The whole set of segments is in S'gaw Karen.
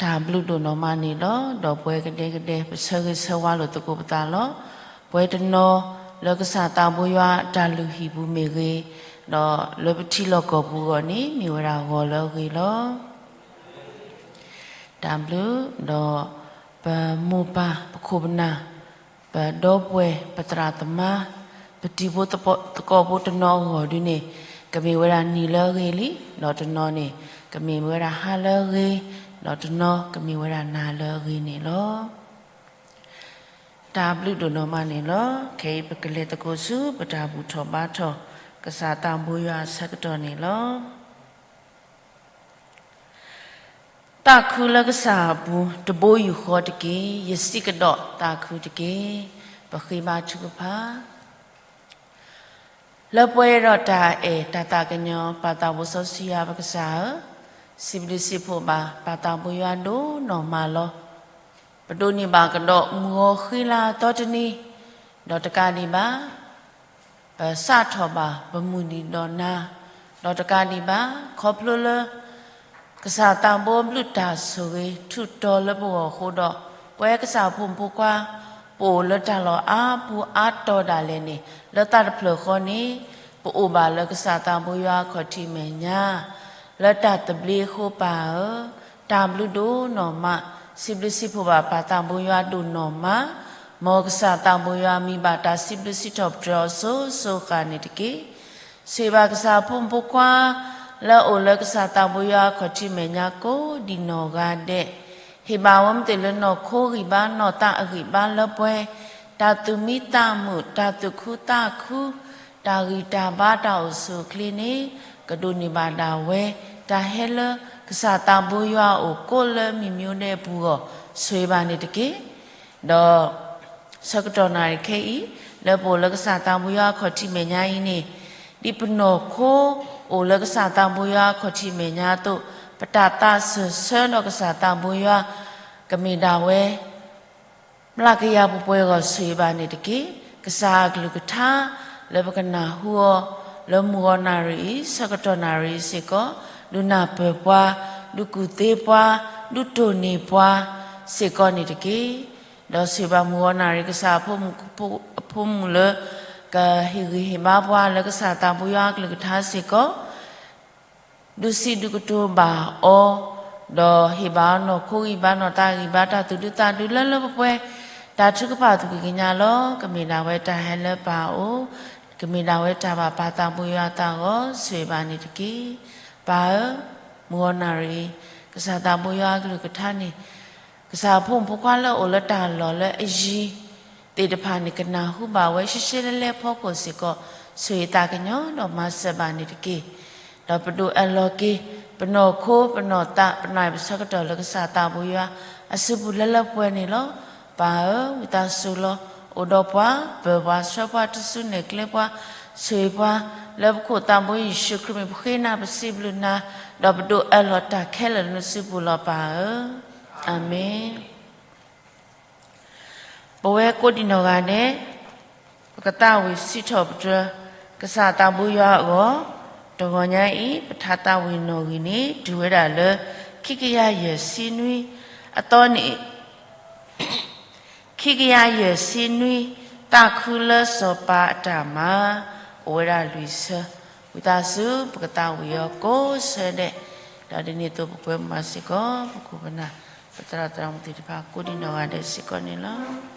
တၢ်ဘျုးဒိၣ်နီၢ်မးန့ၣ်လီၤ. ဒီးပဝဲကဒဲကဒဲ ပဆၢဂ့ၤဆၢဝါလိာ်သကိးပသးလီၤ. ပဝဲတနီၤလၢကစၢ်သးဘိယွၤအတၢ်လုၢ်ဟံၣ်ပူၤမ့ၢ်ဂ့ၤ, ဒီးလၢပထံလီၢ်ကီၢ်ပူၤအဂီၢ်န့ၣ် မ့ၢ်ဝဲဒၣ်ဂီၤလၢအဂ့ၤလီၤ. တၢ်ဘျုးဒီး ပမိၢ်ပၢ် ပခိၣ်ပနၢ် ပဒီပုၢ်ဝဲၢ် ပသရၣ်သမါ ပတံၤဖိသကိးဖိတနီၤအဂီၢ်ဒုန့ၣ် ကမ့ၢ်ဝဲဒၣ်နံၤလၢအဂ့ၤလံ, ဒီးတနီၤန့ၣ် ကမ့ၢ်ဝဲဒၣ်ဟါလၢအဂ့ၤ, ဒီးတနီၤကမ့ၢ်ဝဲဒၣ်နၤလၢအဂ့ၤန့ၣ်လီၤ. တၢ်ဘျုးဒိၣ်နီၢ်မးန့ၣ်လီၤ. ခဲအံၤပကလဲၤသကိးဆူ ပတၢ်ဘူၣ်ထီၣ်ဘါထီၣ် ကစၢ်သးဘိယွၤအဆၢကတီၢ်န့ၣ်လီၤ. သးခုလၢကစၢ်အပူၤ တဘိယူၢ်ဃီတက့ၢ်. ယစံးကဒီးသးခုတက့ၢ်. ပဃ့ဘါထုကဖၣ်. လၢပှဲၤဒီးတၢ်အဲၣ်တၢ်သးကညီၤ ပၢ်သးဘိစီဆှံယွၤပကစၢ်ဧၢ, စံးဘျုးစံးဖှိၣ်ဘၣ် ပၢ်သးဘိယွၤဒိၣ်နီၢ်မးလီၤ. ပဒိးန့ၢ်ဘၣ်ကဒီးမုၢ်ဂီၤဃံလၤသီတနံၤ, ဒီးတကးဒံးဘၣ် ပစးထီၣ်ဘၣ် ပမုၢ်နံၤဒီးနၤ, ဒီးတကးဒံးဘၣ် ခီဖျိလၢ ကစၢ်သးဘိအဘျုးတၢ်ဆိၣ်ဂ့ၤ ထူးတီၤလၢပဂီၢ်အဃိဒီး ပဝဲကစၢ်ဖိမုၣ်ဖိခွါ ပအိၣ်လၢတၢ်လီၢ်အါပူၤအါတီၤဒၣ်လဲာ်န့ၣ် လၢသးတဖျၢၣ်ဃီန့ၣ် ပအိၣ်ဘၣ်လၢကစၢ်သးဘိယွၤအခီၣ်ထံးမဲာ်ညါ လၢတၢ်သဘျ့အဃိပၢ်ဧၢ, တၢ်ဘျုးဒိၣ်နီၢ်မး, စံးဘျုးစံးဖှိၣ်ဘၣ်ပၢ်သးဘိယွၤဒိၣ်နီၢ်မး, မ်ကစၢ်သးဘိယွၤမံဘၣ်တၢ်စံးဘျုးစံးထီၣ်ပတြၢၤအီၤစိၤစိၤဃၣ်န့ၣ်တက့ၢ်. ဆိၣ်ဂ့ၤဘၣ်ကစၢ်ဖိမုၣ်ဖိခွါ လၢအအိၣ်လၢကစၢ်သးဘိယွၤအခီၣ်ထံးမဲာ်ညါကိးဒံးနီၢ်ဂၤဒဲး, ဟ့ၣ်ဘၣ်ဝဲမ့ၢ်တ့ၢ်လၢနီၢ်ခိဂံၢ်ဘါနီၢ်သးအဂံၢ်ဘါလၢပှဲၤ, တၢ်သူၣ်မံသးမုာ် တၢ်သူၣ်ခုသးခု တၢ်ဂံၢ်တၢ်ဘါတၢ်အိၣ်ဆူၣ်အိၣ်ချ့န့ၣ် ကဒိးန့ၢ်ဘၣ်ဒၣ်ဝဲ တၢ်ဟဲလၢကစၢ်သးဘိယွၤအအိၣ်ကိးလၢမံၤမံၤဒဲးအပူၤအဂီၢ် ဆိၣ်ဂ့ၤဘၣ်န့ၣ်တက့ၢ်. ဒီး ဆၢကတီၢ်နၣ်ရံၣ်ခဲအံၤ လၢပအိၣ်လၢကစၢ်သးဘိယွၤအခီၣ်ထံးမဲာ်ညါအံၤန့ၣ် ဒ်ပနီၢ်ခိအိၣ်လၢကစၢ်သးဘိယွၤအခီၣ်ထံးမဲာ်ညါအသိး ပတၢ်သးစၢၢ်ဆၢဒီးကစၢ်သးဘိယွၤ ကမ့ၢ်ဒၣ်ဝဲ မျးကယၤပှဲၤပှဲၤအဂီၢ် ဆိၣ်ဂ့ၤဘၣ်န့ၣ်တက့ၢ်. ကစၢ်အကလုၢ်ကထါ လၢပကနၢ်ဟူအီၤ လၢမုၢ်ဂီၤနၣ်ရံၣ်အံၤ ဆၢကတီၢ်နၣ်ရံၣ်အံၤစ့ၢ်ကီး ဒုးနၢ်ပၢၢ်ပှၤ, ဒုးကူၣ်သ့ပှၤ, ဒုးတိၢ်န့ၢ်ပှၤစ့ၢ်ကီးန့ၣ်တက့ၢ်. ဒီးဆိၣ်ဂ့ၤဘၣ်မုၢ်ဂီၤနၣ်ရံၣ် ကစၢ်အဖိမုၣ်လၢ ကဟ့ၣ်ဂံၢ်ဟ့ၣ်ဘါပှၤလၢကစၢ်သးဘိယွၤအကလုၢ်ကထါစ့ၢ်ကီး ဒုးစံးဒုးကတိၤဘၣ်အီၤ, ဒီးဟ့ၣ်ဘၣ်အီၤနီၢ်ခိဂံၢ်ဘါနီၢ်သးဂံၢ်ဘါ တၢ်သူၣ်ဒူသးဒူလၢလၢပှဲၤပှဲၤ, တၢ်ထုကဖၣ်သူၣ်ကံၢ်ကညါလီၤ. ကမ့ၢ်ဒၣ်ဝဲတၢ်ဟဲလၢပၢ်အအိၣ်, ကမ့ၢ်ဒၣ်ဝဲတၢ်ဘၣ်ပၢ်သးဘိယွၤအသးအဂီၢ် ဆိၣ်ဂ့ၤဘၣ်န့ၣ်တက့ၢ်. ပၢ်ဧၢ, မုၢ်ဂီၤနၣ်ရံၣ်အံၤ ကစၢ်သးဘိယွၤအကလုၢ်ကထါန့ၣ် ကစၢ်အဖိမုၣ်ဖိခွါလၢအအိၣ်လၢတၢ်လီၢ်လၢအယံၤသ့ၣ်တဖၣ်န့ၣ် ကနၢ်ဟူဘၣ်ဝဲရှဲရှဲလဲလဲဖီခိၣ်စ့ၢ်ကီး ဆိၣ်ဂ့ၤသးကညီၤဒီးမၤစၢၤဘၣ်န့ၣ်တက့ၢ်. ဒီးပဒိးအၢၣ်လီၤက့ၤ ပနီၢ်ခိပနီၢ်သး ပနီၢ်အံၣ်ပဆၢကတီၢ်လၢကစၢ်သးဘိယွၤအစုပူၤလၢလၢပှဲၤပှဲၤန့ၣ်လီၤ. ပၢ်ဧၢ, ဝံသးစူၤလီၤ. အိၣ်ဒီးပှၤ, ပၢၤပှၤ, ဆှၢပှၤ, တစုနဲၣ်ကျဲပှၤ, ဆိၣ်ဂ့ၤပှၤ, လၢပခိၣ်သးဘိယ့ၣ်ၡူးခရံာ်မံၤ ပဃ့နၤပစံးဘျုးနၤ, ဒီးပဒိးအၢၣ်လီၤတၢ်ခဲလၢာ်လၢနစုပူၤလီၤ ပၢ်ဧၢ. အၤမ့ၣ်. ပဝဲကိးဒံးနီၢ်ဂၤဒဲး ပကသးဝံၣ်စံးထီၣ်ပတြၢၤ ကစၢ်သးဘိယွၤအဂီၢ်, တဂီၤညါအံၤ ပထါသးဝံၣ်နီၣ်ဂံၢ်န့ၣ် တုၤဝဲဒၣ်လၢ ခံကယၤယဲၢ်ဆံနွံ, အသီန့ၣ် ခံကယၤယဲၢ်ဆံနွံ, သးခုလၢစီၤပၤအတၢ်မၤ, အိၣ်ဝဲဒၣ်လွံၢ်ဆၢ, ဝံသးစူၤ ပကသးဝံၣ်အီၤကိးဆၢဒဲး, ဒီးဒ်န့ၣ်အသိးပကွဲမုာ်ဘၣ်စ့ၢ်ကီး ပခိၣ်ပနၢ် ပသရၣ်သရၣ်မုၣ်သ့ၣ်တဖၣ် ကိးဒံးနီၢ်ဂၤဒဲးစ့ၢ်ကီးန့ၣ်လီၤ.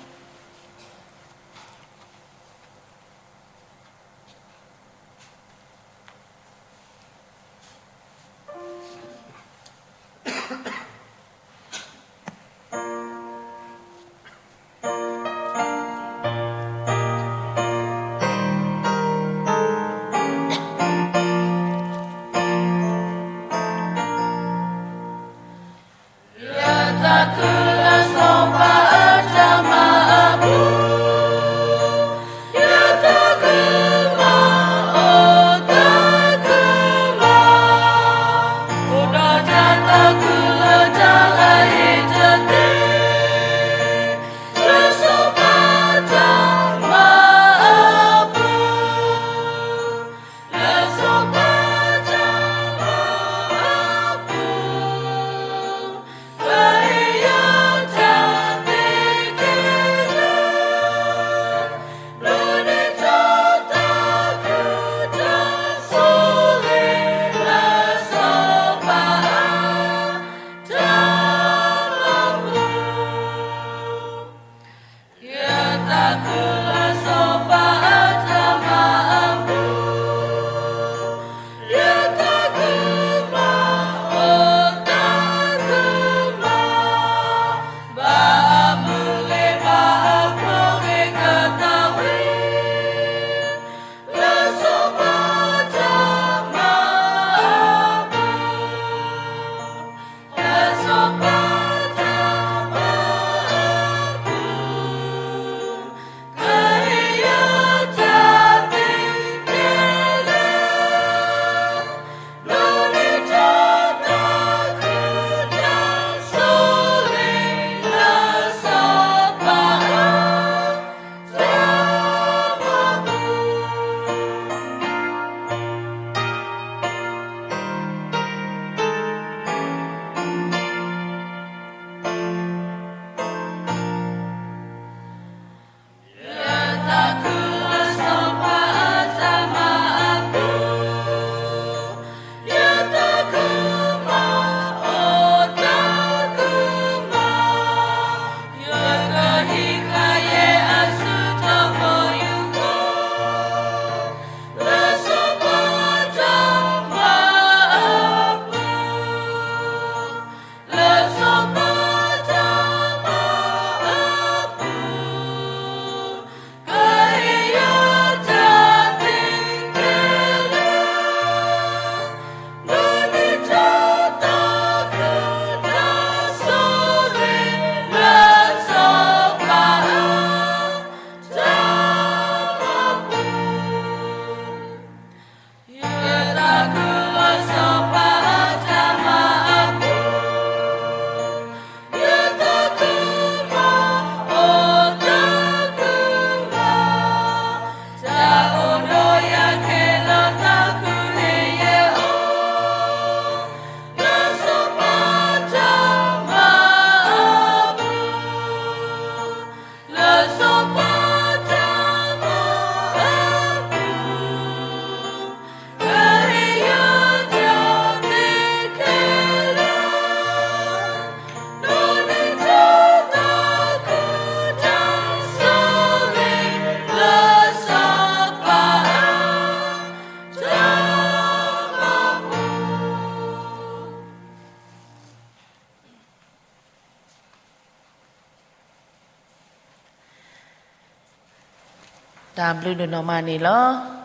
တၢ်ဘျုးဒိၣ်နီၢ်မးန့ၣ်လီၤ.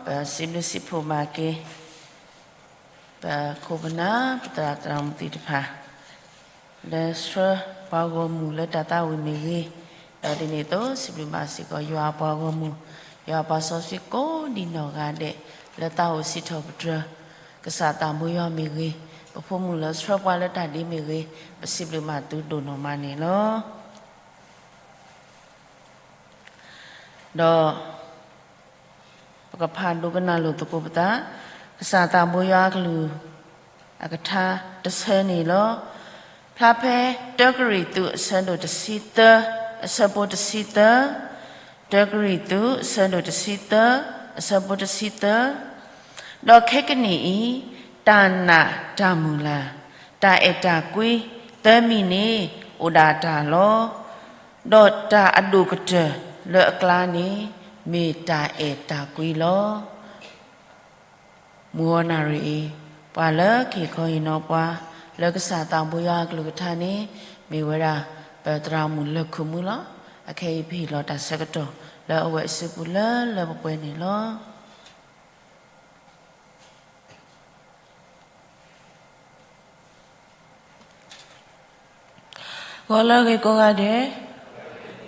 ပစံးဘျုးစံးဖှိၣ်မၤက့ၤ ပခိၣ်ပနၢ် ပသရၣ်သရၣ်မုၣ်သ့ၣ်တဖၣ် လၢဆှၢပှၤဂီၢ်မုၢ်လၢတၢ်သးဝံၣ်မ့ၢ်ဂ့ၤ, ဒီးဒ်န့ၣ်အသိး စံးဘျုးဘၣ်စ့ၢ်ကီး ယွၤအပှၤဂီၢ်မုၢ်, ယွၤအပှၤစီဆှံကိးဒံနီၢ်ဂၤဒဲး လၢသးအိၣ်စံးထီၣ်ပတြၢၤ ကစၢ်သးဘိယွၤမ့ၢ်ဂ့ၤ, ပဖိမုၣ်လၢဆှၢပှၤလၢတၢ်ဒ်မ့ၢ်ဂ့ၤ, ပစံးဘျုးဘၣ်သုဒိၣ်နီၢ်မးန့ၣ်လီၤ. ဒီး ပကဖးဒိကနၣ်လိာ်သကိးပသး ကစၢ်သးဘိယွၤအကလုၢ် အကထါတဆၢန့ၣ်လီၤ. ဖျါဖဲ တၢကရံၣ်သူး အဆၢဒိၣ်တဆံသၢ အဆၢဖိတဆံသၢ, တၢကရံၣ်သူး အဆၢဒိၣ်တဆံသၢ အဆၢဖိတဆံသၢ, ဒီးခဲကနံၣ်အံၤ တၢ်နာ်တၢ်မုၢ်လၢ်, တၢ်အဲၣ်တၢ်ကွံ သၢမံၤန့ၣ် အိၣ်ဒၣ်တၢ်လီၤ. ဒီးတၢ်အဒိၣ်ကတၢၢ်လၢအကျါန့ၣ် မ့ၢ်တၢ်အဲၣ်တၢ်ကွံလီၤ. မုၢ်ဂီၤနၣ်ရံၣ်အံၤ ပှၤလၢကဟ့ၣ်ခီဟ့ၣ်နီၤပှၤ လၢကစၢ်သးဘိယွၤအကလုၢ်ကထါန့ၣ် မ့ၢ်ဝဲဒၣ် ပသရၣ်မုၣ်လၢၢ်ခိၣ်မုၣ်လီၤ. အခဲအံၤပဟ့ၣ်လီၤတၢ်ဆၢကတီၢ် လၢအဝဲအစုပူၤလၢလၢပှဲၤပှဲၤန့ၣ်လီၤ. ဂီၤလၢအဂ့ၤကိးဂၤဒဲး,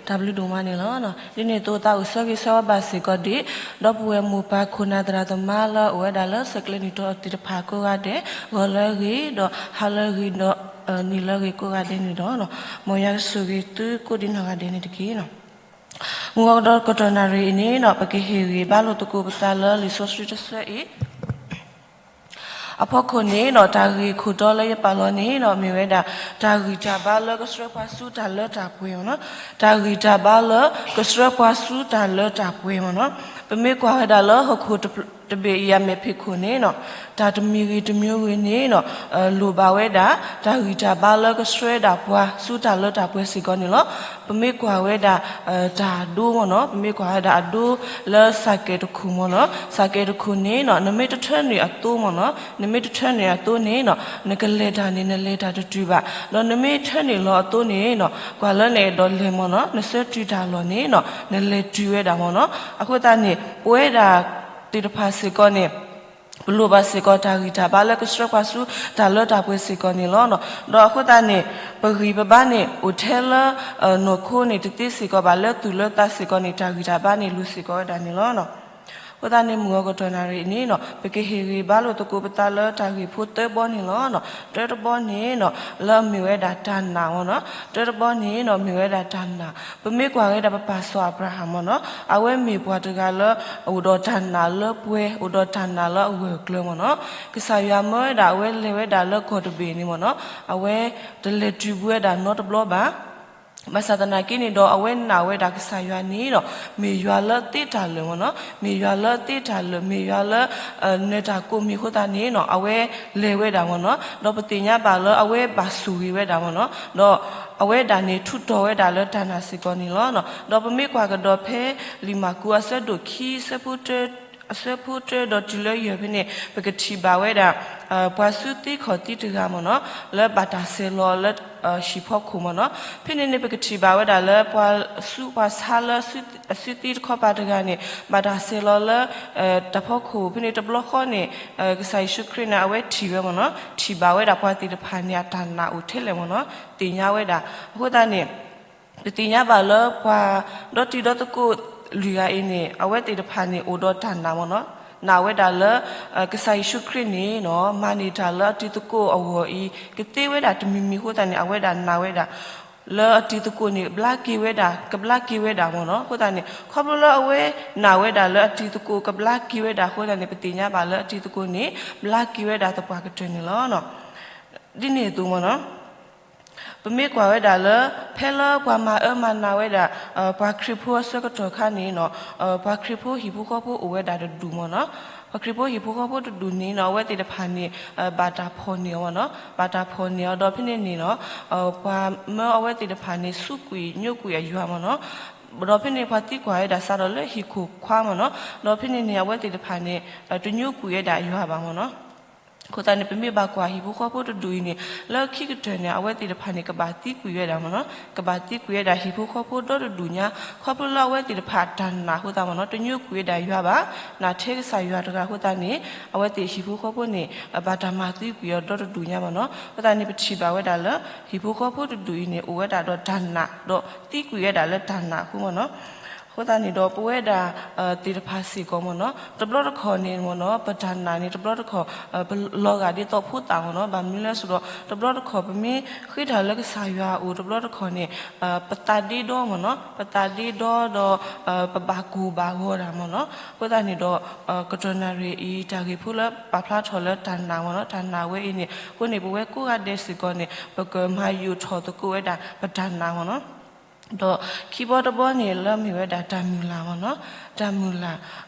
တၢ်ဘျုးဒိၣ်မးန့ၣ်လီၤ. ဒ်န့ၣ်အသိး သးအိၣ်ဆၢဂ့ၤဆၢဝါဘၣ်စ့ၢ်ကီးဒံး ဒီပုၢ်ဝဲၢ်မိၢ်ပၢ်ခိၣ်နၢ်သရၣ်သမါလၢအအိၣ်ဝဲဒၣ်လၢဆဲးကျိးနံၣ်တီၤသ့ၣ်တဖၣ်ကိးဂၤဒဲး, ဂီၤလၢအဂ့ၤ ဒီးဟါလၢအဂ့ၤ ဒီးနံၤလၢအဂ့ၤကိးဂၤဒဲးန့ၣ်ဒီး မ်ယွၤကဆိၣ်ဂ့ၤသုကိးဒံနီၢ်ဂၤဒဲးန့ၣ်တက့ၢ်. မုၢ်ဂီၤဒီးကတီၢ်နၣ်ရံၣ်အံၤန့ၣ်ဒီး ပကဟ့ၣ်ဂံၢ်ဘါလိာ်သကိးပသးလၢလံာ်စီဆှံတဆၢအံၤ အဖီခိၣ်န့ၣ်ဒီး တၢ်ဂ့ၢ်ခိၣ်တီလၢယပာ်လီၤန့ၣ်ဒီး မ့ၢ်ဝဲဒၣ် တၢ်ဂံၢ်တၢ်ဘါလၢကဆှၢပှၤဆူတၢ်လၢတၢ်ပှဲၤမ့ၢ်နီၤ, တၢ်ဂံၢ်တၢ်ဘါလၢကဆှၢပှၤဆူတၢ်လၢတၢ်ပှဲၤမ့ၢ်နီၤ. ပမ့ၢ်ကွၢ်ဝဲဒၣ်လၢဟီၣ်ခိၣ်တဘ့ၣ်အံၤအမဲာ်ဖံးခိၣ်န့ၣ်ဒီး တၢ်တမံၤဂ့ၤတမံၤဂ့ၤန့ၣ်ဒီး လိၣ်ဘၣ်ဝဲဒၣ် တၢ်ဂံၢ်တၢ်ဘါလၢကဆှၢဒၣ်ပှၤဆူတၢ်လၢတၢ်ပှဲၤစ့ၢ်ကီးန့ၣ်လီၤ. ပမ့ၢ်ကွၢ်ဝဲဒၣ် တၢ်ဒိမ့ၢ်နီၤ, ပမ့ၢ်ကွၢ်ဝဲဒၣ်အဒိလၢစၢ်ကဲၣ်တခိၣ်မ့ၢ်နီၤ, စၢ်ကဲၣ်တခိၣ်န့ၣ်ဒီး နမ့ၢ်တထၢနုာ်အသိမ့ၢ်နီၤ, နမ့ၢ်တထၢနုာ်အသိန့ၣ်ဒီး နကလဲၤတၢ်န့ၣ် နလဲၤတၢ်တတုၤဘၣ်. ဒီးနမ့ၢ်ထၢနုာ်လီၤအသိန့ၣ်ဒီး ကွၢ်လၢနအဲၣ်ဒိးလဲၤမ့ၢ်နီၤ, နဆၢတုၤတၢ်လီၢ်န့ၣ်ဒီး နလဲၤတုၤဝဲဒၣ်မ့ၢ်နီၤ. အဃိသတးန့ၣ် ပဝဲဒၣ်သ့ၣ်တဖၣ်စ့ၢ်ကီးန့ၣ် ပလိၣ်ဘၣ်စ့ၢ်ကီးတၢ်ဂံၢ်တၢ်ဘါလၢကဆှၢပှၤဆူတၢ်လၢတၢ်ပှဲၤစ့ၢ်ကီးန့ၣ်လီၤ. ဒီးအဃိသတးန့ၣ် ပဂံၢ်ပဘါန့ၣ် အိၣ်ထဲလၢ နီၢ်ခိန့ၣ်တသ့စ့ၢ်ကီးဘၣ်, လၢသူၣ်လၢသးစ့ၢ်ကီးန့ၣ် တၢ်ဂံၢ်တၢ်ဘါန့ၣ် လိၣ်စ့ၢ်ကီးဝဲဒၣ်န့ၣ်လီၤ. အဃိသတးန့ၣ် မုၢ်ဂီၤကတီၢ်နၣ်ရံၣ်အံၤန့ၣ်ဒီး ပကဟ့ၣ်ဂံၢ်ဘါလိာ်သကိးပသးလၢတၢ်ဂ့ၢ်ဖိသၢဘီန့ၣ်လီၤ. တၢတဘီန့ၣ်ဒီး လၢအမ့ၢ်ဝဲဒၣ်တၢ်နာ်မ့ၢ်နီၤ, တၢတဘီန့ၣ်ဒီး မ့ၢ်ဝဲဒၣ်တၢ်နာ်. ပမ့ၢ်ကွၢ်ဝဲဒၣ်ပပၢ်စီၤအၤဘြၤဟၣ်မ့ၢ်နီၤ, အဝဲမ့ၢ်ပှၤတဂၤလၢ အိၣ်ဒီးတၢ်နာ်လၢပှဲၤ, အိၣ်ဒီးတၢ်နာ်လၢအဂၢၢ်အကျၢၤမ့ၢ်နီၤ. ကစၢ်ယွၤမၢဝဲဒၣ်အဝဲလဲၤဝဲဒၣ်လၢကီၢ်တဘ့ၣ်န့ၣ်မ့ၢ်နီၤ, အဝဲတလဲၤတုၤဘူးဝဲဒၣ်နီတဘျီဘၣ်. ဘၣ်ဆၣ်သနာ်က့န့ၣ်ဒီး အဝဲနာ်ဝဲဒၣ်ကစၢ်ယွၤန့ၣ်ဒီး မ့ၢ်ယွၤလၢအသ့တၢ်လၢာ်မ့ၢ်နီၤ, မ့ၢ်ယွၤလၢအသ့တၢ်လၢာ်, မ့ၢ်ယွၤလၢ နၢၤတၢ်ကိးမံၤအဃိသတးန့ၣ်နီၤ အဝဲလဲၤဝဲဒၣ်မ့ၢ်နီၤ, ဒီးပသ့ၣ်ညါဘၣ်လၢအဝဲဘၣ်ဆိၣ်ဂ့ၤဝဲဒၣ်မ့ၢ်နီၤ, ဒီးအဝဲဒၣ်န့ၣ် ထူးတီၤဝဲဒၣ်လၢတၢ်နာ်စ့ၢ်ကီးန့ၣ်လီၤ. ဒီးပမ့ၢ်ကွၢ်ကဒီးဖဲလံာ်မၢ်ကူးအဆၢဒိၣ်ခံ အဆၢဖိတၢ ဒီးတုၤလၢယဲၢ်ဖဲန့ၣ် ပကထံၣ်ဘၣ်ဝဲဒၣ် ပှၤစုသံခီၣ်သံတဂၤမ့ၢ်နီၤ, လၢဘၣ်တၢ်ဆဲးလီၤလၢ ဟံၣ်ဖီခိၣ်မ့ၢ်နီၤ. ဖဲန့ၣ်န့ၣ် ပကထံၣ်ဘၣ်ဝဲဒၣ်လၢပှၤဆူးပှၤဆါလၢအစုသံတခီပၤတဂၤန့ၣ် ဘၣ်တၢ်ဆဲးလီၤလၢ တၢ်ဖီခိၣ်. ဖဲန့ၣ်တဘျီဃီန့ၣ် ကစၢ်ယ့ၣ်ၡူးခရံာ်န့ၣ် အဝဲထံၣ်ဝဲမ့ၢ်နီၤ, ထံၣ်ဘၣ်ဝဲဒၣ်ပှၤသ့ၣ်တဖၣ်န့ၣ် အတၢ်နာ်အိၣ်ထဲလဲၣ်မ့ၢ်နီၤ, သ့ၣ်ညါဝဲဒၣ်. အဃိသတးန့ၣ် ပသ့ၣ်ညါဘၣ်လၢပှၤဒီတံၤဒီသကိးလွံၢ်ဂၤအံၤန့ၣ် အဝဲသ့ၣ်တဖၣ်န့ၣ် အိၣ်ဒီးတၢ်နာ်မ့ၢ်နီၤ, နာ်ဝဲဒၣ်လၢ ကစၢ်ယ့ၣ်ၡူးခရံာ်န့ၣ်နီၤ မၤန့ၢ်တၢ်လၢအတံၤသကိးအဂီၢ်အံၤ ကသ့ဝဲဒၣ်တမံၤမံၤအဃိသတးန့ၣ် အဝဲဒၣ်နာ်ဝဲဒၣ် လၢအတံၤသကိးန့ၣ် ဘျါက့ၤဝဲဒၣ် ကဘျါက့ၤဝဲဒၣ်မ့ၢ်နီၤ. အဃိသတးန့ၣ် ခီဖျိလၢအဝဲနာ်ဝဲဒၣ်လၢအတံၤသကိးကဘျါက့ၤဝဲဒၣ်အဃိသတးန့ၣ် ပသ့ၣ်ညါဘၣ်လၢအတံၤသကိးန့ၣ် ဘျါက့ၤဝဲဒၣ်သပှၢ်ကတၢၢ်န့ၣ်လီၤ. ဒ်န့ၣ်အသိးမ့ၢ်နီၤ ပမ့ၢ်ကွၢ်ဝဲဒၣ်လၢ ဖဲလၢပှၤမၤအၢမၤနးဝဲဒၣ် ပှၤခရံာ်ဖိအဆၢကတီၢ်ခါန့ၣ်နီၤ ပှၤခရံာ်ဖိဟံၣ်ဖိဃီဖိအိၣ်ဝဲဒၣ်တဒူၣ်မ့ၢ်နီၤ. ပှၤခရံာ်ဖိဟံၣ်ဖိဃီဖိတဒူၣ်န့ၣ်နီၤ အဝဲသ့ၣ်တဖၣ်န့ၣ် ဘၣ်တၢ်ဖီၣ်န့ၢ်အီၤမ့ၢ်နီၤ, ဘၣ်တၢ်ဖီၣ်န့ၢ်အီၤဒီးဖဲန့ၣ်န့ၣ်နီၤ ပှၤမၢအဝဲသ့ၣ်တဖၣ်န့ၣ် စူးကွံာ်ညိကွံာ်အယွၤမ့ၢ်နီၤ. ဒီးဖဲန့ၣ်ပှၤသံကွၢ်ဝဲဒၣ်စးထီၣ်လၢဟံၣ်ခိၣ်ခွါမ့ၢ်နီၤ, ဒီးဖဲန့ၣ်န့ၣ် အဝဲသ့ၣ်တဖၣ်န့ၣ် တညိကွံာ်ဝဲဒၣ်ယွၤဘၣ်မ့ၢ်နီၤ. အဃိသတးန့ၣ် ပမ့ၢ်ဘၣ်ကွၢ်ဟံၣ်ဖိဃီဖိတဒူၣ်အံၤန့ၣ် လၢခံကတၢၢ်န့ၣ် အဝဲသ့ၣ်တဖၣ်န့ၣ် ကဘၣ်သံကွံာ်ဝဲဒၣ်မ့ၢ်နီၤ, ကဘၣ်သံကွံာ်ဝဲဒၣ်ဟံၣ်ဖိဃီဖိဒီတဒူၣ်ညါ, ခီဖျိလၢအဝဲသ့ၣ်တဖၣ်တၢ်နာ်အဃိသတးမ့ၢ်နီၤ, တညိကွံာ်ဝဲဒၣ်ယွၤဘၣ်, နာ်ထဲကစၢ်ယွၤတဂၤအဃိသတးန့ၣ် အဝဲသ့ၣ်ဟံၣ်ဖိဃီဖိန့ၣ် ဘၣ်တၢ်မၤသံကွံာ်အီၤဒီတဒူၣ်ညါမ့ၢ်နီၤ. အဃိသတးန့ၣ် ပထံၣ်ဘၣ်ဝဲဒၣ်လၢ ဟံၣ်ဖိဃီဖိတဒူၣ်အံၤန့ၣ် အိၣ်ဝဲဒၣ်ဒီးတၢ်နာ် ဒီးသံကွံာ်ဝဲဒၣ်လၢတၢ်နာ်အဃိမ့ၢ်နီၤ. အဃိသတးန့ၣ်ဒီး ပဝဲဒၣ် သ့ၣ်တဖၣ်စ့ၢ်ကီးမ့ၢ်နီၤ, တဘျီတခီၣ်န့ၣ်မ့ၢ်နီၤ ပတၢ်နာ်န့ၣ် တဘျီတခီၣ် ပလီၤဂာ်ဒ်သိးဖိသၣ်မ့ၢ်နီၤ, ဘၣ်မနုၤလဲၣ်ဆိုဒီး တဘျီတခီၣ် ပမ့ၢ်ဃ့တၢ်လၢကစၢ်ယွၤအအိၣ် တဘျီတခီၣ်န့ၣ် ပသးဒ့ဒီမ့ၢ်နီၤ, ပသးဒ့ဒီဒီး ပဘၣ်ကိၢ်ဘၣ်ဂီၤတၢ်မ့ၢ်နီၤ. အဃိသတးန့ၣ်ဒီး ကတီၢ်နၣ်ရံၣ်အံၤ တၢ်ဂ့ၢ်ဖိလၢပာ်ဖျါထီၣ်လၢတၢ်နာ်မ့ၢ်နီၤ, တၢ်နာ်ဝဲအံၤန့ၣ် အဃိန့ၣ် ပဝဲကိးဂၤဒဲးစ့ၢ်ကီးန့ၣ် ပကမၤယိာ်ထီၣ်သကိးဝဲဒၣ်ပတၢ်နာ်မ့ၢ်နီၤ. ဒီးခံဘီတဘီန့ၣ် လၢမ့ၢ်ဝဲဒၣ်တၢ်မုၢ်လၢ်မ့ၢ်နီၤ, တၢ်မုၢ်လၢ်,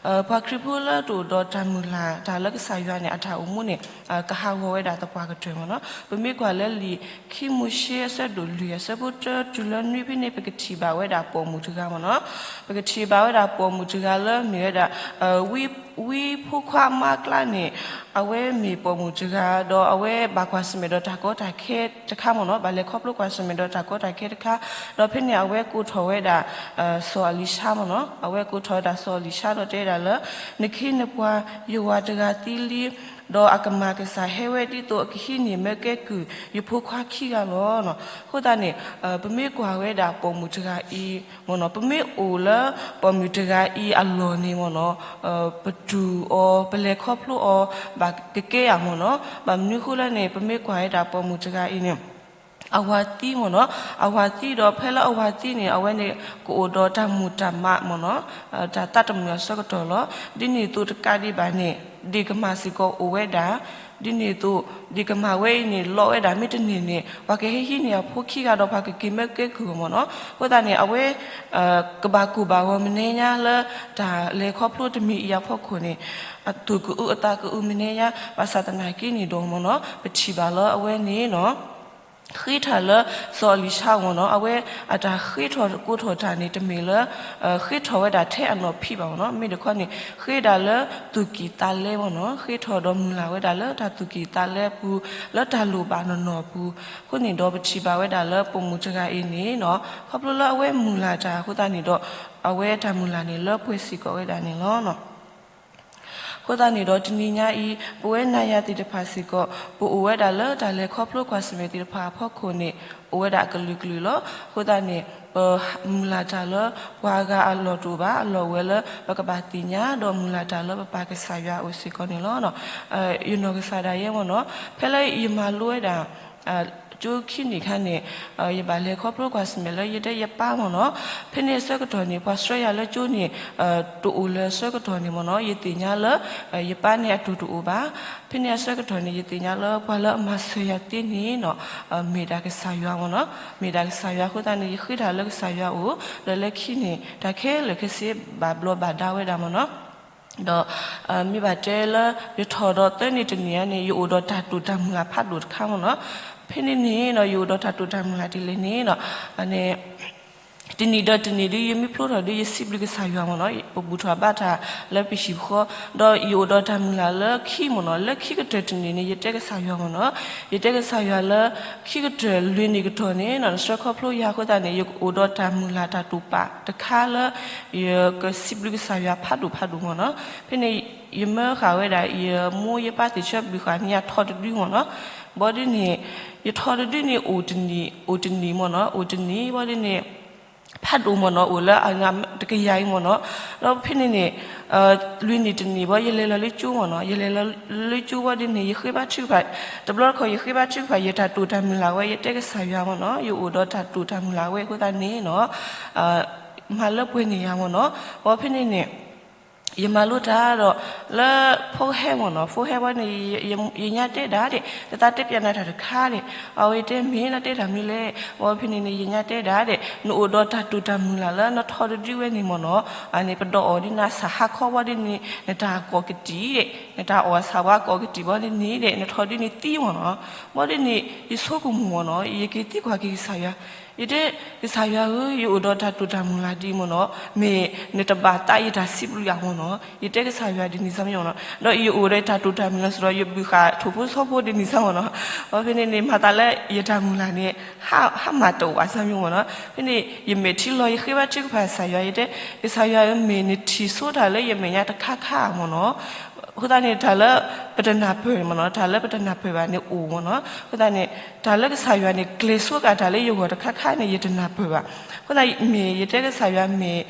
ပှၤခရံာ်ဖိလၢတအိၣ်ဒီးတၢ်မုၢ်လၢ် တၢ်လၢကစၢ်ယွၤန့ၣ် အတၢ်အိၣ်မူန့ၣ် ကဟးဂီၤဝဲဒၣ်သပှၢ်ကတၢၢ်မ့ၢ်နီၤ. ပမ့ၢ်ကွၢ်လၢလံာ်ခံမိၤၡ့အဆၢဒိၣ်လွံၢ် အဆၢဖိတၢတုၤလၢနွံဖဲန့ၣ် ပကထံၣ်ဘၣ်ဝဲဒၣ်ပိာ်မုၣ်တဂၤမ့ၢ်နီၤ, ပကထံၣ်ဘၣ်ဝဲဒၣ်ပိာ်မုၣ်တဂၤလၢမ့ၢ်ဝဲဒၣ် ဝံဖိခွါအမါအကျါန့ၣ် အဝဲမ့ၢ်ပိာ်မုၣ်တဂၤ ဒီးအဝဲဘၣ်ကွၢ်ဆၢၣ်မဲာ်ဒီးတၢ်ကီတၢ်ခဲတခါမ့ၢ်နီၤ, ဘၣ်လဲၤခီဖျိကွၢ်ဆၢၣ်မဲာ်ဒီးတၢ်ကီတၢ်ခဲတခါ, ဒီးဖဲန့ၣ်အဝဲကိးထီၣ်ဝဲဒၣ် စီၤအလံၤၡါမ့ၢ်နီၤ, အဝဲကိးထီၣ်ဝဲဒၣ်စီၤအလံၤၡါဒီးတဲဝဲဒၣ်လၢ နခ့နပှၤ ယဝၤတဂၤသံလံ ဒီးအကမၤကစၢ်ဟဲဝဲဒ်သိးအကဟံးန့ၢ်မၢကဲကုၢ် ယဖိခွါခံဂၤလီၤ. အဃိသတးန့ၣ် ပမ့ၢ်ကွၢ်ဝဲဒၣ်ပိာ်မုၣ်တဂၤအံၤမ့ၢ်နီၤ, ပမ့ၢ်အိၣ်လၢပိာ်မုၣ်တဂၤအံၤအလီၢ်န့ၣ်မ့ၢ်နီၤ, ပတူၢ်အီၤ ပလဲၤခီဖျိအီၤ ဘၣ်ကကဲအီၤမ့ၢ်နီၤ, ဘၣ်မနုၤအဃိလဲၣ်န့ၣ် ပမ့ၢ်ကွၢ်ဝဲဒၣ်ပိာ်မုၣ်တဂၤအံၤန့ၣ် အဝၤသံမ့ၢ်နီၤ, အဝၤသံဒီးဖဲလၢအဝၤသံန့ၣ် အဝဲန့ၣ်ကအိၣ်ဒီးတၢ်မုာ်တၢ်မးမ့ၢ်နီၤ, တၢ်သးတမုာ်အဆၢကတီၢ်လီၤ. ဒ်န့ၣ်အသိးတကးဒံးဘၣ်န့ၣ် ဒ့ၣ်ကမၢ်စ့ၢ်ကီးအိၣ်ဝဲဒၣ်, ဒ်န့ၣ်အသိး ဒ့ၣ်ကမၢ်ဝဲအံၤန့ၣ် လီၤဝဲဒၣ်မ့ၢ်တန့ၢ်န့ၣ် ပှၤကဟဲဟံးန့ၢ်အဖိခံဂၤဒီးပှၤကက့ၤမၢကဲကုၢ်အီၤမ့ၢ်နီၤ. အဃိသတးန့ၣ် အဝဲ ကဘၣ်ကိၢ်ဘၣ်ဂီၤမနုၤညါလၢ တၢ်လဲၤခီဖျိတမံၤအံၤအဖီခိၣ်န့ၣ် အသူၣ်ကအုးအသးကအုးမနုၤညါ ဘၣ်ဆၣ်သနာ်က့န့ၣ်ဒီးမ့ၢ်နီၤ ပထံၣ်ဘၣ်လၢအဝဲန့ၣ်နီၤ ဃ့ထီၣ်လၢစီၤအလံၤၡါအအိၣ်မ့ၢ်နီၤ အဝဲအတၢ်ဃ့ထီၣ်ကိးထီၣ်တၢ်န့ၣ် တမ့ၢ်လၢ ဃ့ထီၣ်ဝဲဒၣ်ထဲအနီၢ်ဖံးဘၣ်မ့ၢ်နီၤ မ့ၢ်တခီန့ၣ် ဃ့ဒၣ်လၢသူၣ်ကံၢ်သးလဲမ့ၢ်နီၤ ဃ့ထီၣ်ဒီးမုၢ်လၢ်ဝဲဒၣ်လၢတၢ်သူၣ်ကံၢ်သးလဲအပူၤ လၢတၢ်လိၣ်ဘၣ်နီၢ်နီၢ်အပူၤ အဃိန့ၣ်ဒီးပထံၣ်ဘၣ်ဝဲဒၣ်လၢပိာ်မုၣ်တဂၤအံၤန့ၣ်နီၤ ခီဖျိလၢအဝဲမုၢ်လၢ်တၢ်အဃိသတးန့ၣ်ဒီး အဝဲတၢ်မုၢ်လၢ်န့ၣ် လၢပှဲၤစ့ၢ်ကီးဝဲဒၣ်န့ၣ်လီၤ. အဃိသတးန့ၣ်ဒီးတနံၤညါအံၤ ပဝဲနၤယၤသ့ၣ်တဖၣ်စ့ၢ်ကီး ပအိၣ်ဝဲဒၣ်လၢတၢ်လဲၤခီဖျိကွၢ်ဆၢၣ်မဲာ်သ့ၣ်တဖၣ်အဖီခိၣ်န့ၣ် အိၣ်ဝဲဒၣ်အကလုာ်ကလုာ်လီၤ. အဃိသတးန့ၣ် ပမုၢ်လၢ်တၢ်လၢပှၤဂၤအလီၢ်တအိၣ်ဘၣ် အလီၢ်အိၣ်ဝဲလၢပကဘၣ်သ့ၣ်ညါ ဒီးမုၢ်လၢ်တၢ်လၢပပၢ်ကစၢ်ယွၤအအိၣ်စ့ၢ်ကီးန့ၣ်လီၤ. ယနီၢ်ကစၢ်ဒၣ်ယဲမ့ၢ်နီၤ ဖဲလၢယမၤလိဝဲဒၣ် ကၠိခံနံၣ်အခါန့ၣ် ယဘၣ်လဲၤခီဖျိကွၢ်ဆၢၣ်မဲာ်လၢယတဲယပၢ်မ့ၢ်နီၤ ဖဲန့ၣ်အဆၢကတီၢ်န့ၣ် ပှၤဆှၢယၤလၢကၠိန့ၣ် တအိၣ်လၢအဆၢကတီၢ်န့ၣ်မ့ၢ်နီၤ ယသ့ၣ်ညါလၢ ယပၢ်န့ၣ်အတူၢ်တအိၣ်ဘၣ်. ဖဲန့ၣ်အဆၢကတီၢ်န့ၣ် ယသ့ၣ်ညါလၢပှၤလၢအမၤစၢၤယၤသ့န့ၣ်နီၤ မ့ၢ်ဒၣ်ကစၢ်ယွၤမ့ၢ်နီၤ မ့ၢ်ဒၣ်ကစၢ်ယွၤအဃိသတးန့ၣ် ယဃ့တၢ်လၢကစၢ်ယွၤအအိၣ် ဒီးလၢခံန့ၣ် တၢ်ခဲလၢာ်ခဲဆ့ဘၣ်ဘျီးဘၣ်ဒါဝဲဒၣ်မ့ၢ်နီၤ ဒီး မ့ၢ်ဘၣ်တဲလၢ ယထီၣ်ဒီးသၢနံၣ်တနံၣ်ဧါန့ၣ် ယအိၣ်ဒီးတၢ်တိာ်တၢ်မုၢ်လၢ်ဖးဒိၣ်တခါမ့ၢ်နီၤ. ဖဲန့ၣ်န့ၣ်နီၤ ယအိၣ်ဒီးတၢ်တိာ်တၢ်မုၢ်လၢ်ဒ်လဲၣ်န့ၣ်နီၤ န့ၣ် တနံၣ်ဒီးတနံၣ်ဒ်ယမ့ၢ်ဖျိထီၣ်ဒ်ယစံးဘျုးကစၢ်ယွၤမ့ၢ်နီၤ ပဘူၣ်ထီၣ်ဘါထီၣ်လၢပဟံၣ်ပဃီ ဒီးယအိၣ်ဒီးတၢ်မုၢ်လၢ်လၢခံမ့ၢ်နီၤ လၢခံကတၢၢ်တနံၣ်န့ၣ် ယတဲကစၢ်ယွၤမ့ၢ်နီၤ ယတဲကစၢ်ယွၤလၢ ခံကတၢၢ်လွံၢ်နံၣ်ကတီၢ်န့ၣ်နီၤ နဆှၢခီဖျိယၤအဃိသတးန့ၣ် ယအိၣ်ဒီးတၢ်မုၢ်လၢ်တၢ်တိာ်ပာ်တခါလၢ ယကစံးဘျုးကစၢ်ယွၤဖးဒိၣ်ဖးဒိၣ်မ့ၢ်နီၤ ဖဲန့ၣ် ယမၢဃာ်ဝဲဒၣ် ယမိၢ်ယပၢ်သ့ၣ်ဆၢဘျုးဃာ်န့ၣ် ယထီၣ်တဒုမ့ၢ်နီၤ ဘီဒ်န့ၣ် ယထီၣ်တဒုန့ၣ် အိၣ်တနံၣ် အိၣ်တနံၣ်မ့ၢ်နီၤ အိၣ်တနံၣ် ဘီဒ်န့ၣ် ဖးဒိၣ်မ့ၢ်နီၤ အိၣ်လၢအတကယၤအံၤမ့ၢ်နီၤ ဒီးဖဲန့ၣ်န့ၣ် လွံၢ်နံၣ်တနံၣ်ဘီ ယလဲၤလီၤလၢကၠိမ့ၢ်နီၤ ယလဲၤလီၤလၢကၠိဘီဒ်န့ၣ် ယဃ့ဘါထုကဖၣ် တဘျီတခီၣ် ယဃ့ဘါထုကဖၣ် ယတၢ်တိာ်တၢ်မုၢ်လၢ်ဝဲ ယတဲကစၢ်ယွၤမ့ၢ်နီၤ ယအိၣ်ဒီးတၢ်တိာ်တၢ်မုၢ်လၢ်ဝဲအဃိသတးန့ၣ်နီၤ မၤလၢပှဲၤန့ၢ်ယၤမ့ၢ်နီၤ ဘီဖဲန့ၣ်န့ၣ် ယမၤလိတၢ်ဒီး လၢဖိဟဲမ့ၢ်နီၤ ဖိဟဲဘီန့ၣ် ယညါတဲဒၣ်ဒဲး တသးတဲပျးနၤတၢ်တခါဒဲး အဝဲတဲမ့ၢ်နတဲတၢ်မနုၤလဲၣ် ဘီဖဲန့ၣ်န့ၣ် ယညါတဲဒၣ်ဒဲး နအိၣ်ဒီးတၢ်တိာ်တၢ်မုၢ်လၢ်လၢနထီၣ်တဒုဝဲန့ၣ်မ့ၢ်နီၤ အန့ၣ် ပဒီးအီၤဒ်နၤစၢ်ဟါခီဘီဒ်န့ၣ် နတၢ်ကိးကတံၢ်ဒဲး နတၢ်အီၣ်စၢ်ဝါကိးကတံၢ်ဘီဒ်န့ၣ်ဒဲး နထီၣ်ဒုန့ၣ်သံမ့ၢ်နီၤ ဘီဒ်န့ၣ် ယဆိကမိၣ်မ့ၢ်နီၤ ယက့ၤသံကွၢ်က့ၤကစၢ်ယွၤ ယတဲ ကစၢ်ယွၤဧၢ ယအိၣ်ဒီးတၢ်တိာ်တၢ်မုၢ်လၢ်ဒ်မ့ၢ်နီၤ မ့ၢ်နတဘၣ်သးယတၢ်စံးဘျုးယၤမ့ၢ်နီၤ ယတဲကစၢ်ယွၤဒ်န့ၣ်စၢ်မ့ၢ်နီၤ, ဒီးယအိၣ်ဒီးတၢ်တိာ်တၢ်မုၢ်လၢ်စ့ၢ်ဒီး ယဘုၣ်ဃာ်ထိၣ်ဖိဆီဖိဒ်န့ၣ်စၢ်မ့ၢ်နီၤ. ဒီးဖဲန့ၣ်န့ၣ် မၤသးလၢယတၢ်မုၢ်လၢ်န့ၣ် ဟးမၤတအိၣ်ဘၣ်စၢ်မ့ၢ်နီၤ. ဖဲန့ၣ် ယမဲာ်ထံလီၤ ယဃ့ဘါထုကဖၣ်ကစၢ်ယွၤ ယတဲ ကစၢ်ယွၤဧၢ မ့ၢ်နထံၣ်ဆိတၢ်လၢယမဲာ်ညါတခါခါမ့ၢ်နီၤ. အဃိသတးန့ၣ် တၢ်လၢပတနၢ်ပၢၢ်မ့ၢ်နီၤ, တၢ်လၢပတနၢ်ပၢၢ်ဘၣ်န့ၣ်အိၣ်မ့ၢ်နီၤ. အဃိသတးန့ၣ် တၢ်လၢကစၢ်ယွၤန့ၣ် ကျဲၤဆိက့ၤတၢ်လၢယဂီၢ်တခါခါန့ၣ် ယတနၢ်ပၢၢ်ဘၣ်. အဃိသတးမ့ၢ်ယတဲကစၢ်ယွၤမ့ၢ်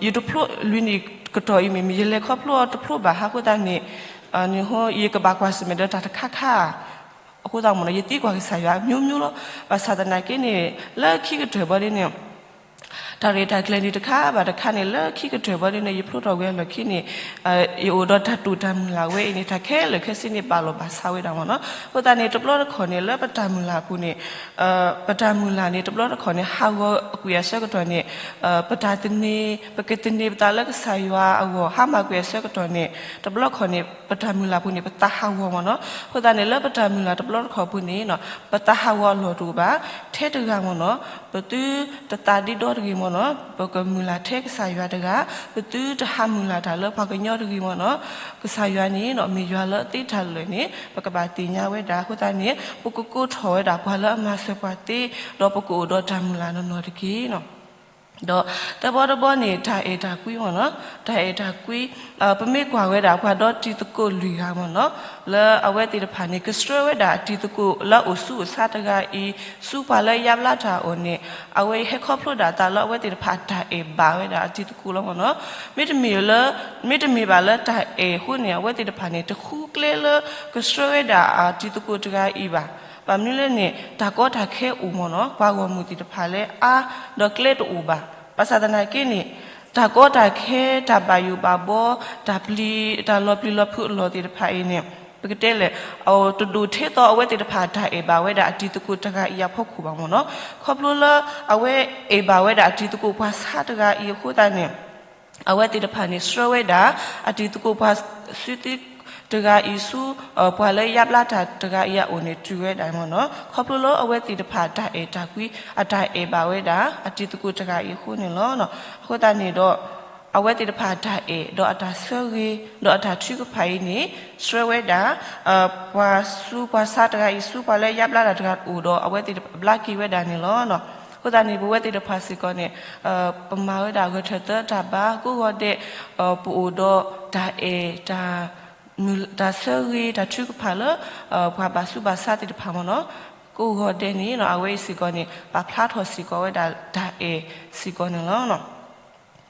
ယတဖျိလွံၢ်နံၣ်ကတီၢ်အံၤ မ့မ့ၢ်ယလဲၤခီဖျိအီၤတဖျိဘၣ်ဟးအဃိသတးန့ၣ် ယကဘၣ်ကွၢ်ဆၢၣ်မဲာ်ဒီးတၢ်တခါခါ အဃိသတးမ့ၢ်နီၤ ယသံကွၢ်ကစၢ်ယွၤ မျိုးမျိုးလီၤ. ဘၣ်ဆၣ်သနာ်က့န့ၣ် လၢခံကတၢၢ်ဘီဒ်န့ၣ် တၢ်ရဲၣ်တၢ်ကျဲၤန့ၣ်တခါဘၣ်တခါန့ၣ် လၢခံကတၢၢ်ဘီဒ်န့ၣ် ယဖျိထီၣ်ဝဲအလီၢ်ခံန့ၣ် ယအိၣ်ဒီးတၢ်တိာ်တၢ်မုၢ်လၢ်ဝဲအံၤန့ၣ် တၢ်ခဲလၢာ်ခဲဆ့န့ၣ်ပာ်လီၤဘၣ်ဆါဝဲဒၣ်မ့ၢ်နီၤ. အဃိသတးန့ၣ် တဘျီတခီၣ်န့ၣ် လၢပတၢ်မုၢ်လၢ်အပူၤန့ၣ် ပတၢ်မုၢ်လၢ်န့ၣ် တဘျီတခီၣ်န့ၣ် ဟးဂီၤကွံာ်အဆၢကတီၢ်န့ၣ် ပတၢ်သန့ၤ ပကသန့ၤပသးလၢကစၢ်ယွၤအဂီၢ် ဟါမၢ်ကွံာ်အဆၢကတီၢ်န့ၣ် တဘျီတခီၣ်န့ၣ် ပတၢ်မုၢ်လၢ်ပူၤန့ၣ် ပသးဟးဂီၤမ့ၢ်နီၤ. အဃိသတးန့ၣ် လၢပတၢ်မုၢ်လၢ်တဘျီတခီၣ်ပူၤန့ၣ် ပသးဟးဂီၤအလီၢ်တအိၣ်ဘၣ်. ထဲတဂၤမ့ၢ်နီၤ ပသုတသးဒ့ဒီတဂ့ၤမ့ၢ်နီၤ, ပကမုၢ်လၢ်ထဲကစၢ်ယွၤတဂၤ, ပသုတဟးမုၢ်လၢ်တၢ်လၢပှၤကညီတဂ့ၤမ့ၢ်နီၤ. ကစၢ်ယွၤန့ၣ် မ့ၢ်ယွၤလၢအသ့တၢ်လၢာ်န့ၣ် ပကဘၣ်သ့ၣ်ညါဝဲဒၣ်အဃိသတးန့ၣ် ပကကိးထီၣ်ဝဲဒၣ်ပှၤလၢအမၤစၢၤပှၤသ့, ဒီးပကအိၣ်ဒီးတၢ်မုၢ်လၢ်နီၢ်နီၢ်တက့ၢ်. ဒီးသၢဘီတဘီန့ၣ် တၢ်အဲၣ်တၢ်ကွံမ့ၢ်နီၤ, တၢ်အဲၣ်တၢ်ကွံ, ပမ့ၢ်ကွၢ်ဝဲဒၣ်ပှၤဒီတံၤသကိးလွံၢ်ဂၤမ့ၢ်နီၤ, လၢအဝဲသ့ၣ်တဖၣ်န့ၣ် ကဆှၢဝဲဒၣ်အတံၤသကိးလၢအအိၣ်ဆူၣ်အိၣ်ဆါတဂၤအံၤ ဆူပှၤလၢယါဘျါတၢ်အအိၣ်န့ၣ် အဝဲဟဲခီဖျိဒၣ်အသးလၢအဝဲသ့ၣ်တဖၣ်အတၢ်အဲၣ်ဘၣ်ဝဲဒၣ်အတံၤသကိးလီၤမ့ၢ်နီၤ. မ့တမ့ၢ်လၢ မ့တမ့ၢ်ဘၣ်လၢတၢ်အဲၣ်အဃိန့ၣ် အဝဲသ့ၣ်တဖၣ်န့ၣ် တဃုကျဲလၢကဆှၢဝဲဒၣ်အတံၤသကိးတဂၤအံၤဘၣ်. ဘၣ်မနုၤလဲၣ်န့ၣ် တၢ်ကီတၢ်ခဲအိၣ်မ့ၢ်နီၤ, ပှၤဂီၢ်မုၢ်သ့ၣ်တဖၣ်လၢအါ ဒီးကျဲတအိၣ်ဘၣ်. ဘၣ်ဆၣ်သနာ်က့န့ၣ် တၢ်ကီတၢ်ခဲ တၢ်ဘၣ်ယိၣ်ဘၣ်ဘီ တၢ်ပျံၤ တၢ်လီၤပျံၤလီၤဖုးအလီၢ်သ့ၣ်တဖၣ်အံၤန့ၣ် ပကတဲလဲၣ် တဒိၣ်ထဲသိးအဝဲသ့ၣ်တဖၣ်တၢ်အဲၣ်ဘၣ်ဝဲဒၣ်အတံၤသကိးတဂၤအံၤအဖီခိၣ်ဘၣ်မ့ၢ်နီၤ. ခီဖျိလၢအဝဲအဲၣ်ဘၣ်ဝဲဒၣ်အတံၤသကိးပှၤဆါတဂၤအံၤအဃိသတးန့ၣ် အဝဲသ့ၣ်တဖၣ်န့ၣ် ဆှၢဝဲဒၣ် အတံၤသကိးပှၤစုသ့တဂၤအံၤဆူ ပှၤလၢယါဘျါတၢ်တဂၤအံၤအအိၣ်န့ၣ် တုၤဝဲဒၣ်မ့ၢ်နီၤ. ခီဖျိလၢအဝဲသ့ၣ်တဖၣ်တၢ်အဲၣ်တၢ်ကွံ အတၢ်အဲၣ်ဘၣ်ဝဲဒၣ် အတံၤသကိးတဂၤအံၤအဃိန့ၣ်လီၤ. အဃိသတးန့ၣ်ဒီး အဝဲသ့ၣ်တဖၣ်အတၢ်အဲၣ် ဒီးအတၢ်ဆၢဂ့ၤ ဒီးအတၢ်ထုကဖၣ်အံၤန့ၣ် ဆှၢဝဲဒၣ် ပှၤစုပှၤဆါတဂၤအံၤဆူ ပှၤလၢယါဘျါတၢ်တဂၤအိၣ်ဒီး အဝဲသ့ၣ်တဖၣ်ဘျါက့ၤဝဲဒၣ်န့ၣ်လီၤ. အဃိသတးန့ၣ် ပဝဲသ့ၣ်တဖၣ်စ့ၢ်ကီးန့ၣ် ပမၤဝဲဒၣ်ဂဲၤထၢၣ်သၢတၢ်ဘါ ကိးဂီၤဒဲး ပအိၣ်ဒီးတၢ်အဲၣ် တၢ်ဆၢဂ့ၤ တၢ်ထုကဖၣ်လၢ ပှၤဘၣ်ဆူးဘၣ်ဆါသ့ၣ်တဖၣ်မ့ၢ်နီၤ. ကိးဂီၤဒဲးန့ၣ် အဝဲအံၤစ့ၢ်ကီးန့ၣ် ပာ်ဖျါထီၣ်စ့ၢ်ကီးဝဲဒၣ်တၢ်အဲၣ်စ့ၢ်ကီးန့ၣ်လီၤ.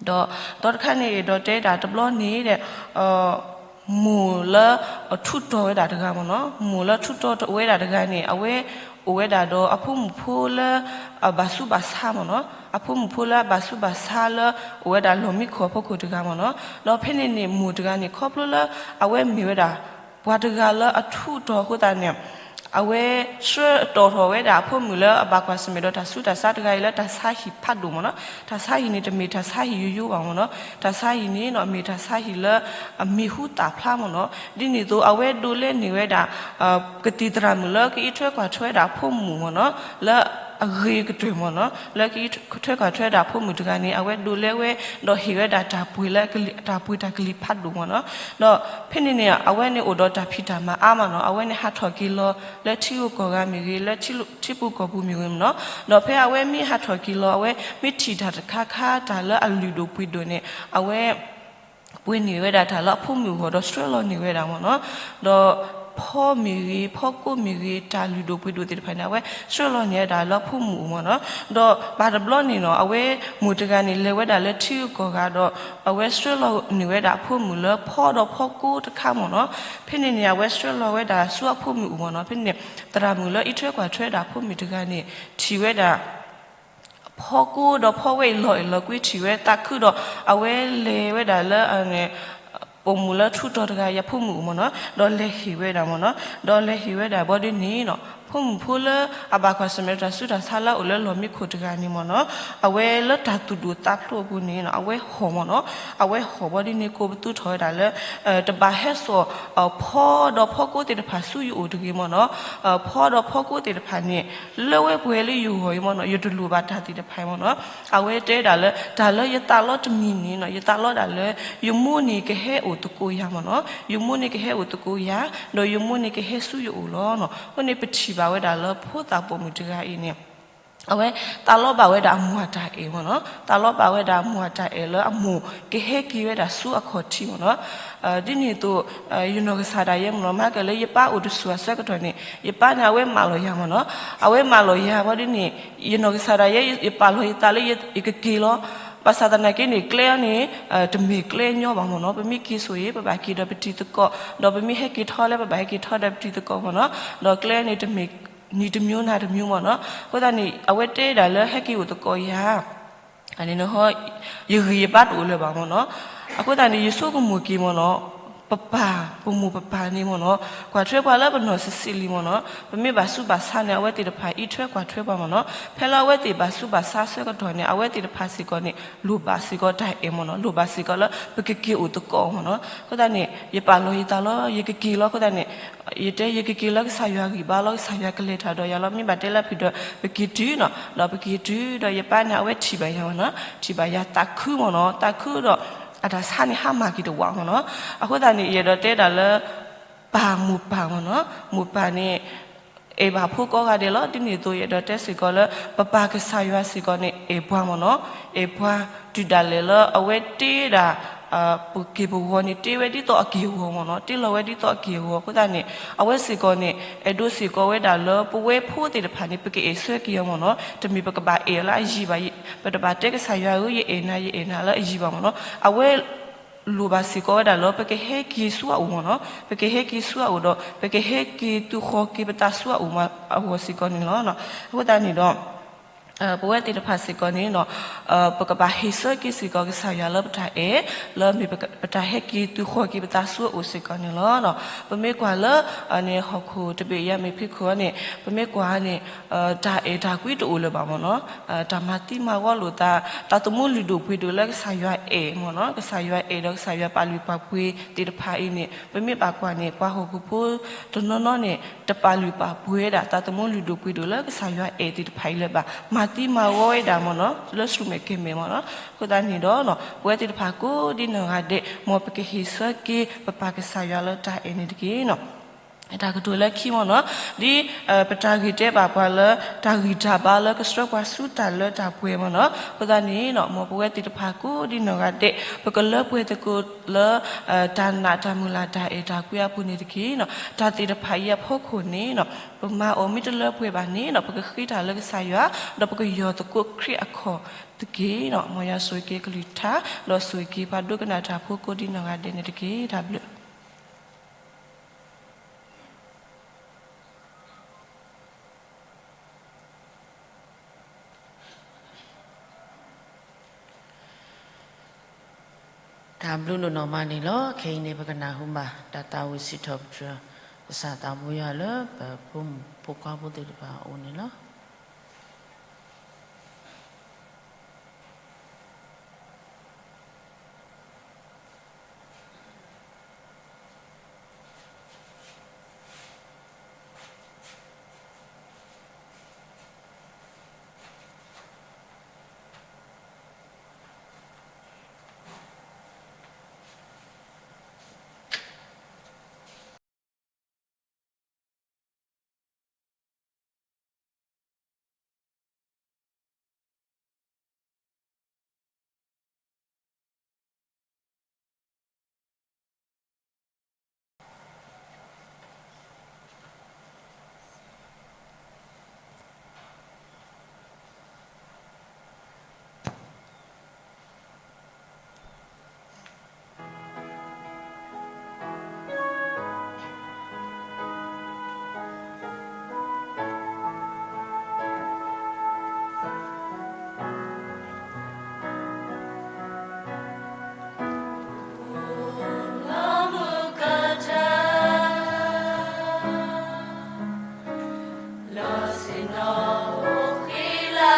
ဒီး ဒီးတခါန့ၣ် ဒီးတဲဒၣ်တဘျီန့ၣ်ဒီး မိၢ်လၢအထူးတီၤဝဲဒၣ်တဂၤမ့ၢ်နီၤ, မိၢ်လၢထူးတီၤဝဲဒၣ်တဂၤန့ၣ် အဝဲအိၣ်ဝဲဒၣ်ဒီးအဖိမုၣ်ဖိလၢ အဘၣ်ဆူးဘၣ်ဆါမ့ၢ်နီၤ, အဖိမုၣ်ဖိလၢအဘၣ်ဆူးဘၣ်ဆါလၢ အိၣ်ဝဲဒၣ်လီၢ်မံခိၣ်အဖီခိၣ်တဂၤမ့ၢ်နီၤ. ဒီးဖဲန့ၣ်န့ၣ် မိၢ်တဂၤန့ၣ် ခီဖျိလၢအဝဲမ့ၢ်ဝဲဒၣ် ပှၤတဂၤလၢအထူးတီၤအဃိသတးန့ၣ် အဝဲဆှၢတီၤထီၣ်ဝဲဒၣ်အဖိမုၣ်လၢအဘၣ်ကွၢ်ဆၢၣ်မဲာ်ဒီးတၢ်ဆူးတၢ်ဆါတဂၤအံၤလၢတၢ်ဆါဟံၣ်ဖးဒိၣ်မ့ၢ်နီၤ. တၢ်ဆါဟံၣ်န့ၣ် တမ့ၢ်တၢ်ဆါဟံၣ်ယိယိဘၣ်မ့ၢ်နီၤ. တၢ်ဆါဟံၣ်န့ၣ် မ့ၢ်တၢ်ဆါဟံၣ်လၢအမံၤဟူသၣ်ဖျါမ့ၢ်နီၤ. ဒ်န့ၣ်အသိး အဝဲဒိးလဲန့ၢ်ဝဲဒၣ် ကသံၣ်သရၣ်မုၣ်လၢကအံးထွဲကွၢ်ထွဲဝဲဒၣ်အဖိမုၣ်မ့ၢ်နီၤ, လၢအဂ့ၤကတၢၢ်မ့ၢ်နီၤ, လၢကအံးထွဲကွၢ်ထွဲဝဲဒၣ်အဖိမုၣ်တဂၤန့ၣ် အဝဲဒိးလဲဝဲ ဒီးဟ့ၣ်ဝဲဒၣ်တၢ်ပှ့ၤလၢ တၢ်ပှ့ၤတၢ်ကလံၤဖးဒိၣ်မ့ၢ်နီၤ. ဒီးဖဲန့ၣ်န့ၣ် အဝဲန့ၣ်အိၣ်ဒီးတၢ်ဖံးတၢ်မၤအါမ့ၢ်နီၤ, အဝဲန့ၣ်ဟးထီၣ်က့ၤလီၤ လၢထံဂုၤကီၢ်ဂၤမ့ၢ်ဂ့ၤ, လၢထံပူၤကီၢ်ပူၤမ့ၢ်ဂ့ၤမ့ၢ်နီၤ. ဒီးဖဲအဝဲမ့ၢ်ဟးထီၣ်က့ၤလီၤ အဝဲမ့ၢ်ထံၣ်တၢ်တခါခါ တၢ်လၢအလုၢ်ဒိၣ်ပှ့ၤဒိၣ်န့ၣ် အဝဲ ပှ့ၤန့ၢ်ဝဲဒၣ်တၢ်လၢအဖိမုၣ်အဂီၢ် ဒီးဆှၢလီၤန့ၢ်ဝဲဒၣ်မ့ၢ်နီၤ. ဒီးဖီမ့ၢ်ဂ့ၤ, ဖီကိးမ့ၢ်ဂ့ၤ, တၢ်လုၢ်ဒိၣ်ပှ့ၤဒိၣ်သ့ၣ်တဖၣ်န့ၣ် အဝဲဆှၢလီၤန့ၢ်ဝဲဒၣ်လၢအဖိမုၣ်အအိၣ်မ့ၢ်နီၤ. ဒီးဘၣ်တဘျီန့ၣ်နီၤ အဝဲမိၢ်တဂၤန့ၣ် လဲၤဝဲဒၣ်လၢထံဂုၤကီၢ်ဂၤဒီး အဝဲဆှၢလီၤန့ၢ်ဝဲဒၣ်အဖိမုၣ်လၢဖီဒီးဖီကိးတခါမ့ၢ်နီၤ. ဖဲန့ၣ်န့ၣ် အဝဲဆှၢလီၤဝဲဒၣ်ဆူအဖိမုၣ်အအိၣ်မ့ၢ်နီၤ. ဖဲန့ၣ်န့ၣ် သရၣ်မုၣ်လၢအံးထွဲကွၢ်ထွဲဒၣ်အဖိမုၣ်တဂၤန့ၣ် ထံၣ်ဝဲဒၣ် ဖီကိးဒီးဖီဝဲအံၤလီၤအဲၣ်လီၤကွံ ထံၣ်ဝဲသးခုဒီး အဝဲလဲၤဝဲဒၣ်လၢ ပိာ်မုၣ်လၢထူးတီၤတဂၤအံၤအဖိမုၣ်အအိၣ်မ့ၢ်နီၤ, ဒီးလဲၤဟ့ၣ်ဝဲဒၣ်မ့ၢ်နီၤ, ဒီးလဲၤဟ့ၣ်ဝဲဒၣ်ဘီဒ်န့ၣ်နီၤ, ဖိမုၣ်ဖိလၢအဘၣ်ကွၢ်ဆၢၣ်မဲာ်တၢ်ဆူးတၢ်ဆါလၢအအိၣ်လၢလီၢ်မံခိၣ်တဂၤန့ၣ်မ့ၢ်နီၤ, အဝဲလၢတၢ်သူၣ်ဒိၣ်သးဖျိးအပူၤန့ၣ် အဝဲဟီၣ်မ့ၢ်နီၤ, အဝဲဟီၣ်ဘီဒ်န့ၣ် ကိးပသူထီၣ်ဝဲဒၣ်လၢ တဘၣ်ဟဲစိာ် ဖီဒီးဖီကိးသ့ၣ်တဖၣ်ဆူယအိၣ်တဂ့ၤမ့ၢ်နီၤ, ဖီဒီးဖီကိးသ့ၣ်တဖၣ်န့ၣ် လၢဝဲပှဲၤလၢယဂီၢ်အံၤမ့ၢ်နီၤ, ယတလိၣ်ဘၣ်တၢ်သ့ၣ်တဖၣ်အံၤမ့ၢ်နီၤ, အဝဲတဲဒၣ်လၢ တၢ်လၢယသးလီတမံၤန့ၣ်နီၤ, ယသးလီဒၣ်လၢ ယမိၢ်န့ၣ်ကဟဲအိၣ်သကိးယၤမ့ၢ်နီၤ, ယမိၢ်န့ၣ်ကဟဲအိၣ်သကိးယၤ, ဒီးယမိၢ်န့ၣ်ကဟဲဆူယအိၣ်လီၤနီၤ, အဃိန့ၣ်ပထံၣ်ဘၣ်ဝဲဒၣ်လၢဖိသၣ်ပိာ်မုၣ်တဂၤအံၤန့ၣ် အဝဲသးလီဘၣ်ဝဲဒၣ်အမိၢ်အတၢ်အဲၣ်မ့ၢ်နီၤ, သးလီဘၣ်ဝဲဒၣ်အမိၢ်အတၢ်အဲၣ်လၢအမိၢ်ကဟဲက့ၤဝဲဒၣ်ဆူအခီၣ်ထံးမ့ၢ်နီၤ, ဒ်န့ၣ်အသိး ယနီၢ်ကစၢ်ဒၣ်ယဲမ့ၢ်နီၤ, မၤကဲလၢယပၢ်အိၣ်တဆူၣ်အဆၢကတီၢ်န့ၣ် ယပၢ်န့ၣ် အဝဲမၢလီၤယၤမ့ၢ်နီၤ, အဝဲမၢလီၤယၤဘီဒ်န့ၣ် ယနီၢ်ကစၢ်ဒၣ်ယဲ ယပာ်လီၤယသးလၢယကက့ၤလီၤ, ဘၣ်ဆၣ်သနာ်က့န့ၣ် ကျဲအံၤန့ၣ် တမ့ၢ်ကျဲညီဘၣ်မ့ၢ်နီၤ, ပမ့ၢ်က့ၤဆိၣ်အံၤ ပဘၣ်က့ၤဒီးပတံၤသကိး, ဒီးပမ့ၢ်ဟဲက့ၤထီၣ်လၢ ပဘၣ်ဟဲက့ၤထီၣ်ဒီးပတံၤသကိးမ့ၢ်နီၤ, ဒီးကျဲအံၤန့ၣ်တမ့ၢ် နံၤတမံၤနၤတမံၤမ့ၢ်နီၤ, အဃိသတးန့ၣ် အဝဲတဲဒၣ်လၢဟဲက့ၤအိၣ်သကိးယၤ န့ၣ် ယဂံၢ်ယဘါတအိၣ်လၢၤဘၣ်မ့ၢ်နီၤ, အဃိသတးန့ၣ် ယဆိကမိၣ်က့ၤမ့ၢ်နီၤ, ပပၢ် ပမိၢ်ပပၢ်န့ၣ်မ့ၢ်နီၤ, ကွၢ်ထွဲပှၤလၢပနီၢ်ဆံးဆံးလံမ့ၢ်နီၤ, ပမ့ၢ်ဘၣ်ဆူးဘၣ်ဆါန့ၣ် အဝဲသ့ၣ်တဖၣ်အံးထွဲကွၢ်ထွဲပှၤမ့ၢ်နီၤ, ဖဲလၢအဝဲသ့ၣ်ဘၣ်ဆူးဘၣ်ဆါအဆၢကတီၢ်န့ၣ် အဝဲသ့ၣ်တဖၣ်စ့ၢ်ကီးန့ၣ် လိၣ်ဘၣ်စ့ၢ်ကီးတၢ်အဲၣ်မ့ၢ်နီၤ, လိၣ်ဘၣ်စ့ၢ်ကီးလၢပကက့ၤအိၣ်သကိးမ့ၢ်နီၤ, အဃိသတးန့ၣ် ယပာ်လီၤယသးလီၤ ယကက့ၤလီၤ, အဃိသတးန့ၣ် ယတဲယကက့ၤလၢကစၢ်ယွၤဂံၢ်ဘါလီၤ, ကစၢ်ယွၤကလဲၤတၢ်ဒီးယၤလီၤ, မ့ၢ်ဘၣ်တဲလၢဖုၣ်ဒီး ပက့ၤတုၤနီၤ, ဒီးပက့ၤတုၤဒီးယပၢ်န့ၣ် အဝဲထံၣ်ဘၣ်ယၤမ့ၢ်နီၤ, ထံၣ်ဘၣ်ယၤသးခုမ့ၢ်နီၤ, သးခုဒီး အတၢ်ဆါန့ၣ်ဟါမၢ်က့ၤတဝးမ့ၢ်နီၤ, အဃိသတးန့ၣ် ယအဲၣ်ဒိးတဲဒၣ်လၢ ပၢ်မိၢ်ပၢ်မ့ၢ်နီၤ, မိၢ်ပၢ်န့ၣ် အဲၣ်ဘၣ်ဖိကိးဂၤဒဲးလီၤ, ဒ်န့ၣ်အသိး ယအဲၣ်ဒိးတဲစ့ၢ်ကီးလၢ ပပၢ်ကစၢ်ယွၤစ့ၢ်ကီးန့ၣ် အဲၣ်ပှၤမ့ၢ်နီၤ, အဲၣ်ပှၤ တုၤဒၣ်လဲာ်လၢအဝဲတ့ဒၣ် ပက့ၢ်ပဂီၤန့ၣ် တ့ဝဲဒ်သိးအက့ၢ်အဂီၤမ့ၢ်နီၤ, တ့လီၤဝဲဒ်သိးအက့ၢ်အဂီၤ, အဃိသတးန့ၣ် အဝဲစ့ၢ်ကီးန့ၣ် အဲၣ်ဒိးစ့ၢ်ကီးဝဲဒၣ်လၢ ပဝဲဖိသ့ၣ်တဖၣ်န့ၣ် ပကအဲၣ်ဆၢက့ၤအီၤမ့ၢ်နီၤ, တမ့ၢ်ပကဘၣ်အဲၣ်အီၤလၢအယံၤဘၣ်, ပတဘၣ်တဲကစၢ်ယွၤဧၢ ယအဲၣ်နၤ ယအဲၣ်နၤလၢအယံၤဘၣ်မ့ၢ်နီၤ, အဝဲ လိၣ်ဘၣ်စ့ၢ်ကီးဝဲဒၣ်လၢ ပကဟဲက့ၤဆူအအိၣ်မ့ၢ်နီၤ, ပကဟဲက့ၤဆူအအိၣ်ဒီး ပကဟဲက့ၤသူၣ်ဃီၤက့ၤပသးဆူအအိၣ်မ့ၢ်အဂီၢ်စ့ၢ်ကီးန့ၣ်လီၤ. အဃိသတးန့ၣ်ဒီး ပဝဲသ့ၣ်တဖၣ်စ့ၢ်ကီးန့ၣ် ပကဘၣ်ဟ့ၣ်ဆၢက့ၤစ့ၢ်ကီးကစၢ်ယွၤလၢပတၢ်အဲၣ် လၢမ့ၢ်ပတၢ်ဟဲက့ၤသူၣ်ဃီၤက့ၤပသးဆူအအိၣ်စ့ၢ်ကီးန့ၣ်လီၤ. ပမ့ၢ်ကွၢ်လၢ ဟီၣ်ခိၣ်တဘ့ၣ်အံၤအမ့ၢ်ဖံးခိၣ်န့ၣ် ပမ့ၢ်ကွၢ်န့ၣ် တၢ်အဲၣ်တၢ်ကွံတအိၣ်လၢၤဘၣ်မ့ၢ်နီၤ, တၢ်မၤသံမၤဝီလိာ်သး, တၢ်သမူလုၢ်ဒိၣ်ပှ့ၤဒိၣ်လၢကစၢ်ယွၤအဲၣ်မ့ၢ်နီၤ, ကစၢ်ယွၤအဲၣ်ဒီးကစၢ်ယွၤပာ်လုၢ်ပာ်ပှ့ၤသ့ၣ်တဖၣ်အံၤန့ၣ် ပမ့ၢ်ဘၣ်ကွၢ်န့ၣ် ပှၤဟီၣ်ခိၣ်ဖိတနီၤနီၤန့ၣ် တပာ်လုၢ်ပာ်ပှ့ၤဝဲဒၣ် တၢ်သမူလုၢ်ဒိၣ်ပှ့ၤဒိၣ်လၢကစၢ်ယွၤအဲၣ်သ့ၣ်တဖၣ်အံၤလၢၤဘၣ်, မၤသံမၤဝီဝဲဒၣ်မ့ၢ်နီၤ လၢဆူမဲာ်ကဲၤမဲာ်မ့ၢ်နီၤ. အဃိသတးန့ၣ်ဒီး ပဝဲသ့ၣ်တဖၣ်ကိးဒ်နီၢ်ဂၤဒဲး မ်ပကဟ့ၣ်ဆၢက့ၤ ပပၢ်ကစၢ်ယွၤလၢတၢ်အဲၣ်န့ၣ်တက့ၢ်နီၤ. တၢ်ကတိၤလၢခံမ့ၢ်နီၤ, ဒ် ပတၢ်ဂ့ၢ်တဲဘၣ်ပှၤလၢ တၢ်ဂံၢ်တၢ်ဘါလၢကဆှၢပှၤဆူတၢ်လၢတၢ်ပှဲၤမ့ၢ်နီၤ, အဃိသတးန့ၣ်နီၤ မ်ပဝဲသ့ၣ်တဖၣ်ကိးဒ်နီၢ်ဂၤဒဲး ပကလၢပှဲၤသကိးလၢ တၢ်နာ်တၢ်မုၢ်လၢ်တၢ်အဲၣ်တၢ်ကွံအပူၤန့ၣ်တက့ၢ်နီၤ. တၢ်သ့ၣ်တဖၣ်အံၤအဖီခိၣ်န့ၣ်နီၤ ပမၤအီၤမ့ၢ်တလၢပှဲၤဘၣ်န့ၣ်နီၤ ပကဃ့တၢ်လၢကစၢ်ယွၤ ဒီးပကယီၢ်သကိးခရံာ်အခီၣ်တက့ၢ်နီၤ. မ်ယွၤဆိၣ်ဂ့ၤက့ၤကလုၢ်ကထါ ဒီးဆိၣ်ဂ့ၤက့ၤပှၤဒိကနၣ်တၢ်ဖိကိးဒ်နီၢ်ဂၤဒဲးန့ၣ်တက့ၢ်. တၢ်ဘျုးတၢ်ဘျုးဒိၣ်နီၢ်မးန့ၣ်လီၤ. ခဲအံၤန့ၣ် ပကနၢ်ဟူဘၣ် တၢ်သးဝံၣ်စံးထီၣ်ပတြၢၤ ကစၢ်သးဘိယွၤလၢ ပဖိမုၣ်ဖိခွါဖိသ့ၣ်တဖၣ်အအိၣ်န့ၣ်လီၤ.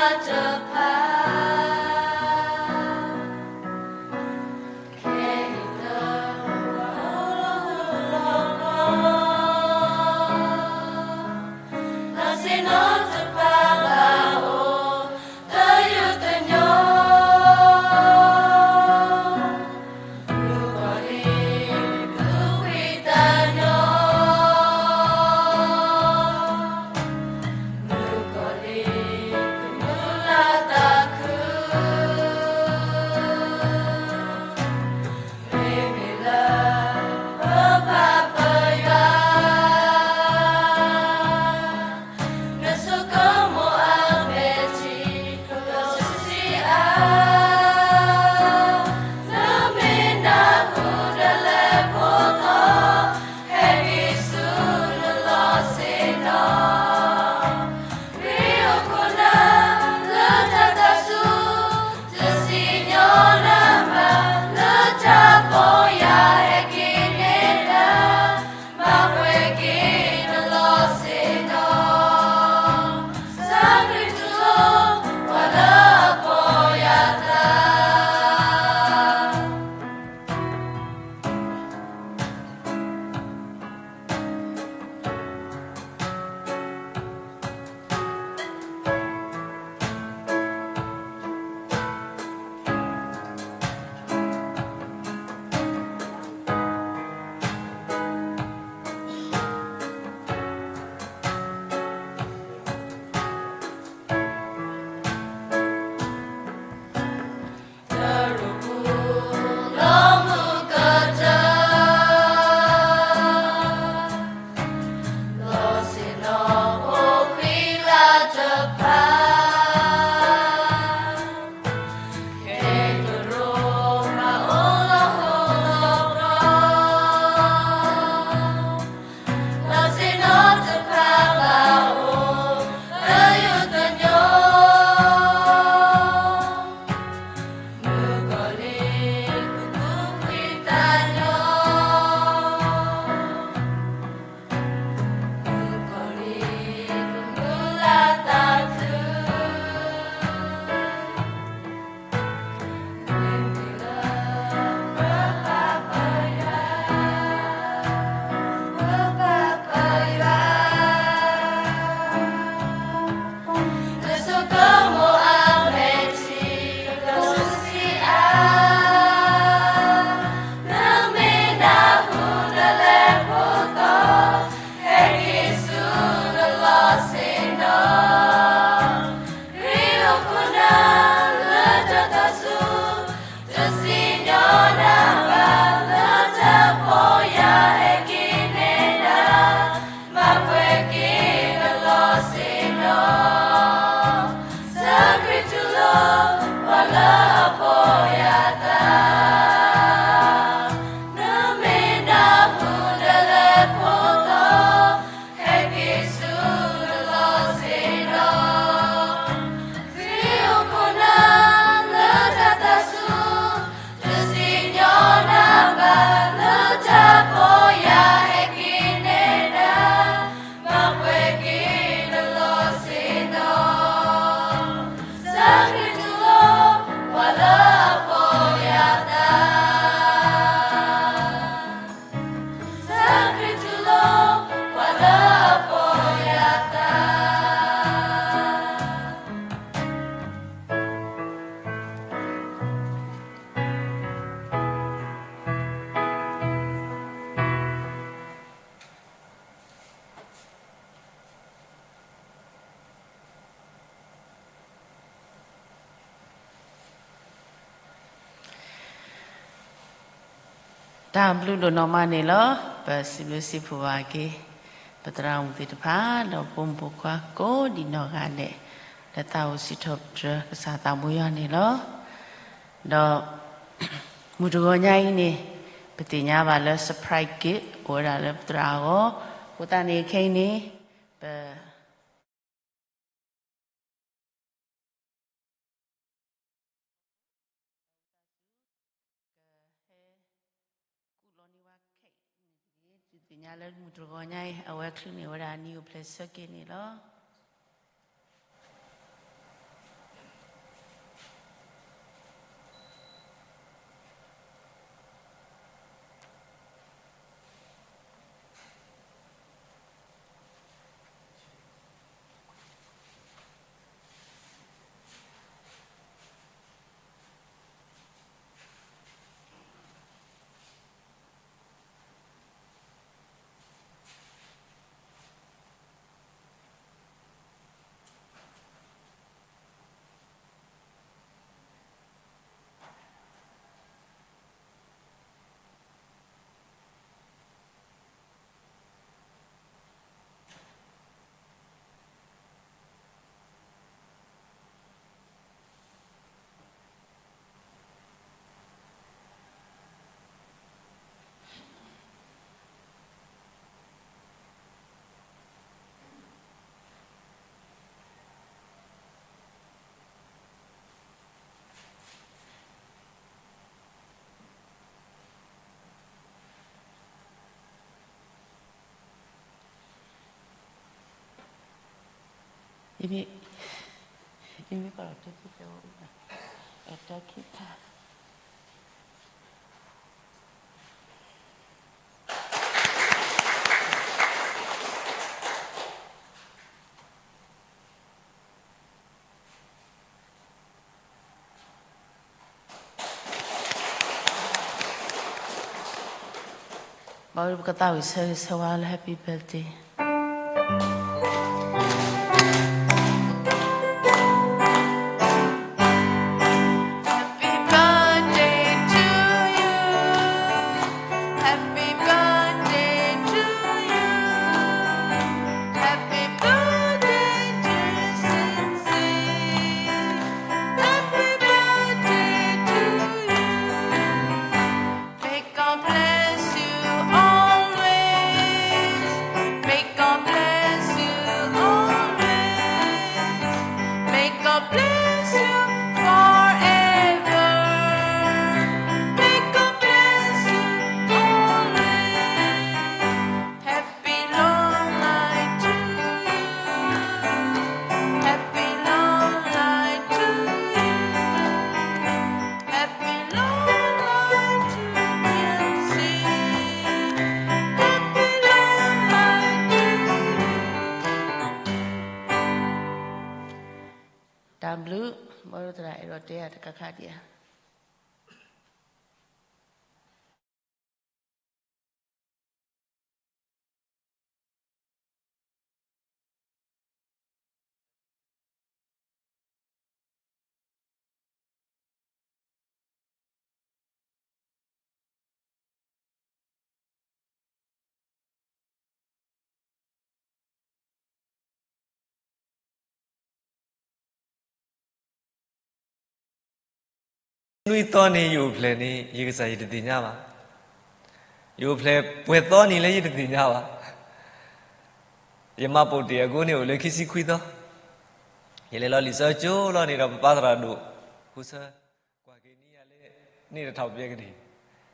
တဖၣ် ခဲအံၤလၢ လီၤဆ့ၣ်နီၤတဖၣ်ဘၣ်အိၣ် တယူးတညီ မုၣ်ကီၤလံၢ် သူၣ်ဖှံသးညီ မုၣ်ကီၤလံၢ် ကမုၢ်လၢ်သးခု မ့မ့ၢ်လၢ ပပၢ်ပယွၤ နဆိကမိၣ်အမဲာ်ထံ ဒီးစီဆှံအါ နမ့ၢ်နၢ်ဟူဒီးလဲၤဖိသီ ဟဲက့ၤဆူနလီၢ်ဆ့ၣ်နီၤ ခရံာ်အိၣ်ခိးနၤ လၢတၢ်သးစူၤ တစံၣ်ညီၣ်နၤဘၣ် လၢတၢ်ပီၢ်ယၢ် ဟဲက့ၤနဲဒၣ် မၤပှဲၤက့ၤနလီၢ်ဆ့ၣ်နီၤ စၢ်ခရံာ်တူၢ်လိာ် ပှၤလၢအပီၢ်ယၢ်သးတစံၣ်ညီၣ်နၤဘၣ် လၢတၢ်ပီၢ်ယၢ် ဟဲက့ၤနဲဒၣ် မၤပှဲၤက့ၤနလီၢ်ဆ့ၣ်နီၤ စၢ်ခရံာ်တူၢ်လိာ် ပှၤလၢအပီၢ်ယၢ်သး နမ့ၢ်နၢ်ဟူဒီးလဲၤဖိသီ ဟဲက့ၤဆူနလီၢ်ဆ့ၣ်နီၤ ခရံာ်အိၣ်ခိးနၤ လၢတၢ်သးစူၤ တစံၣ်ညီၣ်နၤဘၣ် လၢတၢ်ပီၢ်ယၢ် ဟဲက့ၤနဲဒၣ် မၤပှဲၤက့ၤနလီၢ်ဆ့ၣ်နီၤ စၢ်ခရံာ်တူၢ်လိာ် ပှၤလၢအပီၢ်ယၢ်သး စၢ်ခရံာ်တူၢ်လိာ် ပှၤလၢအပီၢ်ယၢ်သး တၢ်ဘျုးဒိၣ်နီၢ်မးန့ၣ်လီၤ. ပစံးဘျုးစံးဖှိၣ်ဘၣ်က့ၤ ပသရၣ်မုၣ်သ့ၣ်တဖၣ် ဒီးပိာ်မုၣ်ပိာ်ခွါကိးဒံးနီၢ်ဂၤဒဲး လၢတၢ်အိၣ်စံးထီၣ်ပတြၢၤကစၢ်သးဘိယွၤန့ၣ်လီၤ. ဒီး မုၢ်တဂီၤညါအံၤန့ၣ် ပသ့ၣ်ညါဘၣ်လၢ surprise gift အိၣ်ဝဲဒၣ်လၢပသရၣ်အဂီၢ်, အဃိသတးန့ၣ်ခဲအံၤန့ၣ် ပ ကဟဲကူၣ်လီၤန့ၢ်ဝဲခဲအံၤန့ၣ်တဂ့ၤ, သုသ့ၣ်ညါလၢမုၢ်တဂီၤညါအံၤ အဝဲချုးန့ၢ်ဝဲဒၣ် နံၣ်အိၣ်ဖျဲၣ်ဆၢက့ၤန့ၣ်လီၤ. ယမ့ၢ်, ယမ့ၢ်ကီးဒီးတၢ်ခံဖဲ, တၢ်ခံဖဲ ဘၣ်ဝဲပကသးဝံၣ်ဆၢဂ့ၤဆၢဝါလၢ Happy birthday. Happy birthday to you. Happy birthday to you. Happy birthday, dear Sissy. Happy birthday to you. May God bless you always. May God bless you always. May God bless you forever. May God bless you always. Happy long life to you. Happy long life to you. Happy long life to you. Happy long life to you. တၢ်ဘျုး, ဘၣ်ဒိသရၣ်အဲၣ်ဒိးတဲတခါခါဒံးဧါ. နွံသီန့ၣ် ယအိၣ်ဖျဲၣ်န့ၣ် ယကစၢ်ယတသ့ၣ်ညါဘၣ်. ယအိၣ်ဖျဲၣ်ပှဲၤသီန့ၣ်လၢယတသ့ၣ်ညါဘၣ်. ယမှတ်ပုံတင်အကိန့ၣ်အိၣ်လၢခံဆံခွံသီ, ယလဲၤလီၤလံာ်စီဆှံကၠိလီၤန့ၣ်ဒီး ပပၢ်သရၣ်ဒိၣ် ဃုဆၢ ကွၢ်က့ၤန့ၢ်ယၤလၢ န့ၢ်တထီၣ်ပျဲကဒံး,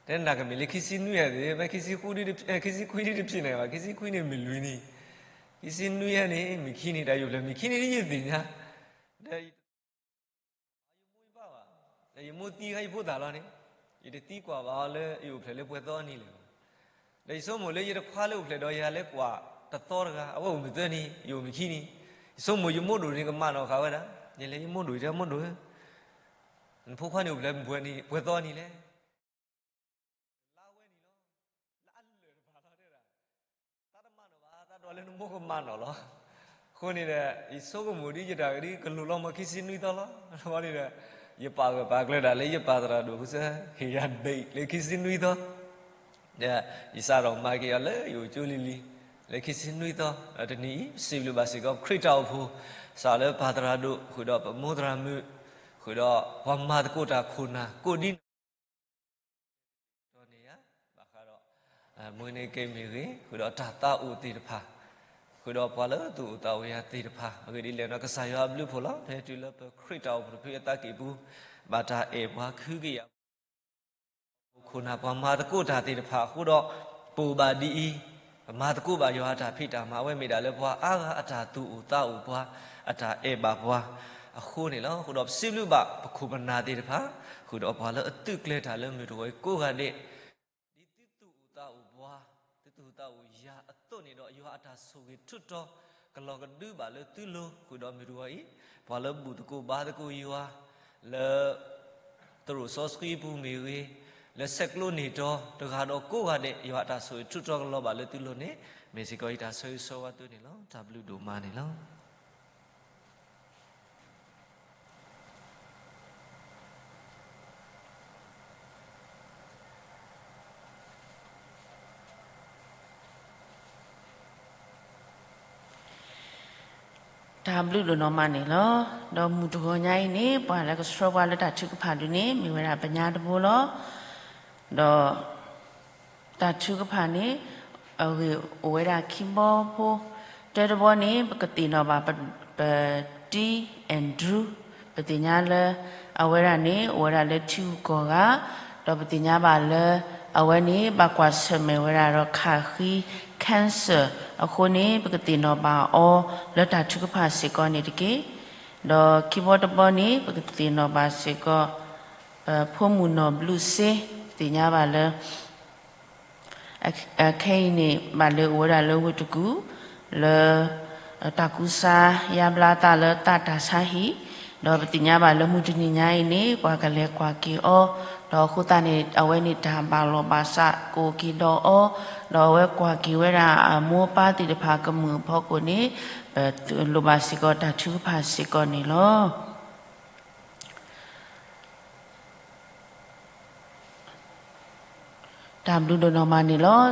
တဲနၤကမ့ၢ်လၢခံဆံနွံယၤသ့ၣ်, မ့ၢ်ခံဆံခွံဒ်တဖျဲၣ်န့ၣ်ဘၣ်, ခံဆံခွံဒ်တဖျဲၣ်န့ၣ် မ့ၢ်လွံၢ်နံၣ်, ခံဆံနွံယၤန့ၣ် မ့ၢ်ခံနံၣ်, တၢ်ယအိၣ်ဖျဲၣ်မ့ၢ်ခံနံၣ်ဒ်ယတသ့ၣ်ညါ, ဒီး ယမိၢ်ယပၢ်ဘၣ်, ဒီးယမိၢ်သံခါယဖိသၣ်လီၤန့ၣ်, ယတသံကွၢ်ဘၣ်အီၤလၢယအိၣ်ဖျဲၣ်လၢပှဲၤသီအနံၤလဲၣ်ဘၣ်. ဒီးယဆိကမိၣ်လၢယတခွါလၢအိၣ်ဖျဲၣ်ဒီးယၤလၢကွၢ်တသီတဂၤ, အဝဲအိၣ်မ့ၢ်သၢနံၤ, ယအိၣ်မ့ၢ်ခံနံၤ, ယဆိကမိၣ်ယမိၢ်ဒိၣ်န့ၣ်ကမၤနီၣ်ဃာ်ဝဲဒၣ်, ယလဲၤယမိၢ်ဒိၣ် ယတဲမိၢ်ဒိၣ်ဧၢ, နဖိခွါန့ၣ်အိၣ်ဖျဲၣ်ပှဲၤနံၤ, ပှဲၤသီနံၤလဲၣ် လါဝဲနံၤလီၤ, လၢအလၢာ်တဖၣ်လီၤတဲဒၣ်, သးတမၤနီၣ်ဘၣ်, သးဒိးလၢနမိၢ်ကမၤနီၣ်လီၤ. အဃိန့ၣ်ဒီး ယဆိကမိၣ်ဒ်ယတၢ်ဂ့ၢ်ဒ်ကလိၤလီၤမးခံဆံနွံသီလီၤ. အဃိန့ၣ်ဒီး ယပာ်ဂၢၢ်ပာ်ကျၢၤဒၣ်လၢယပၢ်သရၣ်ဒိၣ် ဃုဆၢ ဟ့ၣ်ယၤ date လၢခံဆံနွံသီ ဒီး ယစးထီၣ်မၤက့ၤအီၤလၢယအိၣ်ကၠိလံၤလံၤ လၢခံဆံနွံသီ, ဒီးတနံၤအံၤ ပစံးဘျုးဘၣ်စ့ၢ်ကီး ခရံာ်တၢ်အိၣ်ဖှိၣ် စးလၢပၢ်သရၣ်ဒိၣ် ဃုာ်ဒီးပမိၢ်သရၣ်မုၣ် ဃုာ်ဒီးပှၤမၤသကိးတၢ်ခိၣ်နၢ်ကိးဒ်နီၢ်ဂၤဒဲး ဒီးန့ၣ်ယၤ ဘၣ်ဃးဒီး မုၢ်နံၤကဲမ့ၢ်ဂ့ၤ ဃုာ်ဒီးတၢ်သးအိၣ်သ့ၣ်တဖၣ်, ဃုာ်ဒီးပှၤလၢသူၣ်အိၣ်သးအိၣ်ယၤသ့ၣ်တဖၣ်, အဂ့ၢ်ဒ်လဲၣ်န့ၣ် ကစၢ်ယွၤအဘျုးအဖှိၣ်လီၤ. ဖဲတုၤလၢပခရံာ်တၢ်အိၣ်ဖှိၣ်တဖုအသးကံၢ်ပူၤ ဘၣ်တၢ်အဲၣ်ပှၤ ခုကယာ်ပှၤ ခိၣ်နၢ်ပှၤမၤသကိးတၢ်သ့ၣ်တဖၣ်အဃိဒီး ပအိၣ်ဘၣ်ဒ်အံၤ, ပမၤသကိးဘၣ်ယွၤအတၢ်ဖံးတၢ်မၤ အဝဲမ့ၢ်ဒၣ်လၢပှၤအါဂၤအတၢ်သူၣ်အိၣ်သးအိၣ် ပှၤအတၢ်အဲၣ်ဘၣ်ပှၤအဃိန့ၣ်လီၤ. အဃိဒီးပစံးဘျုးဘၣ်ပခိၣ်ပနၢ်သ့ၣ်တဖၣ်, ဃုာ်ဒီးပှၤလၢအသုးကျဲၤတၢ်လၢမုၢ်တဂီၤအံၤကိးဂၤဒဲး ဒ်သုသူၣ်အိၣ်သးအိၣ်ပှၤ, သုသူၣ်အိၣ်သးအိၣ်ယၤအသိးန့ၣ်ဒီး ယွၤအတၢ်ဆိၣ်ဂ့ၤထူးတီၤ ကလီၤကဒုဘၣ်လၢသုလိၤ, ဃုာ်ဒီးမုၢ်တဂီၤအံၤ ပှၤလၢဘူၣ်သကိးဘါသကိးယွၤ လၢ သရိာ်စီဆှံပူၤမ့ၢ်ဂ့ၤ, လၢဆဲးကျိးန့ၢ်တီၤ တဂၤဒီးကိးဂၤဒဲး ယွၤအတၢ်ဆိၣ်ဂ့ၤထူးတီၤကလီၤဘၣ်လၢသုလိၤန့ၣ် မ့ၢ်စ့ၢ်ကီးယတၢ်ဆၢဂ့ၤဆၢဝါသုန့ၣ်လီၤ. တၢ်ဘျုးဒိၣ်မးန့ၣ်လီၤ. တၢ်ဘျုးဒိၣ်နီၢ်မးန့ၣ်လီၤ. ဒီးမုၢ်တဂီၤညါအံၤန့ၣ် ပှၤလၢကဆှၢပှၤလၢတၢ်ထုကဖၣ်ဒုးန့ၣ် မ့ၢ်ဝဲဒၣ်ပညါတဘိလီၤ. ဒီး တၢ်ထုကဖၣ်န့ၣ် အဂ့ၢ်အိၣ်ဝဲဒၣ်ခံဘီဖိ, တၢတဘီန့ၣ် ပကသ့ၣ်နီၣ်ဘၣ် ပတံ Andrew, ပသ့ၣ်ညါလၢ အဝဲဒၣ်န့ၣ် အိၣ်ဝဲဒၣ်လၢထံဂုၤကီၢ်ဂၤ, ဒီးပသ့ၣ်ညါဘၣ်လၢ အဝဲန့ၣ် ဘၣ်ကွၢ်ဆၢၣ်မဲာ်ဝဲဒၣ်ဒီးခးဃံ cancer အဃိန့ၣ် ပကသ့ၣ်နီၣ်ဘၣ်အီၤလၢတၢ်ထုကဖၣ်စ့ၢ်ကီးန့ၣ်တက့ၢ်. ဒီးခံဘီတဘီန့ၣ် ပကသ့ၣ်နီၣ်ဘၣ်စ့ၢ်ကီး ပဖိမုၣ်နီၢ်ဘျုးစ့ သ့ၣ်ညါဘၣ်လၢ အခဲအံၤန့ၣ် ဘၣ်လၢအိၣ်ဝဲဒၣ်လၢဝ့ၢ်တကူၣ် လၢ တၢ်ကူစါ ယါဘျါသးလၢသးတၢ်ဆါဟံၣ်, ဒီးပသ့ၣ်ညါဘၣ်လၢမုၢ်တနံၤညါအံၤန့ၣ် ပှၤကလဲၤကွၢ်က့ၤအီၤ, ဒီးအဃိသတးန့ၣ် အဝဲန့ၣ်တၢ်ဘၣ်လီၢ်ဘၣ်စးကအိၣ်က့ၤဒီးအီၤ, ဒီးအဝဲကွၢ်က့ၤဝဲဒၣ်အမိၢ်အပၢ်သ့ၣ်တဖၣ်ကမုာ်အဖီခိၣ်န့ၣ် ပလိၣ်ဘၣ်စ့ၢ်ကီးတၢ်ထုကဖၣ်စ့ၢ်ကီးန့ၣ်လီၤ. တၢ်ဘျုးဒိၣ်နီၢ်မးန့ၣ်လီၤ.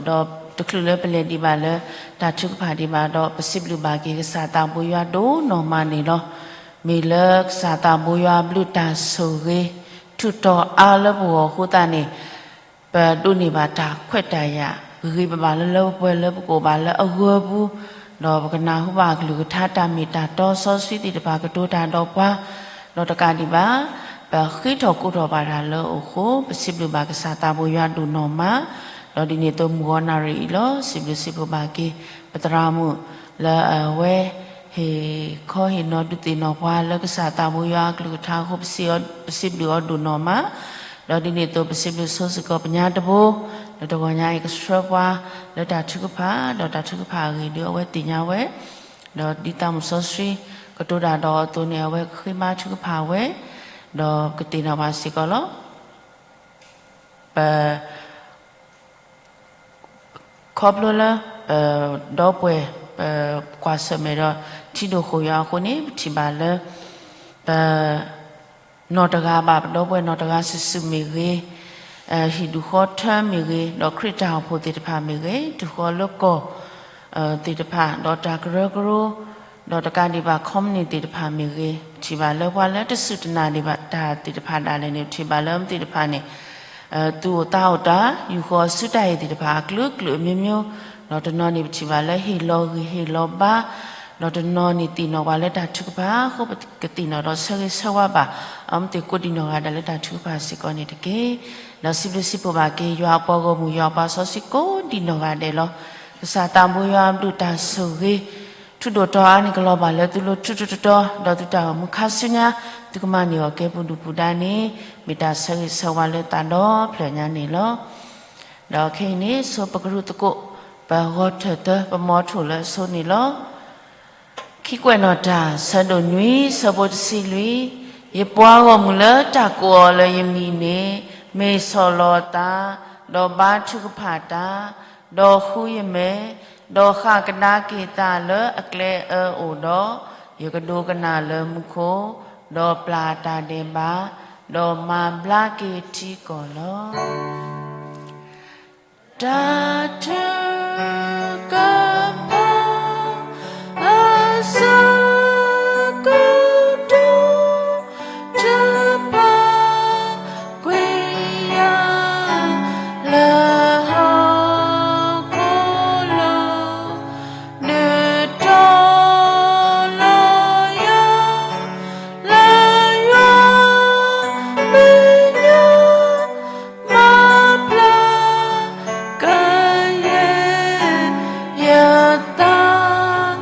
ဒီးတချုးလၢပလဲၤဒံးဘၣ်လၢတၢ်ထုကဖၣ်ဒံးဘၣ်ဒီး ပစံးဘျုးဘၣ်က့ၤကစၢ်သးဘိယွၤဒိၣ်နီၢ်မးန့ၣ်လီၤ. မ့ၢ်လၢကစၢ်သးဘိယွၤအဘျုးတၢ်ဆိၣ်ဂ့ၤ ထုးထီၣ်အါလၢပဂီၢ်အဃိသတးန့ၣ် ပဒိးန့ၢ်ဘၣ်တၢ်ခွဲးတၢ်ယာ် ဂ့ၤဂ့ၤဘၣ်ဘၣ်လၢလၢပှဲၤပှဲၤလၢပကအိၣ်ဘၣ်လၢအဂၢၤပူၤ, ဒီးပကနၢ်ဟူဘၣ်အကလုၢ်ကထါတၢ်မ့ၢ်တၢ်တီစီဆှံသ့ၣ်တဖၣ်ကတိၤတၢ်ဒီးပှၤ, ဒီးတကးဒံးဘၣ် ပဃ့ထီၣ်ကိးထီၣ်ဘၣ်တၢ်လၢအအိၣ်အဃိ ပစံးဘျုးဘၣ်ကစၢ်သးဘိယွၤဒိၣ်နီၢ်မး, ဒီးဒ်န့ၣ်အသိးမုၢ်ဂီၤနၣ်ရံၣ်အံၤလီၤ စံးဘျုးစံးဖှိၣ်ဘၣ်က့ၤ ပသရၣ်မုၣ်လၢအဝဲ ဟ့ၣ်ခီဟ့ၣ်နီၤဒုးသ့ၣ်နီၣ်ပှၤလၢကစၢ်သးဘိယွၤအကလုၢ်ကထါအဃိ ပစံးဘျုးအီၤဒိၣ်နီၢ်မး, ဒီးဒ်န့ၣ်အသိးပစံးဘျုးဆိစ့ၢ်ကီးပညါတဘိ, ဒီးတဂီၤညါအံၤကဆှၢပှၤလၢတၢ်ထုကဖၣ်, ဒီးတၢ်ထုကဖၣ်အဂ့ၢ်ဒုးအဝဲသ့ၣ်ညါဝဲ, ဒီးဒ်သးမုၢ်စီဆှံကတိၤတၢ်ဒီးအီၤအသိးန့ၣ် အဝဲကဃ့ဘါထုကဖၣ်ဝဲ, ဒီးကသ့ၣ်နီၣ်ဘၣ်စ့ၢ်ကီးလီၤ. ပ ခီဖျိလၢ ပဒီပုၢ်ဝဲၢ် ပကွၢ်ဆၢၣ်မဲာ်ဒီးထံဒိၣ်ဃိၣ်ယွၤအဃိန့ၣ် ပထံၣ်ဘၣ်လၢ ပနီၢ်တဂၤဘၣ် ပဒီပုၢ်ဝဲၢ်နီၢ်တဂၤစုာ်စုာ်မ့ၢ်ဂ့ၤ, ဟံၣ်ဒူၣ်ဃီထၢမ့ၢ်ဂ့ၤ, ဒီးခရံာ်တၢ်အိၣ်ဖှိၣ်သ့ၣ်တဖၣ်မ့ၢ်ဂ့ၤ, တုၤဃီၤလၢကီၢ် သ့ၣ်တဖၣ်, ဒီးတၢ်ကရၢကရိ, ဒီးတကးဒံးဘၣ် ခီမနံၣ်သ့ၣ်တဖၣ်မ့ၢ်ဂ့ၤ, ပထံၣ်ဘၣ်လၢပှၤလၢတစူၢ်တနာ်ဒံးဘၣ်တၢ်သ့ၣ်တဖၣ်ဒၣ်လဲာ်န့ၣ် ပထံၣ်ဘၣ်လၢမ့ၢ်သ့ၣ်တဖၣ်န့ၣ် သူၣ်အိၣ်သးအိၣ်တၢ် ယူၢ်ဃီၤစုတၢ်အံၤသ့ၣ်တဖၣ်အကလုာ်ကလုာ်အမျိုးမျိုး, ဒီးတနီၤန့ၣ်ပထံၣ်ဘၣ်လၢဟ့ၣ်လီၤဂံၢ်ဟ့ၣ်လီၤဘါ, ဒီးတနီၤန့ၣ်သ့ၣ်နီၣ်ပှၤလၢတၢ်ထုကဖၣ်အဃိ ပကသ့ၣ်နီၣ်ဒီးဆၢဂ့ၤဆၢဝါဘၣ် အမ့ၢ်သ့ၣ်ကိးဒံးနီၢ်ဂၤဒဲးလၢတၢ်ထုကဖၣ်စ့ၢ်ကီးန့ၣ်တက့ၢ်. ဒီးစံးဘျုးစံးဖှိၣ်ဘၣ်က့ၤ ယွၤအပှၤဂီၢ်မုၢ် ယွၤအပှၤစီဆှံကိးဒံးနီၢ်ဂၤဒဲးလီၤ. ကစၢ်သးဘိယွၤအဘျုးတၢ်ဆိၣ်ဂ့ၤ ထူဒိၣ်တီၤအါန့ၣ် ကလီၤဘၣ်လၢသုလိၤထူထူတီတီ, ဒီးသုတၢ်အိၣ်မူခါဆူညါ သုကမၤန့ၢ်အီၤကဲပူၤဒုၣ်ပူၤဒါန့ၣ် မ့ၢ်တၢ်ဆၢဂ့ၤဆၢဝါလၢသးဒီဖျၢၣ်ညါန့ၣ်လီၤ. ဒီးခဲအံၤန့ၣ် ဆိပကရူၢ်သကိး ပဂီၤထၢၣ်သၢ ပမီထိၣ်လၢအဆိန့ၣ်လီၤ. ခံကွဲးနီၣ်တၢ် ဆၢဒိၣ်နွံ ဆၢဖိတဆံလွံၢ်, ယပှၤဂီၢ်မုၢ်လၢတၢ်ကိးအီၤလၢယမံၤန့ၣ် မ့ၢ်ဆီၣ်လီၤအသး, ဒီးဘါထုကဖၣ်တၢ်, ဒီးဃုယမဲာ်, ဒီးဃၣ်ကဒါက့ၤအသးလၢအကျဲအၢအိၣ်ဒီး, ယကဒိကနၣ်လၢမူခိၣ်, ဒီးပျၢ်တၢ်ဒဲးဘး, ဒီးမၤဘျါက့ၤထံကီၢ်လီၤ. တၢ်ထုကဖၣ် အဆၢကတီၢ် ထုကဖၣ်ကွံာ်ယၤ လၢဟီၣ်ခိၣ်လီၤ. နုာ်ထီၣ်လီၤယၤ လၢယွၤမဲာ်ညါ မၤဘျါကယဲၢ်ယသး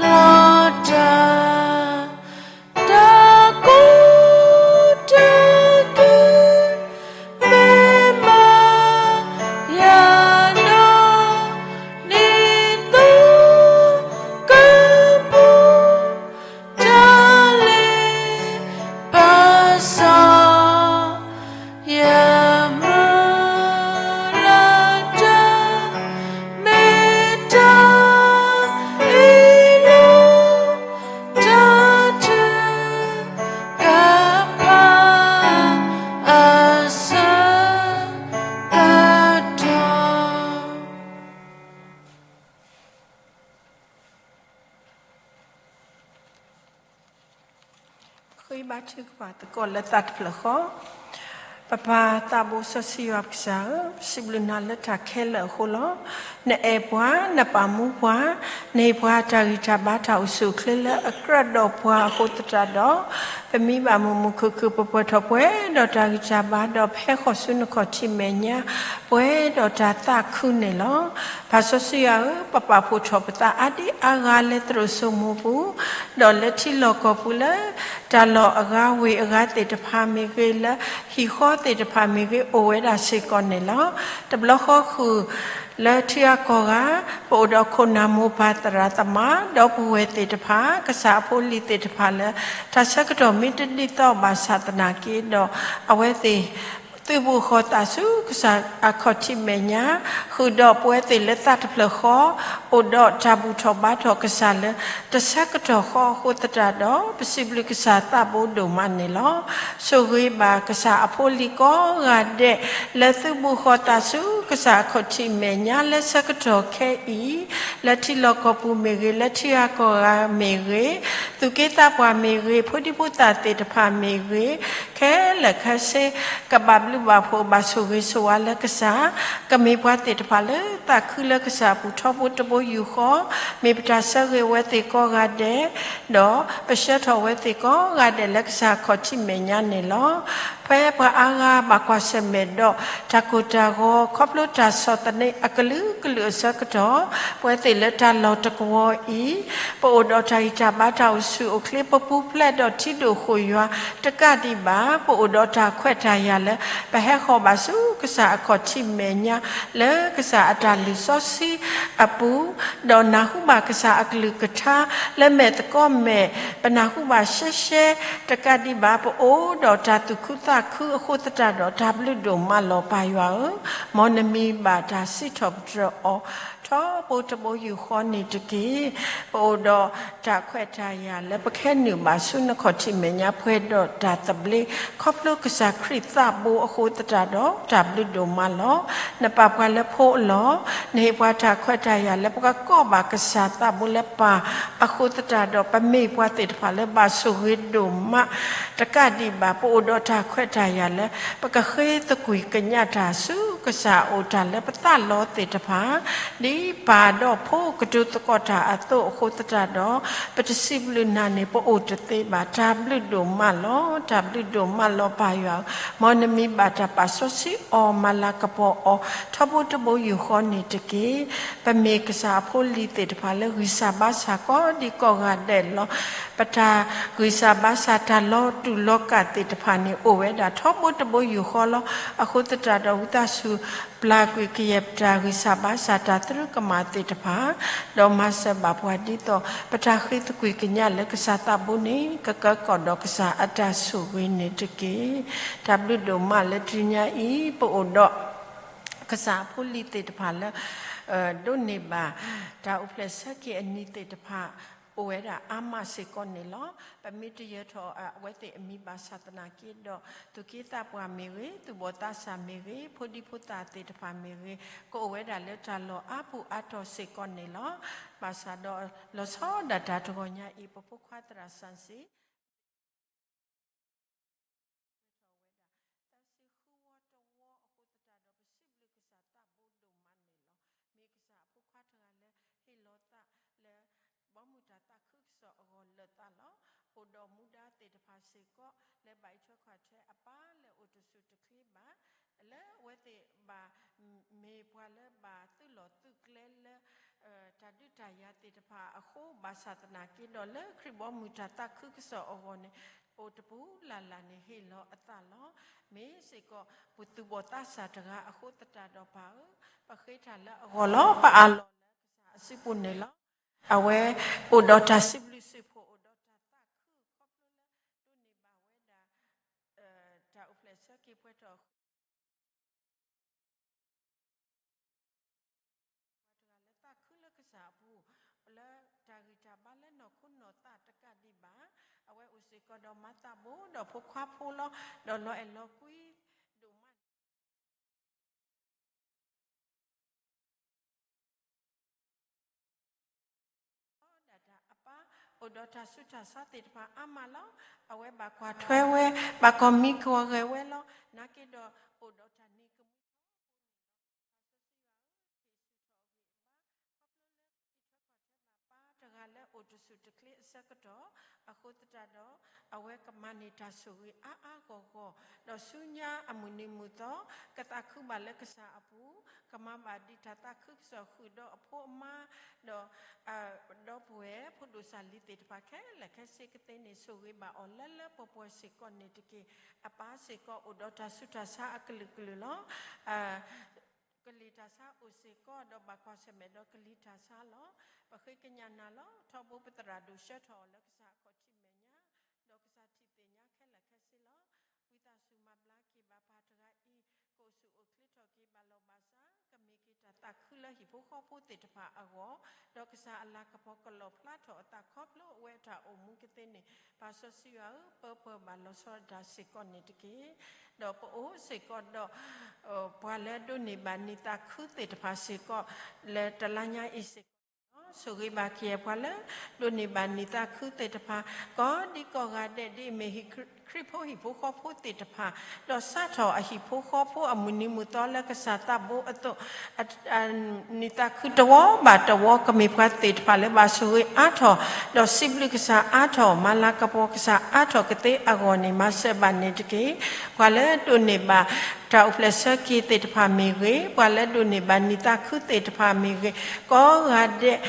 လီၤတၢ် တၢ်ကူၣ်တၢ်က့ၤ မ့ၢ်မၤယၤဒီး ဒ်သိးကပူၤ တၢ်လ့ပစီ ယမုၢ်လၢ်တၢ် မ့ၢ်တၢ်အ့ၣ်လိာ် တၢ်ထုကဖၣ် အဆၢကတီၢ် ဃ့ဘါထုကဖၣ်သကိးလၢသးတဖျၢၣ်ဃီ. ပပၢ်သးဘိစီဆှံယွၤပကစၢ်ဧၢ, ပစံးဘျုးနၤလၢတၢ်ခဲလၢာ်အဃိလီၤ. နအဲၣ်ပှၤ, နပာ်မူပှၤ, နဟ့ၣ်ပှၤတၢ်ဂံၢ်တၢ်ဘါတၢ်အိၣ်ဆူၣ်အိၣ်ချ့လၢအကြၢးဒီးပှၤအဃိသတးဒီး, ပမံဘၣ်မုာ်မုာ်ခုၣ်ခုၣ်ပှဲၤပှဲၤထီၣ်ပှဲၤဒီးတၢ်ဂံၢ်တၢ်ဘါဒီးဖဲဃီၤဆူနခီၣ်ထံးမဲာ်ညါ ပှဲၤဒီးတၢ်သးခုန့ၣ်လီၤ. ပၢ်စီဆှံယွၤဧၢ, ပပာ်ဖှိၣ်ထီၣ်ပသးအါဒံအါဂၤလၢသရိာ်စိမိပူၤ, ဒီးလၢထံလီၢ်ကီၢ်ပူၤလၢ တၢ်လီၢ်အဂၤဝ့ၢ်အဂၤသ့ၣ်တဖၣ်မ့ၢ်ဂ့ၤ, လၢဟံၣ်ဃီသ့ၣ်တဖၣ်မ့ၢ်ဂ့ၤ, အိၣ်ဝဲဒၣ်စ့ၢ်ကီးန့ၣ်လီၤ. တဘျီဃီဃုာ် လၢထံဂၤကီၢ်ဂၤ ပအိၣ်ဒီးခိၣ်နၢ်မိၢ်ပၢ်သရၣ်သမါ ဒီပုၢ်ဝဲၢ်သ့ၣ်တဖၣ်, ကစၢ်အဖိအလံၤသ့ၣ်တဖၣ်လၢ တၢ်ဆၢကတီၢ်မ့ၢ်တဒ်သိးဘၣ်ဆၣ်သနာ်က့ဒီး အဝဲသ့ၣ် သုးဘူးဃီၤသးဆူကစၢ်အခီၣ်ထံးမဲာ်ညါ, ဃုာ်ဒီးပဝဲသ့ၣ်လၢသးတဖျၢၣ်ဃီ အိၣ်ဒီးတၢ်ဘူၣ်ထီၣ်ဘါထီၣ်ကစၢ်လၢ တဆၢကတီၢ်ဃီအဃိသတးဒီး ပစံးဘျုးကစၢ်သးဘိဒိၣ်မးန့ၣ်လီၤ. ဆိၣ်ဂ့ၤဘၣ်ကစၢ်အဖိအလံၤကိးဂၤဒဲး လၢသုးဘူးဃီၤသးဆူကစၢ်အခီၣ်ထံးမဲာ်ညါလၢဆၢကတီၢ်ခဲအံၤ, လၢထံလီၢ်ကီၢ်ပူၤမ့ၢ်ဂ့ၤ, လၢထံဂၤကီၢ်ဂၤမ့ၢ်ဂ့ၤ, သူၣ်က့သးပှၢ်မ့ၢ်ဂ့ၤ, ဖိဒံဖိသၣ်သ့ၣ်တဖၣ်မ့ၢ်ဂ့ၤ, ခဲလၢာ်ခဲဆ့ ကဘၣ်ဘျုးဘၣ်ဖှိၣ်ဘၣ်ဆိၣ်ဂ့ၤဆိၣ်ဝါလၢကစၢ်, ကမ့ၢ်ပှၤသ့ၣ်တဖၣ်လၢသးခုလၢကစၢ်အပူၤထီဘိတဘိယူၢ်ဃီ, မ့ၢ်ပတၢ်ဆၢဂ့ၤအဝဲသ့ၣ်ကိးဂၤဒဲး, ဒီးပဆှၢထီၣ်ဝဲသ့ၣ်ကိးဂၤဒဲးလၢကစၢ်အခီၣ်ထံးမဲာ်ညါန့ၣ်လီၤ. ဖဲပှၤအါဂၤဘၣ်ကွၢ်ဆၢၣ်မဲာ်ဒီး တၢ်ကိၢ်တၢ်ဂီၤ ခီဖျိတၢ်ဆီၣ်သနံးအကလုာ်ကလုာ်အဆၢကတီၢ်, ပဝဲသ့ၣ်လၢတၢ်လီၢ်တကဝီၤအံၤ ပအိၣ်ဒီးတၢ်ဂံၢ်တၢ်ဘါတၢ်အိၣ်ဆူၣ်အိၣ်ချ့ ပပူၤဖျဲးဒီးထံဒိၣ်ဃိၣ်ယွၤတကးဒံးဘၣ်, ပအိၣ်ဒီးတၢ်ခွဲးတၢ်ယာ်လၢပဟဲဃီၤဘၣ်ဆူကစၢ်အခီၣ်ထံးမဲာ်ညါ လၢကစၢ်အတၢ်လုၢ်စီဆှံအပူၤ, ဒီးနၢ်ဟူဘၣ်ကစၢ်အကလုၢ်ကထါ လၢမဲာ်သကိးမဲာ် ပနၢ်ဟူဘၣ်ရှဲရှဲတကးဒံးဘၣ်, ပအိၣ်ဒီးတၢ်သူၣ်ခုသးခုအဃိသတးဒီး တၢ်ဘျုးဒိၣ်မးလီၤပၢ်ယွၤဧၢ, မ်နမံၤဘၣ်တၢ်စံးထီၣ်ပတြၢၤအီၤ ထီဘိတဘိယူၢ်ဃီန့ၣ်တက့ၢ်. ပအိၣ်ဒီးတၢ်ခွဲးတၢ်ယာ်လၢပကဟဲနုာ်ဘၣ်ဆူနခီၣ်ထံးမဲာ်ညါပှဲၤဒီးတၢ်သဘျ့ ခီဖျိကစၢ်ခရံာ်သးဘိအဃိသတးဒီး တၢ်ဘျုးဒိၣ်မးလီၤ. နပာ်ပှၤလၢဖိအလီၢ်, နဟ့ၣ်ပှၤတၢ်ခွဲးတၢ်ယာ်လၢပကကိးဘၣ်ကစၢ်သးဘိလၢပၢ်အဃိသတးဒီး ပမ့ၢ်ပှၤသ့ၣ်တဖၣ်လၢဘၣ်ဆိၣ်ဂ့ၤဒိၣ်မးတကးဒံးဘၣ်, ပအိၣ်ဒီးတၢ်ခွဲးတၢ်ယာ်လၢ ပကဃ့သကွံၢ်ကညးတၢ်ဆူကစၢ်အအိၣ်တၢ်လၢပသးလီသ့ၣ်တဖၣ် ဒ်ပၢ်ဒီးဖိကတိၤသကိးတၢ်အသိးအဃိသတးဒီး ပတစံးဘျုးနၤန့ၣ် ပအိၣ်တသ့ဘၣ်. တၢ်ဘျုးဒိၣ်မးလီၤ, တၢ်ဘျုးဒိၣ်မးလီၤပၢ်ယွၤဧၢ, မ်နမံၤဘၣ်တၢ်ပာ်စီဆှံအီၤမၤလၤကပီၤအီၤ ထီဘိတဘိယူၢ်ဃီန့ၣ်တက့ၢ်. ပမ့ၢ်ကစၢ်အဖိအလံၤသ့ၣ်တဖၣ်လၢဂံၢ်စၢ်ဘါစၢ်ကိးဒံကိးဂၤဒဲးလီၤ. ပတၢ်ဂံၢ်စၢ်ဘါစၢ်တၢ်လီၤတူာ်လီၤကာ်သ့ၣ်တဖၣ်န့ၣ် အိၣ်ဝဲဒၣ်ထီဘိတဘိယူၢ်ဃီလီၤ. အဃိသတးဒီးဝံသးစူၤ ပျၢ်ကွံာ်ကယဲၢ်ပတၢ်ဂံၢ်စၢ်ဘါစၢ်တၢ်သရူးကမၣ်သ့ၣ်တဖၣ် ဒီးမၤစၢၤဘၣ်ပှၤဒ်သိး ပတၢ်ဃ့သကွံၢ်ကညးလၢကစၢ်သးဘိန့ၣ် ကကၢကီၣ်ဒီးကစၢ်အတၢ်ဆိၣ်ဂ့ၤန့ၣ်တက့ၢ်. တၢ်ဘျုးဒိၣ်မးလၢတနံၤညါအံၤ ပအိၣ်ဒီး ကစၢ်အဖိအလံၤသ့ၣ်တဖၣ်လၢ ဒိးန့ၢ်ဘၣ် တၢ်အိၣ်ဖျဲၣ်ဆၢက့ၤအနံၤသ့ၣ်တဖၣ် အိၣ်ဝဲဒၣ်အါမးစ့ၢ်ကီးန့ၣ်လီၤ. ပမ့ၢ်တယၢၤထီၣ်အဝဲသ့ၣ်အမံၤဘၣ်ဆၣ်သနာ်က့ဒီး သူၣ်က့သးပှၢ်မ့ၢ်ဂ့ၤ, သူၣ်ဘီၣ်သးစၢ်မ့ၢ်ဂ့ၤ, ဖိဒံဖိသၣ်သ့ၣ်တဖၣ်မ့ၢ်ဂ့ၤ, ကအိၣ်ဝဲဒၣ်လၢတၢ်လီၢ်အါပူၤအါတီၢ်စ့ၢ်ကီးန့ၣ်လီၤ. ဘၣ်ဆၣ်ဒီးလီၤဆီဒၣ်တၢ်တဂီၤညါအံၤ ပဖိခွါသရၣ်စၣ်စ့ၣ် သးစ့ၢ်ဃုဝီတဝီအဃိသတးဒီး ပစံးဘျုးကစၢ်သးဘိဒိၣ်မးန့ၣ်လီၤ. မ့ၢ်ကစၢ်အဖိခွါတဂၤလၢဟ့ၣ်လီၤသးလၢ ဘီမုၢ်တၢ်သးခုကစီၣ်အဂီၢ်လၢာ်သးလီၤ. အိၣ်ဒီးမူဒါသ့ၣ်တဖၣ်စ့ၢ်ကီး လၢဘၣ်အံးထွဲကွၢ်ထွဲအပၢ်လၢအိၣ်တဆူၣ်တချ့ဘၣ် လၢအဝဲသ့ၣ်ဘၣ်မ့ၢ်ပှၤလၢဘၣ်သုးလီၢ်သုးကျဲလၢ တၢ်ဒုးတၢ်ယၤသ့ၣ်တဖၣ်အဃိ ဘၣ်ဆၣ်သနာ်က့ဒီး လၢခရံာ်ဘီမုၢ်တၢ်သးခုကစီၣ်အဂီၢ်န့ၣ် အိၣ်တပူၤလၢ်လၢ်န့ၣ် ဟ့ၣ်လီၤအသးလီၤ. မ့ၢ်စ့ၢ်ကီး ပသူၣ်ဘီၣ်သးစၢ်တဂၤအဃိသတးဒီးပၢ်ဧၢ, ပဃ့တၢ်လၢအဂီၢ်လီၤ. ပအးလီၤလၢကစၢ်အစုပူၤန့ၣ်လီၤ. အဝဲအိၣ်ဒီးတၢ်စံးဘျုးစံးဖှိၣ် အိၣ်ဒီးတၢ်သးခု ခီဖျိလၢဒိးန့ၢ်ဘၣ်ဝဲဒၣ် တၢ်အိၣ်ဖျဲၣ်ဆၢက့ၤပှဲၤထီၣ်အဃိ ပှၤတဂၤလၢသးခုလၢကစၢ်အပူၤ လၢတၢ်ဂံၢ်တၢ်ဘါလၢနီၢ်ခိနီၢ်သးတကးဒံးဘၣ်, အဝဲအိၣ်စ့ၢ်ကီးဒီးမၤသးဘိဒီးဖိခွါဖိလီၤ. ဒီးလီၤအဲၣ်လီၤကွံဒိၣ်မးန့ၣ် ဒၣ်တၢ်အပၢ် အိၣ်ဒီးတၢ်ဆူးတၢ်ဆါသ့ၣ်တဖၣ်အါမးလီၤ. အဝဲဘၣ်ကွၢ်ထွဲဝဲ ဘၣ်ကီၢ်မံကီၢ်ဂဲၤဝဲလီၤ. နာ်က့ဒီးအိၣ်ဒီးတၢ်နံၤကမှံထီဘိန့ၣ်လီၤ. ပၢ်စီဆှံယွၤဧၢ, က့ၤဆူၣ်ထီၣ်အဂံၢ်အဘါ ခီဖျိလၢအံးထွဲကွၢ်ထွဲဘၣ်ပၢ်တဂၤလၢအိၣ်တဆူၣ်တချ့အဆၢကတီၢ်အဃိသတးဒီး အဝဲကမၤန့ၢ်တၢ်ဆိၣ်ဂ့ၤအါအါဂီၢ်ဂီၢ်, ဒီးဆူညါအမုၢ်နံၤမုၢ်သီ ကသးခုဘၣ်လၢကစၢ်အပူၤ, ကမၤဘၣ်ဒံးတၢ်သးခုကစီၣ်ဃုာ်ဒီးအဖိအမါ, ဒီး ဒီပုၢ်ဝဲၢ်ဖိဒိၣ်စၢ်လံၤသ့ၣ်တဖၣ်ခဲလၢာ်ခဲဆ့ကသ့န့ၣ် ဆိၣ်ဂ့ၤဘၣ်အီၤလၢလၢပှဲၤပှဲၤစ့ၢ်ကီးန့ၣ်တက့ၢ်. အပၢ်စ့ၢ်ကီးအိၣ်ဒီးတၢ်ဆူးတၢ်ဆါအကလုာ်ကလုာ်လီၤ. ကလံၤတၢ်ဆါအိၣ်စ့ၢ်ကီး ဒီးဘၣ်ကွၢ်ဆၢၣ်မဲာ်ဒီးကလံၤတၢ်ဆါလီၤ. ပဃ့ကညးနၤလီၤ. ထီဘိပသရၣ်ဒိၣ်ဆှၢထီၣ်အီၤလၢကစၢ်အခီၣ်ထံးမဲာ်ညါ, ဒီးကစၢ်ထံၣ်သ့ၣ်ညါခဲလၢာ်ခဲဆ့လီၤ. ဝံသးစူၤမၤဘျါက့ၤဘၣ်ပၢ်တဂၤအံၤ, ကအိၣ်ဆူၣ်အိၣ်ချ့ထီၣ်က့ၤဘၣ်လီၢ်ဘၣ်စး, ကမ့ၢ်က့ၤတၢ်သးခုလၢဟံၣ်ဖိဃီဖိသ့ၣ်တဖၣ်အဂီၢ်, ဒီးကစၢ်အလၤကပီၤကလီၣ်ဖျါထီၣ်အသးခီဖျိအဝဲအတၢ်အိၣ်မူကသ့န့ၣ်, ပၢ်စီဆှံယွၤဧၢ, ပၢပှဲၤဘၣ်လီၤဆီဒၣ်တၢ်စ့ၢ်ကီးန့ၣ်တက့ၢ်. ဒီးပအိၣ်စ့ၢ်ကီးဒီး ပှၤလၢဒိးန့ၢ်ဘၣ်နံၤသးခုသ့ၣ်တဖၣ်စ့ၢ်ကီး လၢတလါညါအံၤစ့ၢ်ကီးန့ၣ်လီၤ. ဆိၣ်ဂ့ၤဘၣ်က့ၤပှၤလၢဒိးန့ၢ်ဘၣ်နံၤသးခုသ့ၣ်တဖၣ်, ကိးဒံကိးဂၤဒဲး ဒ်အမ့ၢ်ဟံၣ်ခရံာ်ဖိဟံၣ်ဖိဃီဖိသ့ၣ်တဖၣ်, ဒီးစးထီၣ်အဟံၣ်ဖိဃီဖိအမုၢ်နံၤမုၢ်သီလၢကစၢ်သးဘိအသိး, နံၤသးခုတဝီဘၣ်တဝီ ကမ့ၢ်ပှၤသ့ၣ်တဖၣ်လၢဘၣ်ဆိၣ်ဂ့ၤအါထီၣ်, ဒီးစံးဘျုးကစၢ်အါထီၣ်, မၤလၤကပီၤကစၢ်အါထီၣ်ကသ့အဂီၢ်န့ၣ် မၤစၢၤဘၣ်န့ၣ်တက့ၢ်. ပှၤလၢဒိးန့ၢ်ဘၣ် တၢ်အိၣ်ဖျဲၣ်ဆၢက့ၤသ့ၣ်တဖၣ်မ့ၢ်ဂ့ၤ, ပှၤလၢဒိးန့ၢ်ဘၣ်နံၤသးခုသ့ၣ်တဖၣ်မ့ၢ်ဂ့ၤ, ကိးဂၤဒဲး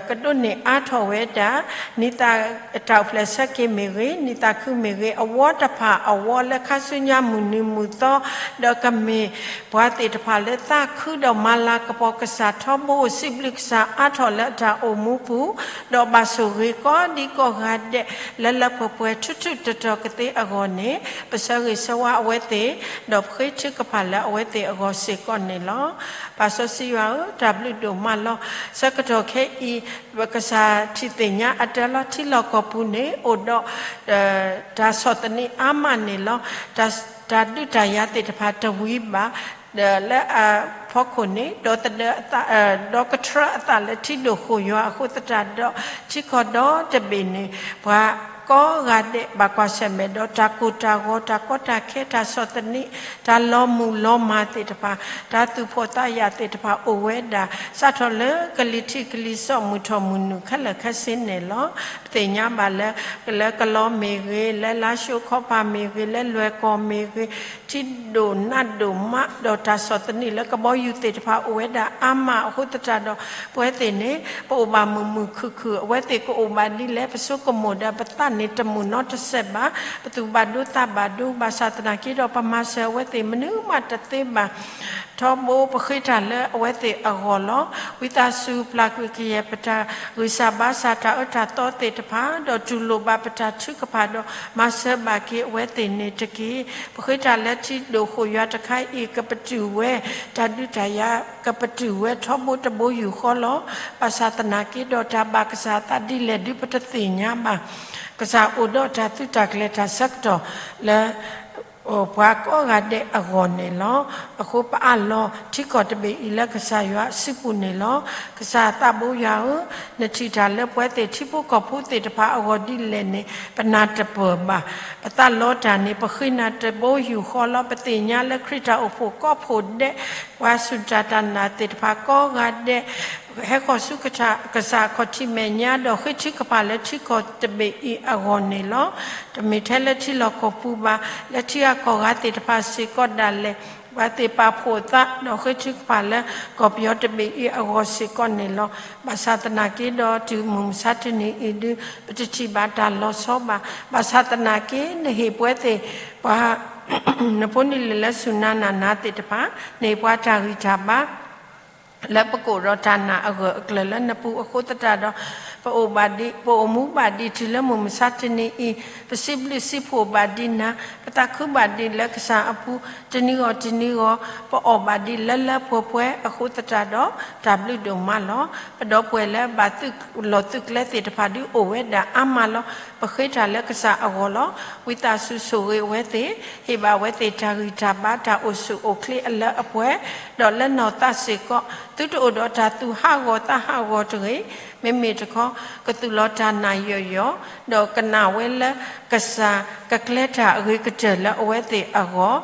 ကဒိးန့ၢ်အါထီၣ်ဝဲဒၣ် နံၤသး တၢ်အိၣ်ဖျဲၣ်ဆၢက့ၤမ့ၢ်ဂ့ၤ, နံၤသးခုမ့ၢ်ဂ့ၤ, အဝီတဖၣ်အဝီလၢခါဆူညါမုၢ်နံၤမုၢ်သီ, ဒီးကမ့ၢ်ပှၤသ့ၣ်တဖၣ်လၢသးခုဒီးမၤလၤကပီၤကစၢ်ထီဘိ, စံးဘျုးကစၢ်အါထီၣ်လၢအတၢ်အိၣ်မူပူၤ, ဒီးဘၣ်ဆိၣ်ဂ့ၤကိးဒံကိးဂၤဒဲး လၢလၢပှဲၤပှဲၤထူးထူးတီၤတီၤကသ့အဂီၢ်န့ၣ်, ပဆၢဂ့ၤဆၢဝါအဝဲသ့ၣ်, ဒီးပဃ့ထုကဖၣ်လၢအဝဲသ့ၣ်အဂီၢ်စ့ၢ်ကီးန့ၣ်လီၤ. ပၢ်စီဆှံယွၤဧၢ, တၢ်ဘျုးဒိၣ်မးလီၤ. ဆၢကတီၢ်ခဲအံၤ ပကစၢ်ထံၣ်သ့ၣ်ညါအတၢ်လီၤထံလီၢ်ကီၢ်ပူၤန့ၣ် အိၣ်ဒီး တၢ်ဆီၣ်သနံးအါမးန့ၣ်လီၤ. တၢ်ဒုးတၢ်ယၤသ့ၣ်တဖၣ်တဝံၤဘၣ် လၢအဖီခိၣ်န့ၣ် ဒီသဒၢအသး, ဒီကထြၢအသးလၢထံဒိၣ်ဃိၣ်ယွၤအဃိသတးဒီး ထံကီၢ်ဒီတဘ့ၣ်န့ၣ် ပှၤကိးဂၤဒဲးဘၣ်ကွၢ်ဆၢၣ်မဲာ်ဒီးတၢ်ကိၢ်တၢ်ဂီၤ, တၢ်ကီတၢ်ခဲ, တၢ်ဆီၣ်သနံး, တၢ်လီၤမုၢ်လီၤမၢ်သ့ၣ်တဖၣ်, တၢ်သူၣ်ဖှီၣ်သးယာ်သ့ၣ်တဖၣ်အိၣ်ဝဲဒၣ်, စးထီၣ်လၢကလံၤထံးကလံၤစိး မုၢ်ထီၣ်မုၢ်နုာ်ခဲလၢာ်ခဲဆ့န့ၣ်လီၤ. ပသ့ၣ်ညါဘၣ်လၢ လၢကလီမ့ၢ်ဂ့ၤ, လၢလါၡိခီပၤမ့ၢ်ဂ့ၤ, လၢလွဲၢ်ကီၢ်မ့ၢ်ဂ့ၤ, ထံဒိၣ်နးဒိၣ်မး ဒီးတၢ်ဆီၣ်သနံးလၢကဘီယူၤသ့ၣ်တဖၣ်အိၣ်ဝဲဒၣ်အါမးအဃိသတးဒီး ပဝဲသ့ၣ်န့ၣ် ပအိၣ်ဘၣ်မုာ်မုာ်ခုၣ်ခုၣ်, အဝဲသ့ၣ်ကအိၣ်ဘၣ်ဒ်လဲၣ်, ပဆိကမိၣ်ဒီးပသးန့ၣ်တမုာ်နီတစဲးဘၣ်, ပသူၣ်ဘၣ်ဒိသးဘၣ်ဒိ, ဘၣ်ဆၣ်သနာ်က့ဒီး ပမၤစၢၤအဝဲသ့ၣ်မနုၤမးတသ့ဘၣ်. ထီဘိပဃ့တၢ်လၢအဝဲသ့ၣ်အဂီၢ်လီၤ. ဝံသးစူၤပျၢ်ကွံာ်ကယဲၢ်ပတၢ်ဂံၢ်စၢ်ဘါစၢ် တၢ်အၢတၢ်သီသ့ၣ်တဖၣ်, ဒီးတူၢ်လိာ်ဘၣ်ပတၢ်ထုကဖၣ်ဒီး မၤစၢၤဘၣ်က့ၤအဝဲသ့ၣ်န့ၣ်တက့ၢ်. ပဃ့တၢ်လၢထံဒိၣ်ဃိၣ်ယွၤတခါအံၤ ကပတုာ်ဝဲ, တၢ်ဒုးတၢ်ယၤ ကပတုာ်ဝဲထီဘိတဘိယူၢ်ဃီလီၤ. ဘၣ်ဆၣ်သနာ်က့ဒီး တၢ်ဘၣ်ကစၢ်အသးဒ်လဲၣ်ဒုး ပတသ့ၣ်ညါဘၣ်. ကစၢ်အိၣ်ဒီးတၢ်သုးတၢ်ကျဲၤတၢ်ဆၢကတီၢ်လၢ ပှၤကိးဂၤဒဲးအဂီၢ်န့ၣ်လီၤ. အဃိပအးလီၤထံကီၢ်တဘ့ၣ်အံၤလၢကစၢ်ယွၤအစုပူၤန့ၣ်လီၤ. ကစၢ်သးဘိယွၤဧၢ, နထံၣ်တၢ်လၢပဝဲသ့ၣ်ထံဖိကီၢ်ဖိသ့ၣ်တဖၣ်အဂီၢ်ဒ်လဲၣ်န့ၣ် ပနၢ်တပၢၢ်ဘၣ်. ပသးလီတၢ်န့ၣ် ပဃ့နၤတဘိယူၢ်ဃီလီၤ. ပသ့ၣ်ညါလၢခရံာ်တၢ်အိၣ်ဖှိၣ်ကိးဖှိၣ်ဒဲး ပှၤစူၢ်တၢ်တၢ်နာ်သ့ၣ်တဖၣ်ကိးဂၤဒဲး ဟဲဃီၤဆူကစၢ်အခီၣ်ထံးမဲာ်ညါ ဒီးဃ့ထုကဖၣ်လၢထံကီၢ်တဘ့ၣ်အံၤအဂီၢ်န့ၣ်လီၤ. တမ့ၢ်ထဲလၢထံလီၢ်ကီၢ်ပူၤဘၣ်, လၢထံဂၤကီၢ်ဂၤသ့ၣ်တဖၣ်စ့ၢ်ကီးဒၣ်လဲာ် ပှၤသ့ၣ်ပာ်ဖှိၣ်အသး ဒီးဃ့ထုကဖၣ်လၢကီၢ်ပယီၤတဘ့ၣ်အံၤအဂီၢ်စ့ၢ်ကီးန့ၣ်လီၤ. ဘၣ်ဆၣ်သနာ်က့ဒီး တုၤမုၢ်မဆါတနံၤအံၤဒုး ပတထံၣ်ဘၣ်တၢ်လီၤဆီဘၣ်. ဘၣ်ဆၣ်သနာ်က့ နဟ့ၣ်ပဝဲသ့ၣ် ပှၤ နဖိနလံၤလၢစူၢ်နၤနာ်နၤသ့ၣ်တဖၣ် နဟ့ၣ်ပှၤတၢ်ဂံၢ်တၢ်ဘါ လၢပကအိၣ်ဒီးတၢ်နာ်အဂၢၢ်အကျၢၤလၢနပူၤအဃိသတးဒီး ပအိၣ်ဘၣ်ဒံး ပအိၣ်မူဘၣ်ဒံးတုၤလၢမုၢ်မဆါတနံၤအံၤ, ပစံးဘျုးစံးဖှိၣ်ဘၣ်ဒံးနၤ, ပသးခုဘၣ်ဒံးလၢကစၢ်အပူၤ တနံၤဂီၤတနံၤဂီၤ, ပအီၣ်ဘၣ်ဒံးလၢလၢပှဲၤပှဲၤအဃိသတးဒီး တၢ်ဘျုးဒိၣ်မးလီၤ. ပဒီပုၢ်ဝဲၢ်လၢဘၣ်သုးလီၢ်သုးကျဲသ့ၣ်တဖၣ်ဒုးအိၣ်ဝဲဒၣ်အါမးလီၤ. ပဃ့တၢ်လၢကစၢ်အဂီၢ်လီၤ. ဝံသးစူၤဆိၣ်ဂ့ၤအဝဲသ့ၣ်, ဟ့ၣ်ဘၣ်အဝဲသ့ၣ်တၢ်ဂံၢ်တၢ်ဘါ တၢ်အိၣ်ဆူၣ်အိၣ်ချ့အလၢအပှဲၤ, ဒီးလၢနီၢ်သးစ့ၢ်ကီး သုတအိၣ်ဒီးတၢ်သူၣ်ဟးဂီၤသးဟးဂီၤတဂ့ၤ. မ့မ့ၢ်တခီ ကသူၣ်လီၤတၢ်နာ်ယီၢ်ယီၢ်, ဒီးကနာ်ဝဲလၢကစၢ် ကကျဲတၢ်အဂ့ၤကတၢၢ်လၢအဝဲသ့ၣ်အဂီၢ်,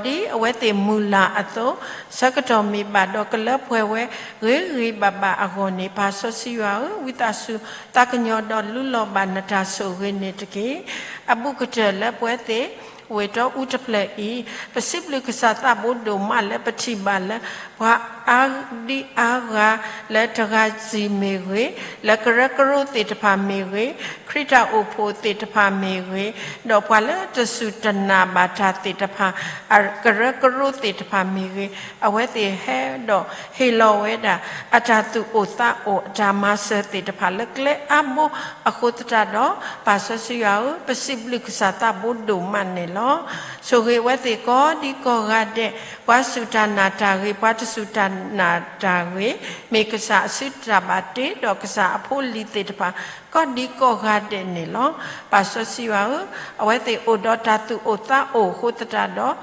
ဒီးဒ်အဝဲသ့ၣ်မုၢ်လၢ်အသိး, ဆၢကတီၢ်မ့ၢ်ဘၣ်ဒီးကလၢပှဲၤဝဲဂ့ၤဂ့ၤဘၣ်ဘၣ်အဂီၢ်န့ၣ်, ပၢ်စီဆှံယွၤဧၢ, ဝံသးစူၤသးကညီၤဒီးလူလီၤဘၣ်နတၢ်ဆိၣ်ဂ့ၤန့ၣ်တက့ၢ်. အဘူးကတၢၢ်လၢပဝဲသ့ၣ် ဝ့ၢ်တီအူတဖျၢၣ်အံၤ, ပစံးဘျုးကစၢ်သးဘိဒိၣ်မးလၢပထံၣ်ဘၣ်လၢ ပှၤအါဒံအါဂၤလၢတဂၤစံၣ်မ့ၢ်ဂ့ၤ, လၢကရၢကရိသ့ၣ်တဖၣ်မ့ၢ်ဂ့ၤ, ခရံာ်တၢ်အိၣ်ဖှိၣ်သ့ၣ်တဖၣ်မ့ၢ်ဂ့ၤ, ဒီးပှၤလၢတစူၢ်တနာ်ဘၣ်တၢ်သ့ၣ်တဖၣ်, အကရၢကရိသ့ၣ်တဖၣ်မ့ၢ်ဂ့ၤ, အဝဲသ့ၣ်ဟဲဒီးဟ့ၣ်လီၤဝဲဒၣ် အတၢ်သူၣ်အိၣ်သးအိၣ်အတၢ်မၤစၢၤသ့ၣ်တဖၣ် လၢကျဲအါဘိအဃိသတးဒီး, ပၢ်စီဆှံယွၤဧၢ, ပစံးဘျုးကစၢ်သးဘိဒိၣ်မးန့ၣ်လီၤ. ဆိၣ်ဂ့ၤအဝဲသ့ၣ်ကိးဒံကိးဂၤဒဲး, ပှၤစူၢ်တၢ်နာ်တၢ်ဂ့ၤ, ပှၤတစူၢ်တၢ်နာ်တၢ်ဂ့ၤ, မ့ၢ်ကစၢ်အစုတၢ်ဘၣ်တ့, ဒီးကစၢ်အဖိလံၤသ့ၣ်တဖၣ် ကိးဒံကိးဂၤဒဲးန့ၣ်လီၤ. ပၢ်စီဆှံယွၤဧၢ, အဝဲသ့ၣ်အိၣ်ဒီးတၢ်သူၣ်အိၣ်သးအိၣ်အဃိသတးဒီး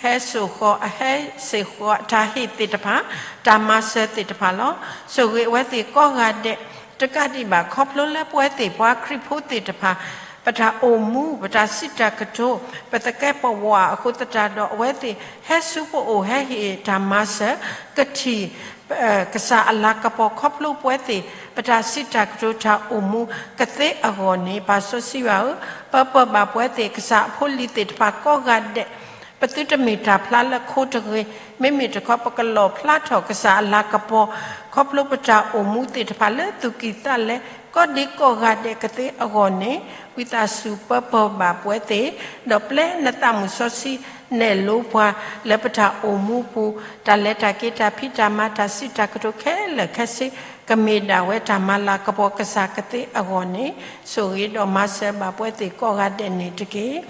ဟဲစိာ်ဃီၤ, အဟဲစိာ်ဃီၤအတၢ်ဟ့ၣ်သ့ၣ်တဖၣ်, တၢ်မၤစၢၤသ့ၣ်တဖၣ်လီၤ. ဆိၣ်ဂ့ၤအဝဲသ့ၣ်ကိးဂၤဒဲး, တကးဒံးဘၣ်ခီဖျိလၢပဝဲသ့ၣ်ပှၤခရံာ်ဖိသ့ၣ်တဖၣ်, ပတၢ်အိၣ်မူ, ပတၢ်စံးတၢ်ကတိၤ, ပသကဲးပဝးအဃိသတးဒီး အဝဲသ့ၣ်ဟဲဆူပအိၣ်, ဟဲဟ့ၣ်တၢ်မၤစၢၤကထံၣ် ကစၢ်အလၤကပီၤခီဖျိပဝဲသ့ၣ် ပတၢ်စံးတၢ်ကတိၤတၢ်အိၣ်မူကသ့အဂီၢ်န့ၣ်, ပၢ်စီဆှံယွၤဧၢ, ပၢပၢဘၣ်ပဝဲသ့ၣ် ကစၢ်အဖိလံၤသ့ၣ်တဖၣ်ကိးဂၤဒဲး, ပသုတမ့ၢ်တၢ်ဖျါလၢခိတဂ့ၤ, မ့မ့ၢ်တခီ ပကလီၣ်ဖျါထီၣ်ကစၢ်အလၤကပီၤ ခီဖျိပတၢ်အိၣ်မူသ့ၣ်တဖၣ်လၢသူၣ်ကံၢ်သးလဲ, ကိးဒံကိးဂၤဒဲးကသ့အဂီၢ်န့ၣ်, ဝံသးစူၤပၢပၢဘၣ်ပဝဲသ့ၣ်, ဒီးပျဲနသးမုၢ်စီဆှံနဲၣ်လိပှၤ လၢပတၢ်အိၣ်မူပူၤ, တၢ်လဲၤတၢ်က့ၤတၢ်ဖံးတၢ်မၤတၢ်စံးတၢ်ကတိၤခဲလၢာ်ခဲဆ့ ကမ့ၢ်ဒၣ်ဝဲတၢ်မၤလၤကပီၤကစၢ်ကသ့အဂီၢ်န့ၣ်, ဆိၣ်ဂ့ၤဒီးမၤစၢၤဘၣ်ပဝဲသ့ၣ်ကိးဂၤဒဲးန့ၣ်တက့ၢ်.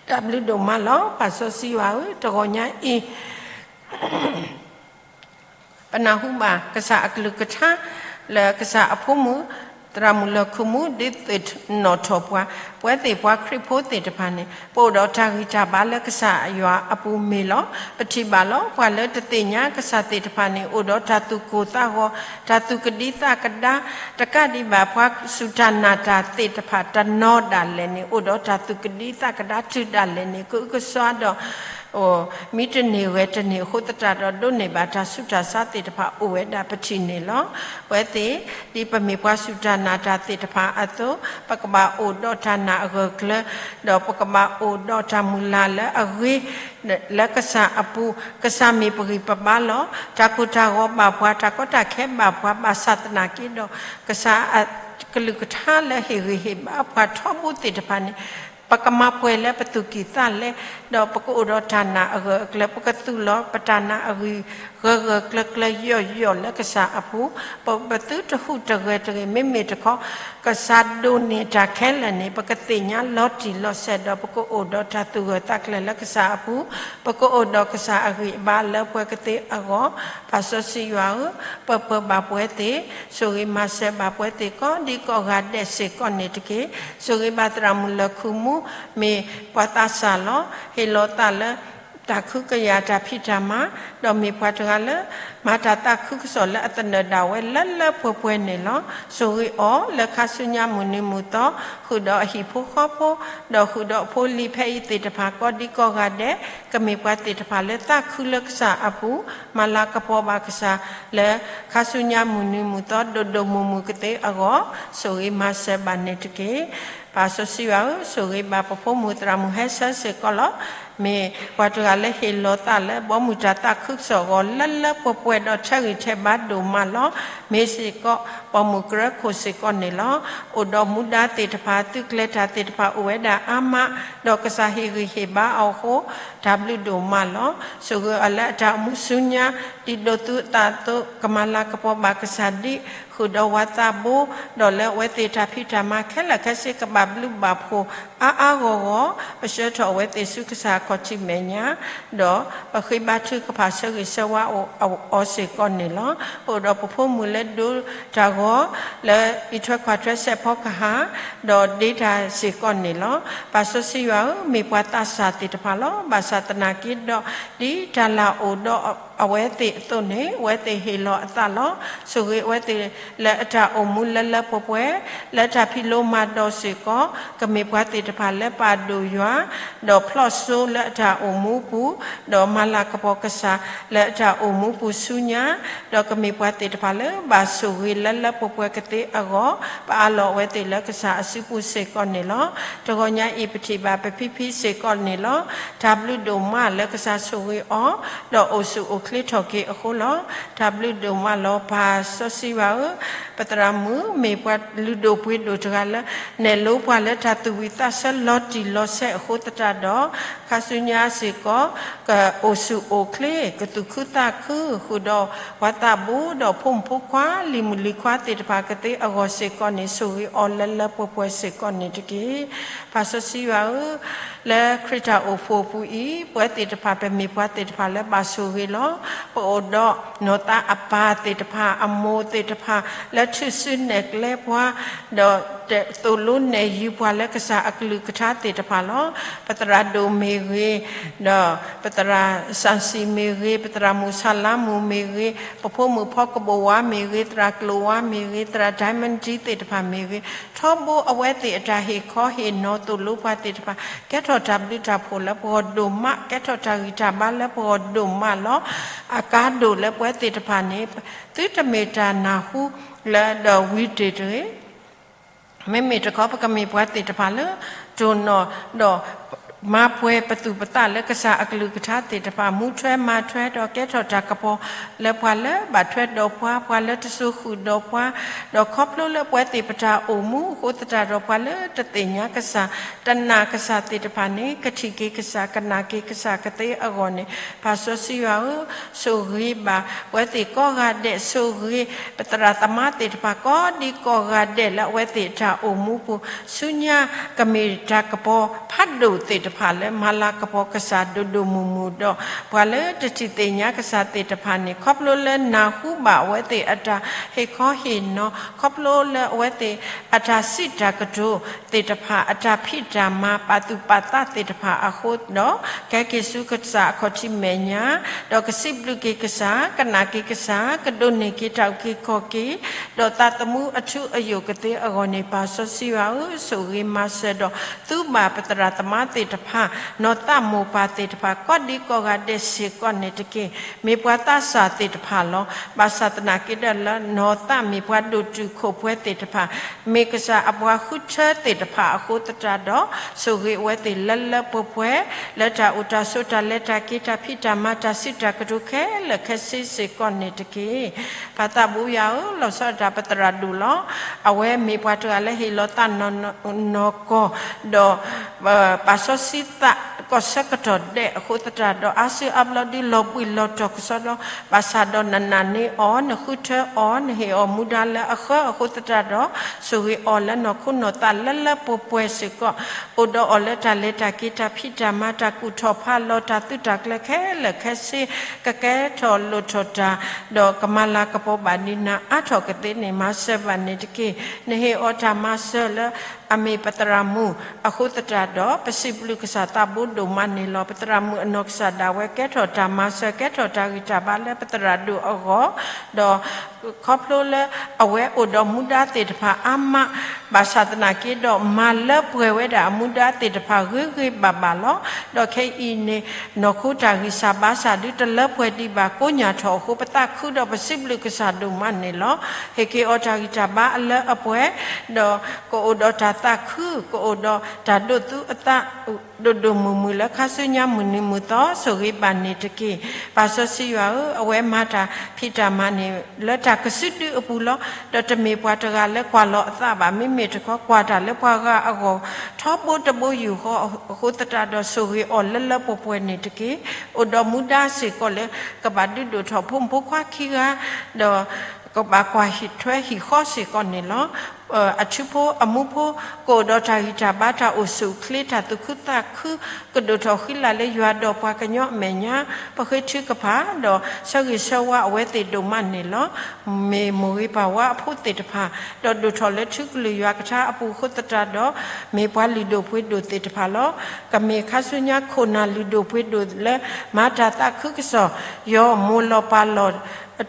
တၢ်ဘျုးဒိၣ်မးလီၤ. ပၢ်စီဆှံယွၤဧၢ, တဂီၤညါအံၤ ပနၢ်ဟူဘၣ်ကစၢ်အကလုၢ်ကထါ လၢကစၢ်အဖိမုၣ် သရၣ်မုၣ်လၢၢ်ခုၣ်မူ ဒုးသ့ၣ်နီၣ်ထီၣ်ပှၤ, ပဝဲသ့ၣ်ပှၤခရံာ်ဖိသ့ၣ်တဖၣ်န့ၣ် ပအိၣ်ဒီးတၢ်ဂံၢ်တၢ်ဘါလၢကစၢ်ယွၤအပူၤမ့ၢ်လီၤ. ပထံၣ်ဘၣ်လီၤ. ပှၤလၢတသ့ၣ်ညါကစၢ်သ့ၣ်တဖၣ်န့ၣ် အိၣ်ဒီးတၢ်သူၣ်ကိၢ်သးဂီၤ, တၢ်သူၣ်ကဒံသးကဒါ, တကးဒံးဘၣ် ပှၤစူၢ်တၢ်နာ်တၢ်သ့ၣ်တဖၣ်တနီၤဒၣ်လဲာ်န့ၣ် အိၣ်ဒီးတၢ်သူၣ်ကဒံသးကဒါတုၤဒၣ်လဲာ်န့ၣ် ကအုကစွါဒီး မံတန့ၢ်ဂဲၤတန့ၢ်အဃိသတးဒီး ဒိးန့ၢ်ဘၣ်တၢ်ဆူးတၢ်ဆါသ့ၣ်တဖၣ်အိၣ်ဝဲဒၣ်ပထံၣ်န့ၣ်လီၤ. ပဝဲသ့ၣ် ဒ်ပမ့ၢ်ပှၤစူၢ်တၢ်နာ်တၢ်သ့ၣ်တဖၣ်အသိး ပကဘၣ်အိၣ်ဒီးတၢ်နာ်အဂၢၢ်အကျၢၤ, ဒီးပကဘၣ်အိၣ်ဒီးတၢ်မုၢ်လၢ်လၢအဂ့ၤ လၢကစၢ်အပူၤ, ကစၢ်မ့ၢ်ပဂံၢ်ပဘါလီၤ. တၢ်ကိၢ်တၢ်ဂီၤဘၣ်ပှၤ, တၢ်ကီတၢ်ခဲဘၣ်ပှၤ, ဘၣ်ဆၣ်သနာ်က့ဒီး ကစၢ်အကလုၢ်ကထါလၢဟ့ၣ်ဂံၢ်ဟ့ၣ်ဘါပှၤထီဘိသ့ၣ်တဖၣ်န့ၣ် ပကမၤပှဲၤလၢပသူၣ်ကံၢ်သးလဲ, ဒီးပကအိၣ်ဒီးတၢ်နာ်အဂၢၢ်အကျၢၤ, ပကသူၣ်လီၤပတၢ်နာ်အဂံၢ် ဂၢၢ်ဂၢၢ်ကျၢၤကျၢၤယီၢ်ယီၢ်လၢကစၢ်အပူၤ, ပသုတဟူးတဂဲၤတဂ့ၤ, မ့မ့ၢ်တခီ ကစၢ်ဒိးန့ၢ်တၢ်ခဲလၢာ်န့ၣ် ပကသ့ၣ်ညါလီၤတံၢ်လီၤဆဲးဒီး ပကအိၣ်ဒီးတၢ်သူၣ်ဂၢၢ်သးကျၢၤလၢကစၢ်အပူၤ, ပကအိၣ်ဒီးကစၢ်အဂံၢ်အဘါလၢပှဲၤကသ့အဂီၢ်, ပၢ်စီဆှံယွၤဧၢ, ပၢပၢဘၣ်ပဝဲသ့ၣ်, ဆိၣ်ဂ့ၤမၤစၢၤဘၣ်ပဝဲသ့ၣ် ကိးဒံကိးဂၤဒဲးစ့ၢ်ကီးန့ၣ်တက့ၢ်. ဆိၣ်ဂ့ၤဘၣ်သရၣ်မုၣ်လၢၢ်ခုၣ်မူ မ့ၢ်ပှၤသးစၢ်လီၤ. ဟ့ၣ်လီၤသးလၢ တၢ်ခုကယာ်တၢ်ဖံးတၢ်မၤ, ဒီးမ့ၢ်ပှၤတဂၤလၢ မၤတၢ်သးခုကစီၣ်လၢအသနၢၣ်ဒၣ်ဝဲလၢလၢပှဲၤပှဲၤန့ၣ်လီၤ. ဆိၣ်ဂ့ၤအီၤလၢခါဆူညါမုၢ်နံၤမုၢ်သီ, ဃုာ်ဒီးအဟံၣ်ဖိဃီဖိ, ဒီးဃုာ်ဒီးအဖိအလံၤဖဲအံၤသ့ၣ်တဖၣ် ကိးဒံကိးဂၤဒဲး, ကမ့ၢ်ပှၤသ့ၣ်တဖၣ်လၢသးခုလၢကစၢ်အပူၤ, မၤလၤကပီၤဘၣ်ကစၢ်လၢ ခါဆူညါမုၢ်နံၤမုၢ်သီ ဒိၣ်ဒိၣ်မုၢ်မုၢ်ကသ့အဂီၢ်, ဆိၣ်ဂ့ၤမၤစၢၤဘၣ်န့ၣ်တက့ၢ်. ပၢ်စီဆှံယွၤဧၢ, ဆိၣ်ဂ့ၤဘၣ်ပဖိမုၣ်သရၣ်မုၣ်ဟဲဆၢစ့ၢ်ကီးလီၤ. မ့ၢ်ပှၤတဂၤလၢဟ့ၣ်လီၤသးလၢ ဘီမုၢ်တၢ်သးခုကစီၣ်အဂီၢ် လၢလၢပှဲၤပှဲၤဒီးထဲးဂံၢ်ထဲးဘါဒိၣ်မးလီၤ. မ့ၢ်စ့ၢ်ကီး ပိာ်မုၣ်ကရၢခိၣ်စ့ၢ်ကီးန့ၣ်လီၤ. အိၣ်ဒီးမူဒါသ့ၣ်တဖၣ် သုးကျဲၤတၢ်သ့ၣ်တဖၣ်အိၣ်ဝဲဒၣ်အါမး, ဒီးကစၢ်ဟ့ၣ်ဂံၢ်ဟ့ၣ်ဘါအီၤအဃိ တၢ်ဘျုးဒိၣ်မးလီၤ. ဆိၣ်ဂ့ၤအီၤလၢအတၢ်အိၣ်မူဆူညါ ဒ်ဒိးသူအသးအသိး ကမၤလၤကပီၤဘၣ်ကစၢ်ဒ် ဃုာ်ဒီးဝၤသးဘိ, ဒီးလၢအဝဲသ့ၣ်တၢ်ဖံးတၢ်မၤခဲလၢာ်ခဲဆ့ကဘၣ် ပဘၣ်ဘျုးဘၣ်ဖှိၣ်အါအါဂီၢ်ဂီၢ်, ပဆှၢထီၣ်အဝဲသ့ၣ်ဆူကစၢ်အခီၣ်ထံးမဲာ်ညါ, ဒီးပဃ့ဘါထုကဖၣ်ဆၢဂ့ၤဆၢဝါအီၤစ့ၢ်ကီးန့ၣ်လီၤ. ပအိၣ်ဒီးပဖိမုၣ်လၢဒိတၢ်ဂီၤ လၢအံးထွဲကွၢ်ထွဲစဲးဖီကဟၣ်, ဒီးဒ့တၢ်စ့ၢ်ကီးန့ၣ်လီၤ. ပၢ်စီဆှံယွၤဧၢ, မ့ၢ်ပှၤသးစၢ်သ့ၣ်တဖၣ်လီၤ. ဘၣ်ဆၣ်သနာ်က့ဒီး ဒ်တၢ်လၢ်အိၣ်ဒီးအဝဲသ့ၣ်အသိးန့ၣ် အဝဲသ့ၣ်ဟ့ၣ်လီၤအသးလီၤ. ဆိၣ်ဂ့ၤအဝဲသ့ၣ်လၢအတၢ်အိၣ်မူလၢလၢပှဲၤပှဲၤ, လၢတၢ်ဖံးလိမၤဒိးစ့ၢ်ကီး, ကမ့ၢ်ပှၤသ့ၣ်တဖၣ်လၢပာ်ဒိၣ်ယွၤ, ဒီးဖျီၣ်စိလၢအတၢ်အိၣ်မူပူၤ, ဒီးမၤလၤကပီၤကစၢ်လၢအတၢ်အိၣ်မူပူၤဆူညါ, ဒီးကမ့ၢ်ပှၤသ့ၣ်တဖၣ်လၢဘၣ်ဆိၣ်ဂ့ၤလၢလၢပှဲၤပှဲၤကသ့အဂီၢ်, ပအးလီၤအဝဲသ့ၣ်လၢကစၢ်အစုပူၤစ့ၢ်ကီးန့ၣ်လီၤ. တဂီၤညါအံၤ ပထံၣ်ဘၣ်ပဖံဖံစ့ၢ်ကီးန့ၣ်လီၤ. တၢ်ဘျုးဒိၣ်မးလၢကစၢ်ဆိၣ်ဂ့ၤအီၤ, ဒီးအိၣ်ဆူၣ်အိၣ်ချ့ထီၣ်က့ၤအဃိလီၤ. တၢ်ဘျုးဒိၣ်မးလီၤ. ပၢ်စီဆှံယွၤဧၢ, ပသရၣ်မုၣ်မ့ၢ်ပှၤလုၢ်ဒိၣ်ပှ့ၤဒိၣ်တဂၤလၢ နဲၣ်လိပှၤလၢတၢ်သူၣ်ဝံၣ်သးဆၢလီၤတံၢ်လီၤဆဲးအဃိသတးဒီး, ခါဆူညါစ့ၢ်ကီး ကအိၣ်ဆူၣ်အိၣ်ချ့, ကသူၣ်ခုသးခု, ဃုာ်ဒီးပှၤသးဘိ, ဒီးဖိမုၣ်ဖိခွါ, လံၤမုၣ်လံၤခွါသ့ၣ်တဖၣ်ကသ့အဂီၢ်စ့ၢ်ကီးန့ၣ် ဆိၣ်ဂ့ၤအီၤလၢလၢပှဲၤပှဲၤစ့ၢ်ကီးန့ၣ်တက့ၢ်. ပၢ်စီဆှံယွၤဧၢ, လၢခရံာ်တၢ်အိၣ်ဖှိၣ်အပူၤအံၤ, ပဝဲသ့ၣ်တဖၣ် ပမ့ၢ်ပှၤသ့ၣ်တဖၣ်လၢဘၣ်ဆိၣ်ဂ့ၤလီၤ. ပအိၣ်ဒီးနီၢ်သးအပၢ်သ့ၣ်တဖၣ်, အမိၢ်သ့ၣ်တဖၣ်, လၢထူၣ်စုနဲၣ်ကျဲပှၤ, ဒီးသိၣ်လိနဲၣ်ယုၤပှၤလၢကစၢ်အကလုၢ်ကထါသ့ၣ်တဖၣ်လီၤ. ပသရၣ်ဒိၣ်မ့ၢ်ဂ့ၤ, ဒီးပသရၣ်စၣ်စံၣ်မ့ၢ်ဂ့ၤ, ပသရၣ်မုၣ်ဆၣ်လါမုၣ်မ့ၢ်ဂ့ၤ, ပဖိမုၣ်ဖီကဘိၣ်ဝါမ့ၢ်ဂ့ၤ, သရၣ်ကျိၤဝါမ့ၢ်ဂ့ၤ, သရၣ်ဒိၣ်မၠၣ်တံသ့ၣ်တဖၣ်မ့ၢ်ဂ့ၤ, ထီဘိအဝဲသ့ၣ်အတၢ်ဟ့ၣ်ခီဟ့ၣ်နီၤသိၣ်လိပှၤသ့ၣ်တဖၣ်, ကဲထီၣ်တၢ်ဘျုးတၢ်ဖှိၣ်လၢပဂီၢ်ဒိၣ်မး, ကဲထီၣ်တၢ်ဂံၢ်တၢ်ဘါလၢပဂီၢ်ဒိၣ်မးလီၤ. အကါဒိၣ်လၢပဝဲသ့ၣ်တဖၣ်န့ၣ်, သုတမ့ၢ်တၢ်နၢ်ဟူလၢဒီးဝံၤတ့ၢ်တဂ့ၤ. မ့မ့ၢ်တခီ ပကမ့ၢ်ပှၤသ့ၣ်တဖၣ်လၢ တိၢ်နီၣ်ဒီး မၤပှဲၤပသူၣ်ပသးလၢကစၢ်အကလုၢ်ကထါသ့ၣ်တဖၣ်, မူထွဲမၤထွဲဒီးကဲထီၣ်တၢ်ကပီၤလၢပှၤလၢဘၣ်ထွဲဒီးပှၤ, ပှၤလၢတစိၤဃုာ်ဒီးပှၤ, ဒီးခီဖျိလၢပဝဲသ့ၣ်ပတၢ်အိၣ်မူအဃိသတးဒီး ပှၤလၢတသ့ၣ်ညါကစၢ်, တနာ်ကစၢ်သ့ၣ်တဖၣ်န့ၣ် ကထံၣ်က့ၤကစၢ်, ကနာ်က့ၤကစၢ်ကသ့အဂီၢ်န့ၣ်, ပၢ်စီဆှံယွၤဧၢ, ဆိၣ်ဂ့ၤဘၣ်ပဝဲသ့ၣ်ကိးဂၤဒဲး, ဆိၣ်ဂ့ၤ ပသရၣ်သမါသ့ၣ်တဖၣ်ကိးဒံကိးဂၤဒဲးလၢအဝဲသ့ၣ်အတၢ်အိၣ်မူပူၤ, ဆူညါကမ့ၢ်တၢ်ကပီၤဖးဒိၣ်သ့ၣ်တဖၣ်လၢမၤလၤကပီၤကစၢ်ဒိၣ်ဒိၣ်မုၢ်မုၢ်ဒီး, ပှၤလၢတထံၣ်သ့ၣ်ညါကစၢ်သ့ၣ်တဖၣ်န့ၣ် ခီဖျိလၢနၢ်ဟူဘၣ်အဝဲသ့ၣ်အတၢ်ဟ့ၣ်ခီဟ့ၣ်နီၤ, ခီဖျိလၢအဝဲသ့ၣ်အတၢ်စံးတၢ်ကတိၤသ့ၣ်တဖၣ်, အတၢ်ဖံးတၢ်မၤပာ်သူၣ်ပာ်သးသ့ၣ်တဖၣ်အဃိဒီး, ကဲက့ၤဆူကစၢ်အခီၣ်ထံးမဲာ်ညါ, ဒီးကစံးဘျုးက့ၤကစၢ်, ကနာ်က့ၤကစၢ်, ကဒိးန့ၢ်က့ၤတၢ်အုၣ်က့ၤခီၣ်က့ၤ, ဒီးသးသမူအထူအယိာ်ကသ့အဂီၢ်န့ၣ်, ပၢ်စီဆှံယွၤဧၢ, ဆိၣ်ဂ့ၤမၤစၢၤဒီး သူဘၣ်ပသရၣ်သမါသ့ၣ်တဖၣ်, နီၢ်သးမိၢ်ပၢ်သ့ၣ်တဖၣ် ကိးဒံကိးဂၤဒဲးစ့ၢ်ကီးန့ၣ်တက့ၢ်. မ့ၢ်ပှၤသးစၢ်သ့ၣ်တဖၣ်လီၤ. ဘၣ်ဆၣ်သနာ်က့ဒီး လၢနီၢ်သးမ့ၢ်ပှၤဒိၣ်တုာ်ခိၣ်ပှဲၤသ့ၣ်တဖၣ်, မ့ၢ်ကစၢ်အပှၤဃုထၢသ့ၣ်တဖၣ်အဃိသတးဒီး, ဆိၣ်ဂ့ၤအဝဲသ့ၣ်လၢလၢပှဲၤပှဲၤ, လၢတၢ်အိၣ်တၢ်ဆိးတၢ်လဲၤတၢ်က့ၤတၢ်ဖံးတၢ်မၤတၢ်စံးတၢ်ကတိၤခဲလၢာ်ခဲဆ့စ့ၢ်ကီးန့ၣ်တက့ၢ်. ပၢ်သးဘိယွၤဧၢ, လီၤဆီဒၣ်တၢ်ပသရၣ်ဒိၣ်လီၤ. အဝဲမ့ၢ်ပှၤတဂၤလၢဟ့ၣ်လီၤသးနီၢ်နီၢ်ကီၢ်, ဒီး ပာ်စီဆှံသးကီၢ်ဆၢကတီၢ်ဒဲးအဃိသတးဒီး အါစုအါဘျီဒုးလီၤဘှံးလီၤတီၤကစီဒီ, ဘၣ်ဆၣ်ဒီးနနာ်န့ၢ်အီၤ, နဃုထၢအီၤ, နဟ့ၣ်အီၤမူဒါလၢအဃၢအဃိသတးဒီး, ဆိၣ်ဂ့ၤအီၤလၢနီၢ်ခိနီၢ်သးလၢလၢပှဲၤပှဲၤစ့ၢ်ကီး, အိၣ်ဒီးအီၤလၢတၢ်လဲၤတၢ်က့ၤတၢ်ဖံးတၢ်မၤတၢ်ကူၣ်ထီၣ်ဖးလီၤ တၢ်သုးတၢ်ကျဲၤခဲလၢာ်ခဲဆ့, ကကဲထီၣ်လိၣ်ထီၣ်တၢ်, ဒီးကမၤလၤကပီၤဘၣ်ဒံးနၤအါထီၣ်ကသ့န့ၣ် မၤစၢၤဘၣ်န့ၣ်တက့ၢ်. နဟ့ၣ်အီၤတၢ်မၤစၢၤလၢ အမ့ၢ်ပသရၣ်မုၣ်အဃိသတးဒီး ပစံးဘျုးကစၢ်သးဘိဒိၣ်မးန့ၣ်လီၤ. ပသရၣ်မုၣ်အနီၢ်ကစၢ်ဒၣ်ဝဲ ကဲထီၣ်တၢ်မၤစၢၤ ကဲထီၣ်တၢ်ဂံၢ်တၢ်ဘါလၢပသရၣ်ဒိၣ်အဂီၢ်, ဒီးခီဖျိလၢအဝဲအိၣ်ဒီးမူဒါသ့ၣ်တဖၣ်အါမး, ဘၣ်ဆၣ်သနာ်က့ဒီး မၤလၢပှဲၤဝဲဒၣ်အမူဒါသ့ၣ်တဖၣ်ဂ့ၤဂ့ၤဘၣ်ဘၣ်လီၤ. ဒီးခဲအံၤန့ၣ် နီၢ်ခိတၢ်ဂံၢ်စၢ်ဘါစၢ်ဒုးတလၢပှဲၤဒံးဘၣ်ကိးညၣ်ထီၣ်အဃိ ပသးခုဒီးပစံးဘျုးကစၢ်ဒိၣ်မးန့ၣ်လီၤ. ဟ့ၣ်က့ၤအီၤတၢ်ဂံၢ်တၢ်ဘါအလၢအပှဲၤ, ဒီးကအိၣ်ဒီးတၢ်သးခု, ကအိၣ်ဒီးတၢ်ဒိးသူအသး ဒိၣ်ဒိၣ်မုၢ်မုၢ်လၢခါဆူညါမုၢ်နံၤမုၢ်သီ ဆိၣ်ဂ့ၤဘၣ်န့ၣ်တက့ၢ်. ပၢ်စီဆှံယွၤဧၢ, အဝဲမၤတၢ်ဖံးတၢ်မၤန့ၣ် လၢတၢ်ကစုဒုအပူၤလီၤ. ဒီးတမ့ၢ်ပှၤတဂၤလၢကွၢ်လီၤအသးဘၣ်, မ့မ့ၢ်တခီ ကွၢ်တၢ်လၢပှၤဂၤအဂီၢ် ထီဘိတဘိယူၢ်ဃီအဃိသတးဒီး ဆိၣ်ဂ့ၤအီၤလၢလၢပှဲၤပှဲၤန့ၣ်တက့ၢ်. အိၣ်ဒီးမူဒါစ့ၢ်ကီးလၢ ကဘၣ်ဒုးဒိၣ်ထီၣ်ဖိမုၣ်ဖိခွါခံဂၤ, ဒီးကဘၣ်ကွၢ်ထွဲဟံၣ်ဃီစ့ၢ်ကီးန့ၣ်လီၤ. အထူဖိအမူဖိ ကအိၣ်ဒီးတၢ်ဂံၢ်တၢ်ဘါ တၢ်အိၣ်ဆူၣ်အိၣ်ချ့ တၢ်သူၣ်ခုသးခု ကဒိၣ်ထီၣ်ဃံလၤလၢယွၤဒီးပှၤကညီအမဲာ်ညါ ပဃ့ထုကဖၣ် ဒီးဆၢဂ့ၤဆၢဝါအဝဲသ့ၣ်ဒိၣ်မးန့ၣ်လီၤ. မ့ၢ်မိၢ်ဂ့ၤပၢ်ဝါအဖိသ့ၣ်တဖၣ် ဒီးဒိၣ်ထီၣ်လၢထူကလုၢ်ယွၤကထါအပူၤအဃိသတးဒီး မ့ၢ်ပှၤလုၢ်ဒိၣ်ပှ့ၤဒိၣ်သ့ၣ်တဖၣ်လီၤ. ကမ့ၢ်ခါဆူညါခိၣ်နၢ်လုၢ်ဒိၣ်ပှ့ၤဒိၣ်လၢ မၤတၢ်သးခုကစီၣ် ယီၤမိၢ်လီၤပၢ်လီၤ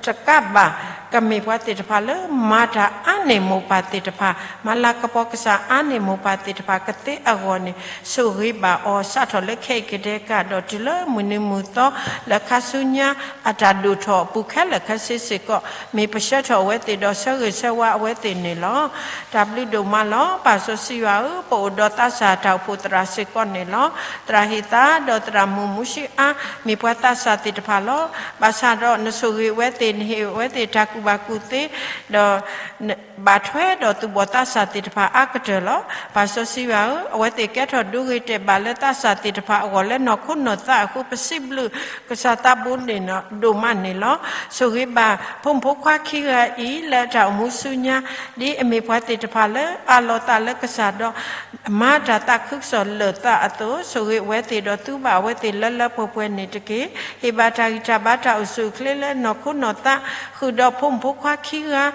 တကးဘၣ် ကမ့ၢ်ပှၤသ့ၣ်တဖၣ်လၢမၤတၢ်အါန့ၢ်မိၢ်ပၢ်သ့ၣ်တဖၣ်, မၤလၤကပီၤကစၢ်အါန့ၢ်မိၢ်ပၢ်သ့ၣ်တဖၣ်ကသ့အဂီၢ်န့ၣ် ဆိၣ်ဂ့ၤဘၣ်အီၤ စးထီၣ်လၢခဲအံၤကဒဲကဒီးတုၤလၢမုၢ်နံၤမုၢ်သီ လၢခါဆူညါအတၢ်ဒိၣ်ထီၣ်အပူၤခဲလၢာ်ခဲဆ့စ့ၢ်ကီး မ့ၢ်ပဆှၢထီၣ်အဝဲသ့ၣ်ဒီးဆၢဂ့ၤဆၢဝါအဝဲသ့ၣ်န့ၣ်လီၤ. တၢ်ဘျုးဒိၣ်မးလီၤ. ပၢ်စီဆှံယွၤဧၢ, ပအိၣ်ဒီးသးစၢ်တၢ်အိၣ်ဖှိၣ်သရၣ်စ့ၢ်ကီးန့ၣ်လီၤ. သရၣ်ဟ့ၣ်သါဒီးသရၣ်မုၣ်မူၡ့အါ မ့ၢ်ပှၤသးစၢ်သ့ၣ်တဖၣ်လီၤ. ဘၣ်ဆၣ်ဒီးနဆိၣ်ဂ့ၤအဝဲသ့ၣ် နဟ့ၣ်အဝဲသ့ၣ်တၢ်ကူၣ်ဘၣ်ကူၣ်သ့ ဒီး ဘၣ်ထွဲဒီးသူၣ်ဘီၣ်သးစၢ်သ့ၣ်တဖၣ်အါကတၢၢ်လီၤ. ပၢ်စီဆှံယွၤဧၢ, အဝဲသ့ၣ်ကဲထီၣ်ဒိဂ့ၤတဲာ်ဘၣ်လၢသးစၢ်သ့ၣ်တဖၣ်အဂီၢ်လၢနီၢ်ခိနီၢ်သးအဃိ ပစံးဘျုးကစၢ်သးဘိန့ၣ်ဒိၣ်မးန့ၣ်လီၤ. ဆိၣ်ဂ့ၤဘၣ်ဖိမုၣ်ဖိခွါခံဂၤအံၤ လၢတၢ်အိၣ်မူဆူညါ ဒ်အမ့ၢ်ပှၤသ့ၣ်တဖၣ်လၢအးလီၤသးလၢကစၢ်ဒီး မၤတၢ်သးခုကစီၣ်လၢာ်သးအသိး ဆိၣ်ဂ့ၤအဝဲသ့ၣ်ဒီးသူဘၣ်အဝဲသ့ၣ်လၢလၢပှဲၤပှဲၤန့ၣ်တက့ၢ်. ဟ့ၣ်ဘၣ်တၢ်ဂံၢ်တၢ်ဘါတၢ်အိၣ်ဆူၣ်အိၣ်ချ့လၢနီၢ်ခိနီၢ်သး ဃုာ်ဒီးဖိမုၣ်ဖိခွါခံဂၤ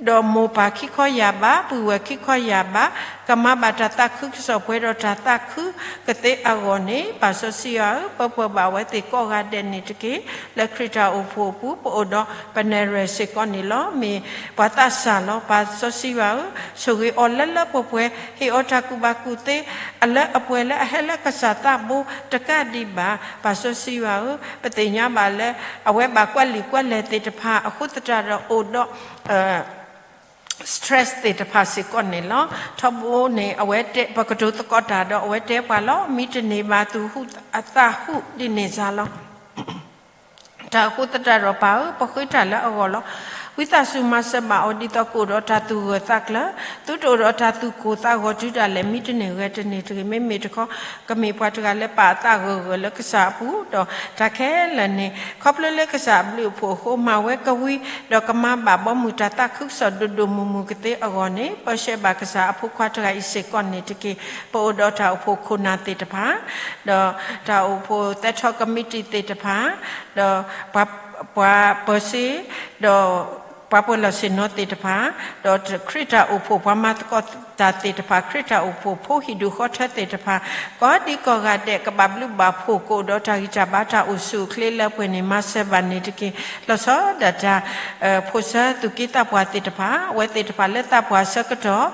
ဒီးမိၢ်ပၢ်ခံခီယၢ်ဘး ပုၢ်ဝဲၢ်ခံခီယၢ်ဘး ကမၤဘၣ်တၢ်သးခုကစီၣ်ပှဲၤဒီးတၢ်သးခုကသ့အဂီၢ်န့ၣ် ပၢ်စီဆှံယွၤဧၢ, ပၢပှဲၤဘၣ်အဝဲသ့ၣ်ကိးဂၤဒဲးန့ၣ်တက့ၢ်. လၢခရံာ်တၢ်အိၣ်ဖှိၣ်အပူၤ ပအိၣ်ဒီးပနဲၣ်ရွဲၣ်စ့ၢ်ကီးန့ၣ်လီၤ. မ့ၢ်ပှၤသးစၢ်လီၤ. ပၢ်စီဆှံယွၤဧၢ, ဆိၣ်ဂ့ၤအီၤလၢလၢပှဲၤပှဲၤ, ဟ့ၣ်အီၤတၢ်ကူၣ်ဘၣ်ကူၣ်သ့ အလၢအပှဲၤလၢအဟဲလၢကစၢ်သးဘိတကးဒံးဘၣ်. ပၢ်စီဆှံယွၤဧၢ, ပသ့ၣ်ညါဘၣ်လၢ အဝဲဘၣ်ကွၢ်လံာ်ကွၢ်လဲၢ်သ့ၣ်တဖၣ်အဃိသတးဒီးအိၣ်ဒီး stress သ့ၣ်တဖၣ်စ့ၢ်ကီးန့ၣ်လီၤ. ထီဘိန့ၣ် အဝဲတဲ ပကတိၤသကိးတၢ်ဒီးအဝဲတဲပှၤလီၤ. မံတန့ၢ်ဘၣ်သူၣ်ဟူသးဟူဒ်န့ၣ်စ့ၢ်လီၤ. တၢ်အဃိသတးဒီးပၢ်ဧၢ, ပဃ့တၢ်လၢအဂီၢ်လီၤ. ဝံသးစူၤမၤစၢၤဘၣ်အီၤ ဒ်သိးကအိၣ်ဒီးတၢ်သူၣ်ဂၢၢ်သးကျၢၤ, သုတအိၣ်ဒီးတၢ်သူၣ်ကိၢ်သးဂီၤတုၤဒၣ်လဲာ် မံတန့ၢ်ဂဲၤတန့ၢ်တဂ့ၤ. မ့မ့ၢ်တခီ ကမ့ၢ်ပှၤတဂၤလၢပာ်အသးဂၢၢ်ဂၢၢ်လၢကစၢ်အပူၤ, ဒီးတၢ်ခဲလၢာ်န့ၣ် ခီဖျိလၢကစၢ်အဘျုးအဖှိၣ်အဃိ မၤဝဲကဝံၤ ဒီးကမၤဘၣ်ဘီမုၢ်တၢ်သးခုကစီၣ်ဒိၣ်ဒိၣ်မုၢ်မုၢ်ကသ့အဂီၢ်န့ၣ် ပၢဆှၢဘၣ်ကစၢ်အဖိခွါတဂၤအံၤစ့ၢ်ကီးန့ၣ်တက့ၢ်. ပအိၣ်ဒီးတၢ်အိၣ်ဖှိၣ်ခိၣ်နၢ်သ့ၣ်တဖၣ် ဒီးတၢ်အိၣ်ဖှိၣ်သဲထီၣ်ကမံးတံာ်သ့ၣ်တဖၣ်, ဒီးပှၤပၢၤစ့, ဒီးပှၤပၢၤလီၢ်ဆ့ၣ်နီၤသ့ၣ်တဖၣ်, ဒီးခရံာ်တၢ်အိၣ်ဖှိၣ်ပှၤမၤသကိးတၢ်သ့ၣ်တဖၣ်, ခရံာ်တၢ်အိၣ်ဖှိၣ်ဖိဟံၣ်ဒူၣ်ဃီထၢသ့ၣ်တဖၣ်, ကိးဒံကိးဂၤဒဲး ကဘၣ်ဘျုးဘၣ်ဖှိၣ် ကအိၣ်ဒီးတၢ်ဂံၢ်တၢ်ဘါတၢ်အိၣ်ဆူၣ်အိၣ်ချ့လၢပှဲၤန့ၣ် မၤစၢၤဘၣ်န့ၣ်တက့ၢ်. လီၤဆီဒၣ်တၢ် ဖိၣ်ဆၢသူၣ်က့သးပှၢ်သ့ၣ်တဖၣ်, အဝဲသ့ၣ်တဖၣ်လၢသးပှၢ်ဆၢကတီၢ်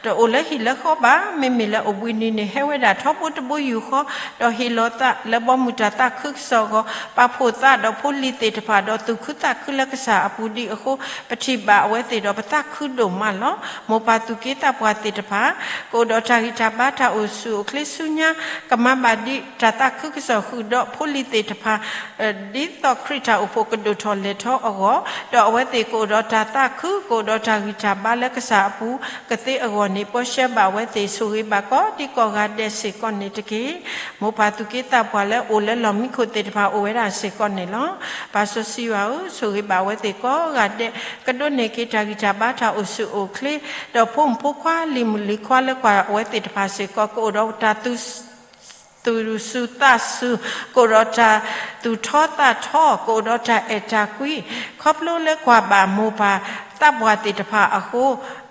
တအိၣ်လၢဟံၣ်လၢဃီဘၣ်, မ့မ့ၢ်လၢအိၣ်ဘှံးနံၤန့ၣ် ဟဲဝဲဒၣ်ထီဘိတဘိယူၢ်ဃီ, ဒီးဟ့ၣ်လီၤသးလၢဘီမုၢ်တၢ်သးခုကစီၣ်အဂီၢ်, ပာ်ဖှိၣ်သးဒီးဖိလံၤသ့ၣ်တဖၣ် ဒီးသူၣ်ခုသးခုလၢကစၢ်အပူၤဒ်အဃိ, ပထံၣ်ဘၣ်အဝဲသ့ၣ်ဒီးပသးခုဒိၣ်မးလီၤ. မိၢ်ပၢ်သူၣ်က့သးပှၢ်သ့ၣ်တဖၣ် ကအိၣ်ဒီးတၢ်ဂံၢ်တၢ်ဘါတၢ်အိၣ်ဆူၣ်အိၣ်ချ့ဆူညါ, ကမၤဘၣ်ဒ်တၢ်သးခုကစီၣ်ဃုာ်ဒီးဖိလံၤသ့ၣ်တဖၣ် ဒ်သိးခရံာ်တၢ်အိၣ်ဖှိၣ်ကဒိၣ်ထီၣ်လဲၤထီအဂီၢ်, ဒီးအဝဲသ့ၣ်ကအိၣ်ဒီးတၢ်သးခု ကအိၣ်ဒီးတၢ်ဂံၢ်တၢ်ဘါလၢကစၢ်အပူၤကသ့အဂီၢ်န့ၣ် ပၢဆှၢဘၣ်အဝဲသ့ၣ် ဆိၣ်ဂ့ၤဘၣ်ကိးဒံကိးဂၤဒဲးစ့ၢ်ကီးန့ၣ်တက့ၢ်. မိၢ်ပၢ်သူၣ်က့သးပှၢ်လၢအိၣ်လၢလီၢ်မံခိၣ်သ့ၣ်တဖၣ် အိၣ်ဝဲဒၣ်စ့ၢ်ကီးန့ၣ်လီၤ. ပၢ်စီဆှံယွၤဧၢ, ဆိၣ်ဂ့ၤဘၣ်အဝဲသ့ၣ်ကိးဂၤဒဲး ကဒိးန့ၢ်က့ၤတၢ်ဂံၢ်တၢ်ဘါတၢ်အိၣ်ဆူၣ်အိၣ်ချ့, ဒီးဖိမုၣ်ဖိခွါလံၤမုၣ်လံၤခွါလၢကွၢ်အဝဲသ့ၣ်တဖၣ်စ့ၢ်ကီး ကအိၣ်ဒီးတၢ်သူ သူၣ်စူၤသးစူၤ, ကအိၣ်ဒီးတၢ်သူၣ်ထီသးထီ, ကအိၣ်ဒီးတၢ်အဲၣ်တၢ်ကွံ, ခီဖျိလၢကွၢ်ဘၣ်မိၢ်ပၢ်သးပှၢ်သ့ၣ်တဖၣ်အဃိ,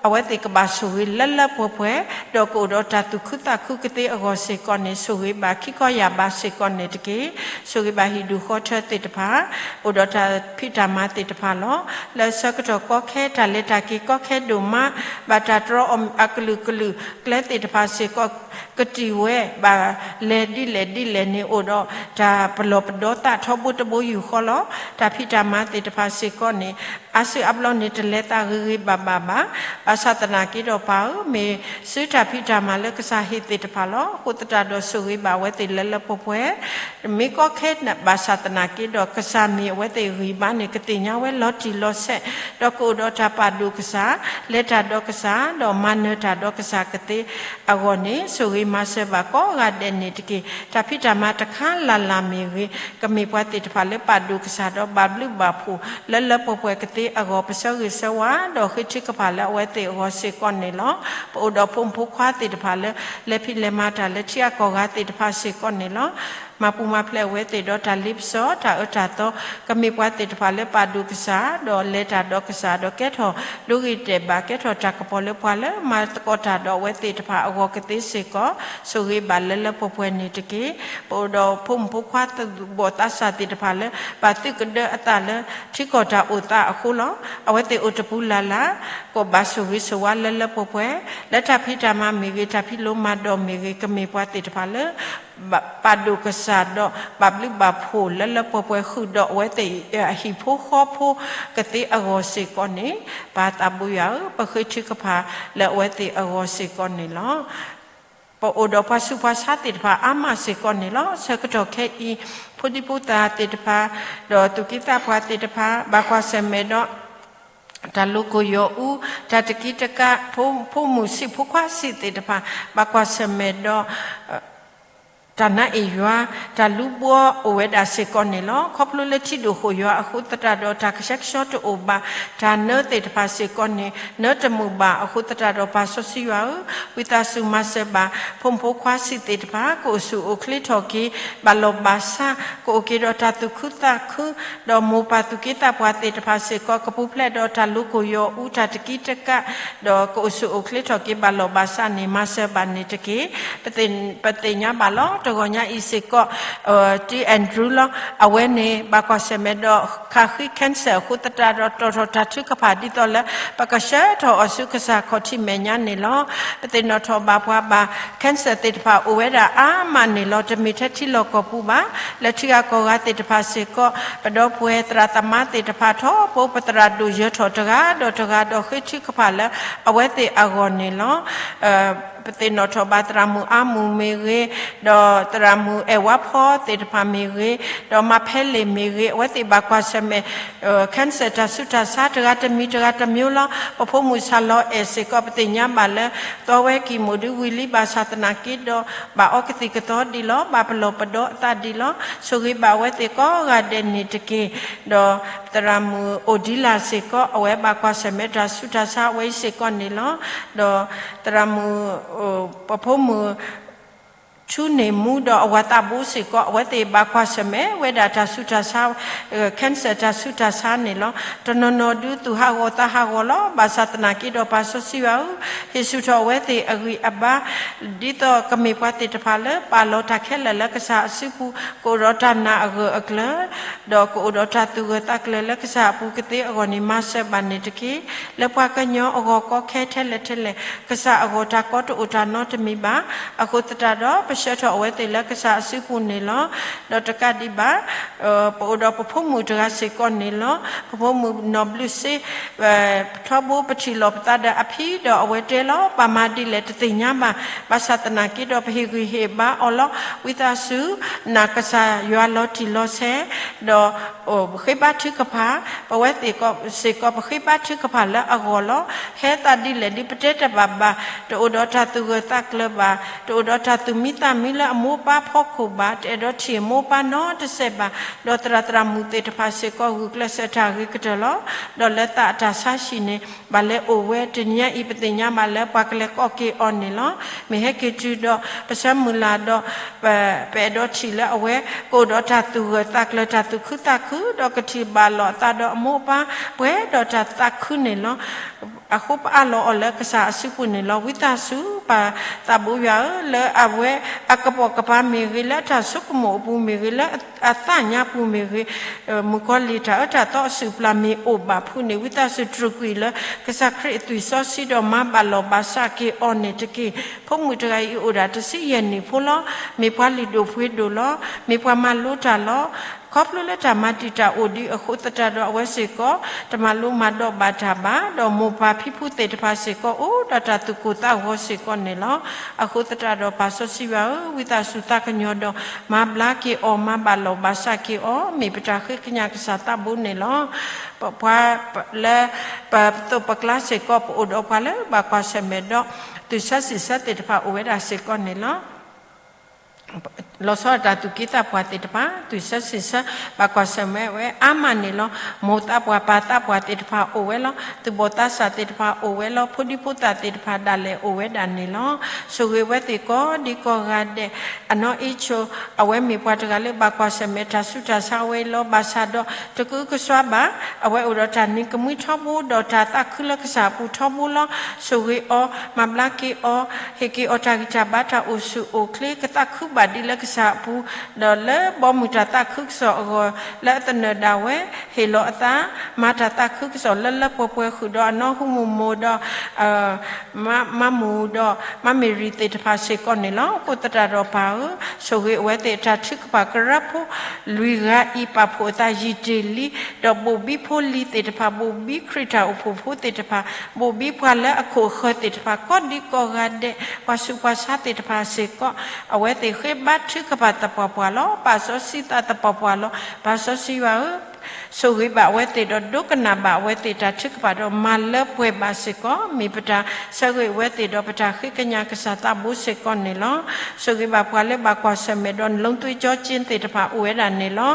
အဝဲသ့ၣ်ကဘၣ်ဆိၣ်ဂ့ၤလၢလၢပှဲၤပှဲၤ, ဒီးကအိၣ်ဒီးတၢ်သူၣ်ခုသးခုကသ့အဂီၢ်စ့ၢ်ကီးန့ၣ် ဆိၣ်ဂ့ၤဘၣ်ခံခီယၢ်ဘးစ့ၢ်ကီးန့ၣ်တက့ၢ်. ဆိၣ်ဂ့ၤဘၣ်ဟံၣ်ဒူၣ်ဃီထၢသ့ၣ်တဖၣ်, အိၣ်ဒီးတၢ်ဖံးတၢ်မၤသ့ၣ်တဖၣ်လီၤ. လၢဆၢကတီၢ်ကီခဲ တၢ်လဲၤတၢ်က့ၤကီခဲဒိၣ်မး, ဘၣ်တၢ်တြီအီၤအကလုာ်ကလုာ် ကျဲသ့ၣ်တဖၣ်စ့ၢ်ကီး ကတံာ်ဝဲ ဘၣ်လဲၤဒ်လဲၣ်ဒ်လဲၣ်န့ၣ် အိၣ်ဒီးတၢ်ပလီၢ်ပဒီသးထီဘိတဘိယူၢ်ဃီလီၤ. တၢ်ဖံးတၢ်မၤသ့ၣ်တဖၣ်စ့ၢ်ကီးန့ၣ် အါစုအါဘျီန့ၣ် တလဲၤသးဂ့ၤဂ့ၤဘၣ်ဘၣ်ဘၣ်. ဘၣ်ဆၣ်သနာ်က့ဒီးပၢ်ဧၢ, မ့ၢ်စုတၢ်ဖံးတၢ်မၤလၢကစၢ်ဟ့ၣ်သ့ၣ်တဖၣ်လီၤ. အဃိသတးဒီးဆိၣ်ဂ့ၤဘၣ်အဝဲသ့ၣ်လၢလၢပှဲၤပှဲၤ မ့ၢ်ကီခဲဘၣ်ဆၣ်သနာ်က့ဒီး ကစၢ်မ့ၢ်အဝဲသ့ၣ်ဂံၢ်ဘါန့ၣ် ကသ့ၣ်ညါဝဲလီၤတံၢ်လီၤဆဲး, ဒီးကအိၣ်ဒီးတၢ်ပာ်ဒိၣ်ကစၢ်, လဲၤတၢ်ဒီးကစၢ်, ဒီးမၤနၢၤတၢ်ဒီးကစၢ်ကသ့အဂီၢ်န့ၣ် ဆိၣ်ဂ့ၤမၤစၢၤဘၣ်ကိးဂၤဒဲးန့ၣ်တက့ၢ်. တၢ်ဖံးတၢ်မၤတခါလၢ်လၢ်မ့ၢ်ဂ့ၤ, ကမ့ၢ်ပှၤသ့ၣ်တဖၣ်လၢပာ်ဒိၣ်ကစၢ်ဒီးဘၣ်ဘျုးဘၣ်ဖှိၣ်လၢလၢပှဲၤပှဲၤကသ့ အဂီၢ် ပဆၢဂ့ၤဆၢဝါ ဒီးဃ့ထုကဖၣ်လၢအဝဲသ့ၣ်အဂီၢ်စ့ၢ်ကီးန့ၣ်လီၤ. ပအိၣ်ဒီးဖိမုၣ်ဖိခွါသ့ၣ်တဖၣ်လၢ လဲၤဖံးလဲၤမၤတၢ်လၢထံဂၤကီၢ်ဂၤသ့ၣ်တဖၣ်စ့ၢ်ကီးန့ၣ်လီၤ. မၤပူၤမၤဖျဲးအဝဲသ့ၣ်ဒီးတၢ်လ့ပစီ တၢ်အၢတၢ်သီ, ကမ့ၢ်ပှၤသ့ၣ်တဖၣ်လၢပာ်ဒိၣ်ကစၢ် ဒီးလဲၤတၢ်ဒီးကစၢ် ဒီးကဲထီၣ်ဒိဂ့ၤတဲာ်ဘၣ် ကဲထီၣ်တၢ်ကပီၤလၢပှၤလၢမၤသကိးတၢ်ဒီးအဝဲသ့ၣ်တဖၣ်အဂီၢ်ကသ့စ့ၢ်ကီး ဆိၣ်ဂ့ၤဘၣ်လၢလၢပှဲၤပှဲၤန့ၣ်တက့ၢ်. ပအိၣ်ဒီးဖိမုၣ်ဖိခွါသူၣ်ဘီၣ်သးစၢ်သ့ၣ်တဖၣ်လၢ ဘၣ်သုးကဒၢအသးလၢ ထံကီၢ်တၢ်အိၣ်သးအဃိလီၤ. အဝဲသ့ၣ်အိၣ်တပူၤလၢ်လၢ် ကဘၣ်ဆိၣ်ဂ့ၤဆိၣ်ဝါလၢလၢပှဲၤပှဲၤ လၢတၢ်ဖံးတၢ်မၤမ့ၢ်ဂ့ၤ တၢ်ဖံးလိမၤဒိးမ့ၢ်ဂ့ၤ ကမ့ၢ်ပှၤသ့ၣ်တဖၣ်လၢ ပာ်ဒိၣ်ကစၢ်ဒီး ဘၣ်ဘျုးဘၣ်ဖှိၣ်လၢလၢပှဲၤပှဲၤ ဃုာ်ဒီးအဝဲသ့ၣ်အဟံၣ်ဖိဃီဖိကသ့အဂီၢ်စ့ၢ်ကီးန့ၣ် ပၢ်သးဘိယွၤဧၢ, ပဃ့ထုကဖၣ်လၢအဝဲသ့ၣ်အဂီၢ်စ့ၢ်ကီးန့ၣ်လီၤ. ပအိၣ်ဒီးပှၤဆူးပှၤဆါသ့ၣ်တဖၣ်အါမးစ့ၢ်ကီးန့ၣ်လီၤ. ဆၢကတီၢ်ခဲအံၤ ဖိဒံဖိသၣ်သ့ၣ်တဖၣ် ဒီးသူၣ်က့သးပှၢ်သ့ၣ်တဖၣ် ဘၣ်ကွၢ်ဆၢၣ်မဲာ်ဒီး တၢ်လိၤကိၢ်ယီၤအူ, တၢ်တကံတကး, ဖိမုၣ်ဆံးဖိခွါဆံးသ့ၣ်တဖၣ် ဘၣ်ကွၢ်ဆၢၣ်မဲာ်ဒီး တၢ်နါအ့ၣ်ယွၤ, တၢ်လူၤဘှီအိၣ်ဝဲဒၣ်စ့ၢ်ကီးန့ၣ်လီၤ. ခီဖျိလၢထံဒိၣ်ဃိၣ်ယွၤအဃိသတးဒီး တၢ်ကဆှဲကဆှီတအိၣ်ဘၣ်, တၢ်နၢသ့ၣ်တဖၣ်စ့ၢ်ကီးန့ၣ် နၢတမုာ်ဘၣ်အဃိသတးဒီး ပၢ်စီဆှံယွၤဧၢ, ဝံသးစူၤမၤစၢၤဘၣ် ဖိမုၣ်ဖိခွါဆံးသ့ၣ်တဖၣ် ကအိၣ်ဆူၣ်အိၣ်ချ့ထီၣ်က့ၤ ဘၣ်လီၢ်ဘၣ်စး, ကအိၣ်က့ၤဒီးတၢ်သူၣ်ခုသးခု, ဒီးမိၢ်ပၢ်သူၣ်က့သးပှၢ်သ့ၣ်တဖၣ်စ့ၢ်ကီး ကပူၤဖျဲးဒီးတၢ်လိၤကိၢ်ယီၤအူ တၢ်တကံတကး, ဒီးကအိၣ်ဆူၣ်အိၣ်ချ့ထီၣ်က့ၤ ဘၣ်လီၢ်ဘၣ်စးန့ၣ် မၤစၢၤဘၣ်န့ၣ်တက့ၢ်. ပသ့ၣ်ညါဘၣ်လီၤ. တဂီၤညါအံၤစ့ၢ်ကီး တံ Andrew လီၤ. အဝဲန့ၣ် ဘၣ်ကွၢ်ဆၢၣ်မဲာ်ဒီး ခးဃံ cancer အဃိသတးဒီး တီၣ်ထီၣ်တၢ်ထုကဖၣ်ဒ်သိးလၢ ပကဆှၢထီၣ်အီၤဆူကစၢ်ခီၣ်ထံးမဲာ်ညါန့ၣ်လီၤ. ပသ့ၣ်နီၣ်ထီၣ်ဘၣ်ပှၤဘၣ် cancer သ့ၣ်တဖၣ်အိၣ်ဝဲဒၣ်အါမးန့ၣ်လီၤ. တမ့ၢ်ထဲထံလီၢ်ကီၢ်ပူၤဘၣ်, လၢထံဂၤကီၢ်ဂၤသ့ၣ်တဖၣ်စ့ၢ်ကီး ပဒီပုၢ်ဝဲၢ်သရၣ်သမါသ့ၣ်တဖၣ်ထီဘိ ပသရၣ်ဒိၣ်ယၢၤထီၣ်တဂၤဒီးတဂၤဒီးဃ့ထုကဖၣ်လၢအဝဲသ့ၣ်အဂီၢ်န့ၣ်လီၤ. ပသ့ၣ်နီၣ်ထီၣ်ဘၣ်သရၣ်မုၣ်အါမူၤမ့ၢ်ဂ့ၤ, ဒီးသရၣ်မုၣ်အဲၣ်ဝါဖီသ့ၣ်တဖၣ်မ့ၢ်ဂ့ၤ, ဒီးမါဖဲလ့ၣ်မ့ၢ်ဂ့ၤ, အဝဲသ့ၣ်ဘၣ်ကွၢ်ဆၢၣ်မဲာ် cancer တၢ်ဆူးတၢ်ဆါတဂၤတမံၤတဂၤတမံၤလီၤ. ပဖိမုၣ်ဆၣ်လီၤအဲၣ်စ့ၢ်ကီး ပသ့ၣ်ညါဘၣ်လၢ သီဝဲကံၢ်မိၢ်ဒုဝံၤလံ ဘၣ်ဆၣ်သနာ်က့ဒီး ဘၣ်အီကသံၣ်ကသီဒံးလီၤ, ဘၣ်ပလီၢ်ပဒီအသးဒံးလီၤ. ဆိၣ်ဂ့ၤဘၣ်အဝဲသ့ၣ်ကိးဂၤဒဲးန့ၣ်တက့ၢ်. ဒီးသရၣ်မုၣ်အိၣ်ဒံလၢ်စ့ၢ်ကီး အဝဲဘၣ်ကွၢ်ဆၢၣ်မဲာ်တၢ်ဆူးတၢ်ဆါဝဲအံၤစ့ၢ်ကီးန့ၣ်လီၤ. ဒီးသရၣ်မုၣ် ပဖိမုၣ် ဆူန့ၢ်မူဒီးအဝၤသးဘိစ့ၢ်ကီး အဝဲသ့ၣ်ဘၣ်ကွၢ်ဆၢၣ်မဲာ်ဝဲဒၣ်တၢ်ဆူးတၢ်ဆါ cancer တၢ်ဆူးတၢ်ဆါန့ၣ်လီၤ. တနီၤနီၤဒုးသူၣ်ဟးဂီၤသးဟးဂီၤလီၤ. ဘၣ်ဆၣ်သနာ်က့ဒီး ပၢ်စီဆှံယွၤဧၢ, ဟ့ၣ်ဆူၣ်ထီၣ်အဝဲသ့ၣ်အဂံၢ်အဘါ ဒ်သိးကမ့ၢ်ပှၤသ့ၣ်တဖၣ်လၢပာ်လီၤတၢ်ခဲလၢာ်လၢကစၢ်အစုပူၤ, ကအိၣ်ဒီးတၢ်နာ်အဂၢၢ်အကျၢၤ, ဒီးကအိၣ်ဒီးတၢ်သူၣ်ဂၢၢ်သးကျၢၤလၢကစၢ်အပူၤကသ့အဂီၢ်န့ၣ် မၤစၢၤဘၣ်န့ၣ်တက့ၢ်. လၢပှၤကညီအဂီၢ်ကီခဲထဲလဲၣ်ထဲလဲၣ် ကစၢ်အဂီၢ်တၢ်ကီတအိၣ်တၢ်နီတမံၤဘၣ်. အဃိသတးဒီး ပဆှၢထီၣ်အဝဲသ့ၣ်လၢကစၢ်အစုပူၤန့ၣ်လီၤ. ဒီးတကးဒံးဘၣ် ပအိၣ်ဒီးပဖိမုၣ်တဂၤစ့ၢ်ကီးန့ၣ်လီၤ. ပဖိမုၣ်နီၢ်ဘျုးစ့ ထီဘိပထံၣ်လိာ်ပသးဒီးအဖံဒီးအဝဲတဲလီၤ, ပမၤဒ်လဲၣ်တသ့ၣ်ညါဘၣ်. ဘၣ်ဆၣ်သနာ်က့ဒီး ပဟ့ၣ်ဂံၢ်ဟ့ၣ်ဘါအီၤလီၤ. ဝံသးစူၤ နာ်ကစၢ်ယွၤလီၤတံၢ်လီၤဆဲး, ဒီး ဃ့ဘါထုကဖၣ်, ပဝဲသ့ၣ်စ့ၢ်ကီး ပဃ့ဘါထုကဖၣ်လၢအဂီၢ်လီၤ. ဟဲသးဒ်လဲၣ်ဒ်ပတဲတဘၣ်ဘၣ်, တအိၣ်ဒီးတၢ်သူၣ်ဂၢၢ်သးကျၢၤဘၣ်, တအိၣ်ဒီးတၢ်သူၣ်မံသးမံလၢအမိၢ်ပၢ်ဖီခိၣ်ဘၣ်, တအဲၣ်ဒိးထံၣ်မိၢ်ပၢ်နီတစဲးဘၣ်, ဒီးသရၣ်သရၣ်မုၣ်သ့ၣ်တဖၣ်စ့ၢ်ကီး ဂုာ်ကျဲးစၢးတၢ်ဂ့ၤကတၢၢ်လီၤ. ဒီးလၢသးအတၢ်ဆါဟံၣ်န့ၣ် ဘၣ်လဲၤအိၣ်ဝဲတနံၤညါအံၤ ပသ့ၣ်ညါဘၣ်လၢပှၤကလဲၤကိးက့ၤအီၤန့ၣ်လီၤ. မ့ၢ်ဟဲက့ၤတုၤဒီး ပဆၢမုၢ်လၢ်ဒီး ပအဲၣ်ဒိးထံၣ်လၢအဝဲ ကအိၣ်ဒီးတၢ်သူၣ်ဂၢၢ်သးကျၢၤ တၢ်သူၣ်ခုသးခု ဒီးကထံၣ်ဘၣ်လိာ်အသးဒီးအမိၢ်အပၢ် ပှဲၤဒီးတၢ်သးခုန့ၣ်လီၤ. အဃိပအးလီၤအီၤလၢကစၢ်အစုပူၤန့ၣ်လီၤ. ဝံသးစူၤ ပၢ်သးဘိယွၤဧၢ, လၢအဝဲအကပိာ်ကပၤမ့ၢ်ဂ့ၤ, လၢအတၢ်ဆိကမိၣ်အပူၤမ့ၢ်ဂ့ၤ, လၢအသးညါပူၤမ့ၢ်ဂ့ၤ, မုၣ်ကီၤလံၢ်တၢ်အၢတၢ်သီအစုၣ်ပျၢ်မ့ၢ်အိၣ်ဘၣ်ဖုးန့ၣ် ဝံသးစူၤတြူာ်ကွံာ်လၢ ကစၢ်ခရံာ်အသွံၣ်စီဆှံဒီး မၤဘၣ်လိာ်ဘၣ်စးက့ၤအီၤန့ၣ်တက့ၢ်. ဖိမုၣ်တဂၤအံၤအိၣ်ဒၣ်တဆံယဲၢ်နံၣ်ဖိလီၤ. မ့ၢ်ပှၤလုၢ်ဒိၣ်ပှ့ၤဒိၣ်လီၤ. မ့ၢ်ပှၤမၤလိတၢ်လီၤ. ခီဖျိလၢတၢ်မၤတံာ်တာ်အိၣ်ဒံးအဃိသတးဒီး အဝဲစ့ၢ်ကီး တမၤလိမၤဒိးဘၣ်တၢ်ဘၣ်, ဒီးမိၢ်ပၢ်ဖံဖုသ့ၣ်တဖၣ်စ့ၢ်ကီး အိၣ်ဒီးတၢ်သူၣ်ကိၢ်သးဂီၤစ့ၢ်ကီးန့ၣ်လီၤ. အဃိသတးဒီး ပၢ်စီဆှံယွၤဧၢ, ဝံသးစူၤသးကညီၤဒီး မၤဘျါက့ၤအီၤ, မၤဘၣ်လိာ်ဘၣ်စးက့ၤအီၤ, မ့ၢ်ပတၢ်ဃ့ကညးကစၢ်သးဘိန့ၣ်လီၤ. ပပှၤလၢ ပသိးပကျါစ့ၢ်ကီး ပအိၣ်ဒီးပှၤလၢဘၣ်ကွၢ်ဆၢၣ်မဲာ်ဒီး သူၣ်ဆၢစံးဆၢသ့ၣ်တဖၣ်အိၣ်ဝဲဒၣ်စ့ၢ်ကီးန့ၣ်လီၤ. လီၤဆီဒၣ်တၢ်သူၣ်က့သးပှၢ်သ့ၣ်တဖၣ် သူၣ်ဆၢစံးဆၢ ဘၣ်ကွၢ်ဆၢၣ်မဲာ်ဝဲအါမးန့ၣ်လီၤ. မိၢ်သးပှၢ်ပၢ်သးပှၢ်သ့ၣ်တဖၣ်အိၣ်ဝဲလီၤ. သူၣ်ဘီၣ်သးစၢ်သ့ၣ်တဖၣ်အိၣ်ဝဲလီၤ. ဖိဒံဖိသၣ်သ့ၣ်တဖၣ်ဒၣ်လဲာ်အိၣ်ဝဲဒၣ်န့ၣ်လီၤ. ဆိၣ်ဂ့ၤဝဲသ့ၣ်ကိးဒံကိးဂၤဒဲး အနီၢ်အံၤဆိ အဝဲမ့ၢ်ပှၤတဂၤလၢဘၣ်ကွၢ်ဆၢၣ်မဲာ်တၢ်ဆူးတၢ်ဆါဝဲအံၤလီၤ. ဘၣ်ဆၣ်ဒီး တကအုကစွါဘၣ်, အဝဲအိၣ်ဒီးတၢ်နံၤကမှံထီဘိ ဒီးတၢ်သးခုလၢကစၢ်အပူၤထီဘိလီၤ. ဆိၣ်ဂ့ၤအီၤ, မၤဘျါက့ၤအီၤ, ဟ့ၣ်က့ၤအီၤတၢ်ဂံၢ်တၢ်ဘါတၢ်အိၣ်ဆူၣ်အိၣ်ချ့ ကသးခုဘၣ်ဒံးလၢကစၢ်အပူၤ, ဒီးလၢဘီမုၢ်တၢ်သးခုကစီၣ်အဂီၢ် လၢအသနၢၣ်ဒၣ်ဝဲ ဟ့ၣ်လီၤအသး မၤတၢ်သးခုကစီၣ်လၢလၢပှဲၤပှဲၤဃုာ်ဒီးအနီၢ်ဟူမုၢ်မိၢ်ဒီး မါမူဒီး မါမ့ၢ်ရံၤသ့ၣ်တဖၣ်စ့ၢ်ကီးန့ၣ်လီၤ. အဃိသတးဒီးပၢ်ဧၢ, ဆိၣ်ဂ့ၤအဝဲသ့ၣ်အတၢ်ထုကဖၣ်ကရၢဖိ လွံၢ်ဂၤအံၤ ပာ်ဖှိၣ်အသးယံာ်တ့ၢ်လံ, ဒီးဘိၣ်ဘံဖိလံၤသ့ၣ်တဖၣ်, ဘိၣ်ဘံခရံာ်တၢ်အိၣ်ဖှိၣ်ဖိသ့ၣ်တဖၣ်, ဘိၣ်ဘံပှၤလၢအခိၣ်အဃၢၤသ့ၣ်တဖၣ် ကိးဒံကိးဂၤဒဲး, ပှၤဆူးပှၤဆါသ့ၣ်တဖၣ်စ့ၢ်ကီး, အဝဲသ့ၣ်ဃ့ဘါထုကဖၣ်သပှၢ်ပှၢ်လီၤ. ပာ်စီဆှံသးသပှၢ်ပှၢ်လီၤ. ပာ်စီဆှံယွၤဧၢ, ဆိၣ်ဂ့ၤဘၣ်အဝဲသ့ၣ်ဒီး ဒိကနၣ်ဘၣ်အဝဲသ့ၣ်တၢ်ထုကဖၣ်ဒီး မၤလၢပှဲၤဘၣ်စ့ၢ်ကီး မ့ၢ်ပတၢ်ဆၢဂ့ၤအဝဲသ့ၣ်ဒီး ပတၢ်ဃ့ကညးကစၢ်သးဘိစ့ၢ်ကီးန့ၣ်လီၤ. ဆိၣ်ဂ့ၤဘၣ်ပှၤလၢဘၣ်ကွၢ်ဆၢၣ်မဲာ်ဒီး နလုံးသွင်းကျိာ်စ့သ့ၣ်တဖၣ်အိၣ်ဝဲဒၣ်န့ၣ်လီၤ.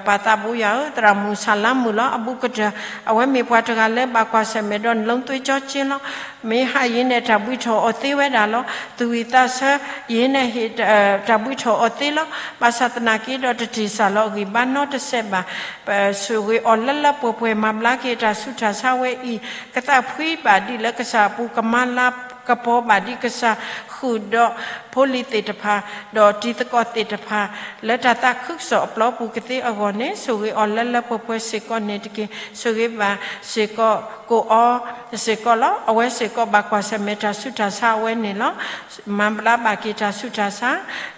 ပၢ်သးဘိယွၤဧၢ, သရၣ်မုၣ်ဆၣ်လါမုၣ်လီၤ. အဘူးကတၢၢ် အဝဲမ့ၢ်ပှၤတဂၤလၢဘၣ်ကွၢ်ဆၢၣ်မဲာ်ဒီး နလုံးသွင်းကျိာ်စ့လီၤ. မ့ၢ်ဟးယံၤန့ၣ် တၢ်ဘှံးထီၣ်အီၤသ့ဝဲဒၣ်လီၤ. သူၣ်ဝံၣ်သးဆၢယံၤန့ၣ် တၢ်ဘှံးထီၣ်အီၤသ့လီၤ. ဘၣ်ဆၣ်သနာ်က့ဒီး တတ့ၢ်စၢ်လီၤအဂံၢ်ဘါနီတစဲးဘၣ်. ပဆိၣ်ဂ့ၤအီၤလၢလၢပှဲၤပှဲၤ မၤဘျါက့ၤတၢ်ဆူးတၢ်ဆါဝဲအံၤ, ကသးဖှံဘၣ်ဒံးလၢကစၢ်အပူၤ, ကမၤလၤကပီၤဘၣ်ဒံးကစၢ် ဃုာ်ဒီးဖိလံၤသ့ၣ်တဖၣ်, ဒီးတံၤသကိးသ့ၣ်တဖၣ် လၢတၢ်သးခုကစီၣ်အပျီပူၤကသ့အဂီၢ်န့ၣ်, ဆိၣ်ဂ့ၤအီၤလၢလၢပှဲၤပှဲၤစ့ၢ်ကီးန့ၣ်တက့ၢ်. ဆိၣ်ဂ့ၤဘၣ်စ့ၢ်ကီး ကိၣ်အီၤစ့ၢ်ကီးလီၤ. အဝဲစ့ၢ်ကီးဘၣ်ကွၢ်ဆၢၣ်မဲာ်တၢ်ဆူးတၢ်ဆါအဝဲန့ၣ်လီၤ. မၤဘျါဘၣ်က့ၤတၢ်ဆူးတၢ်ဆါ,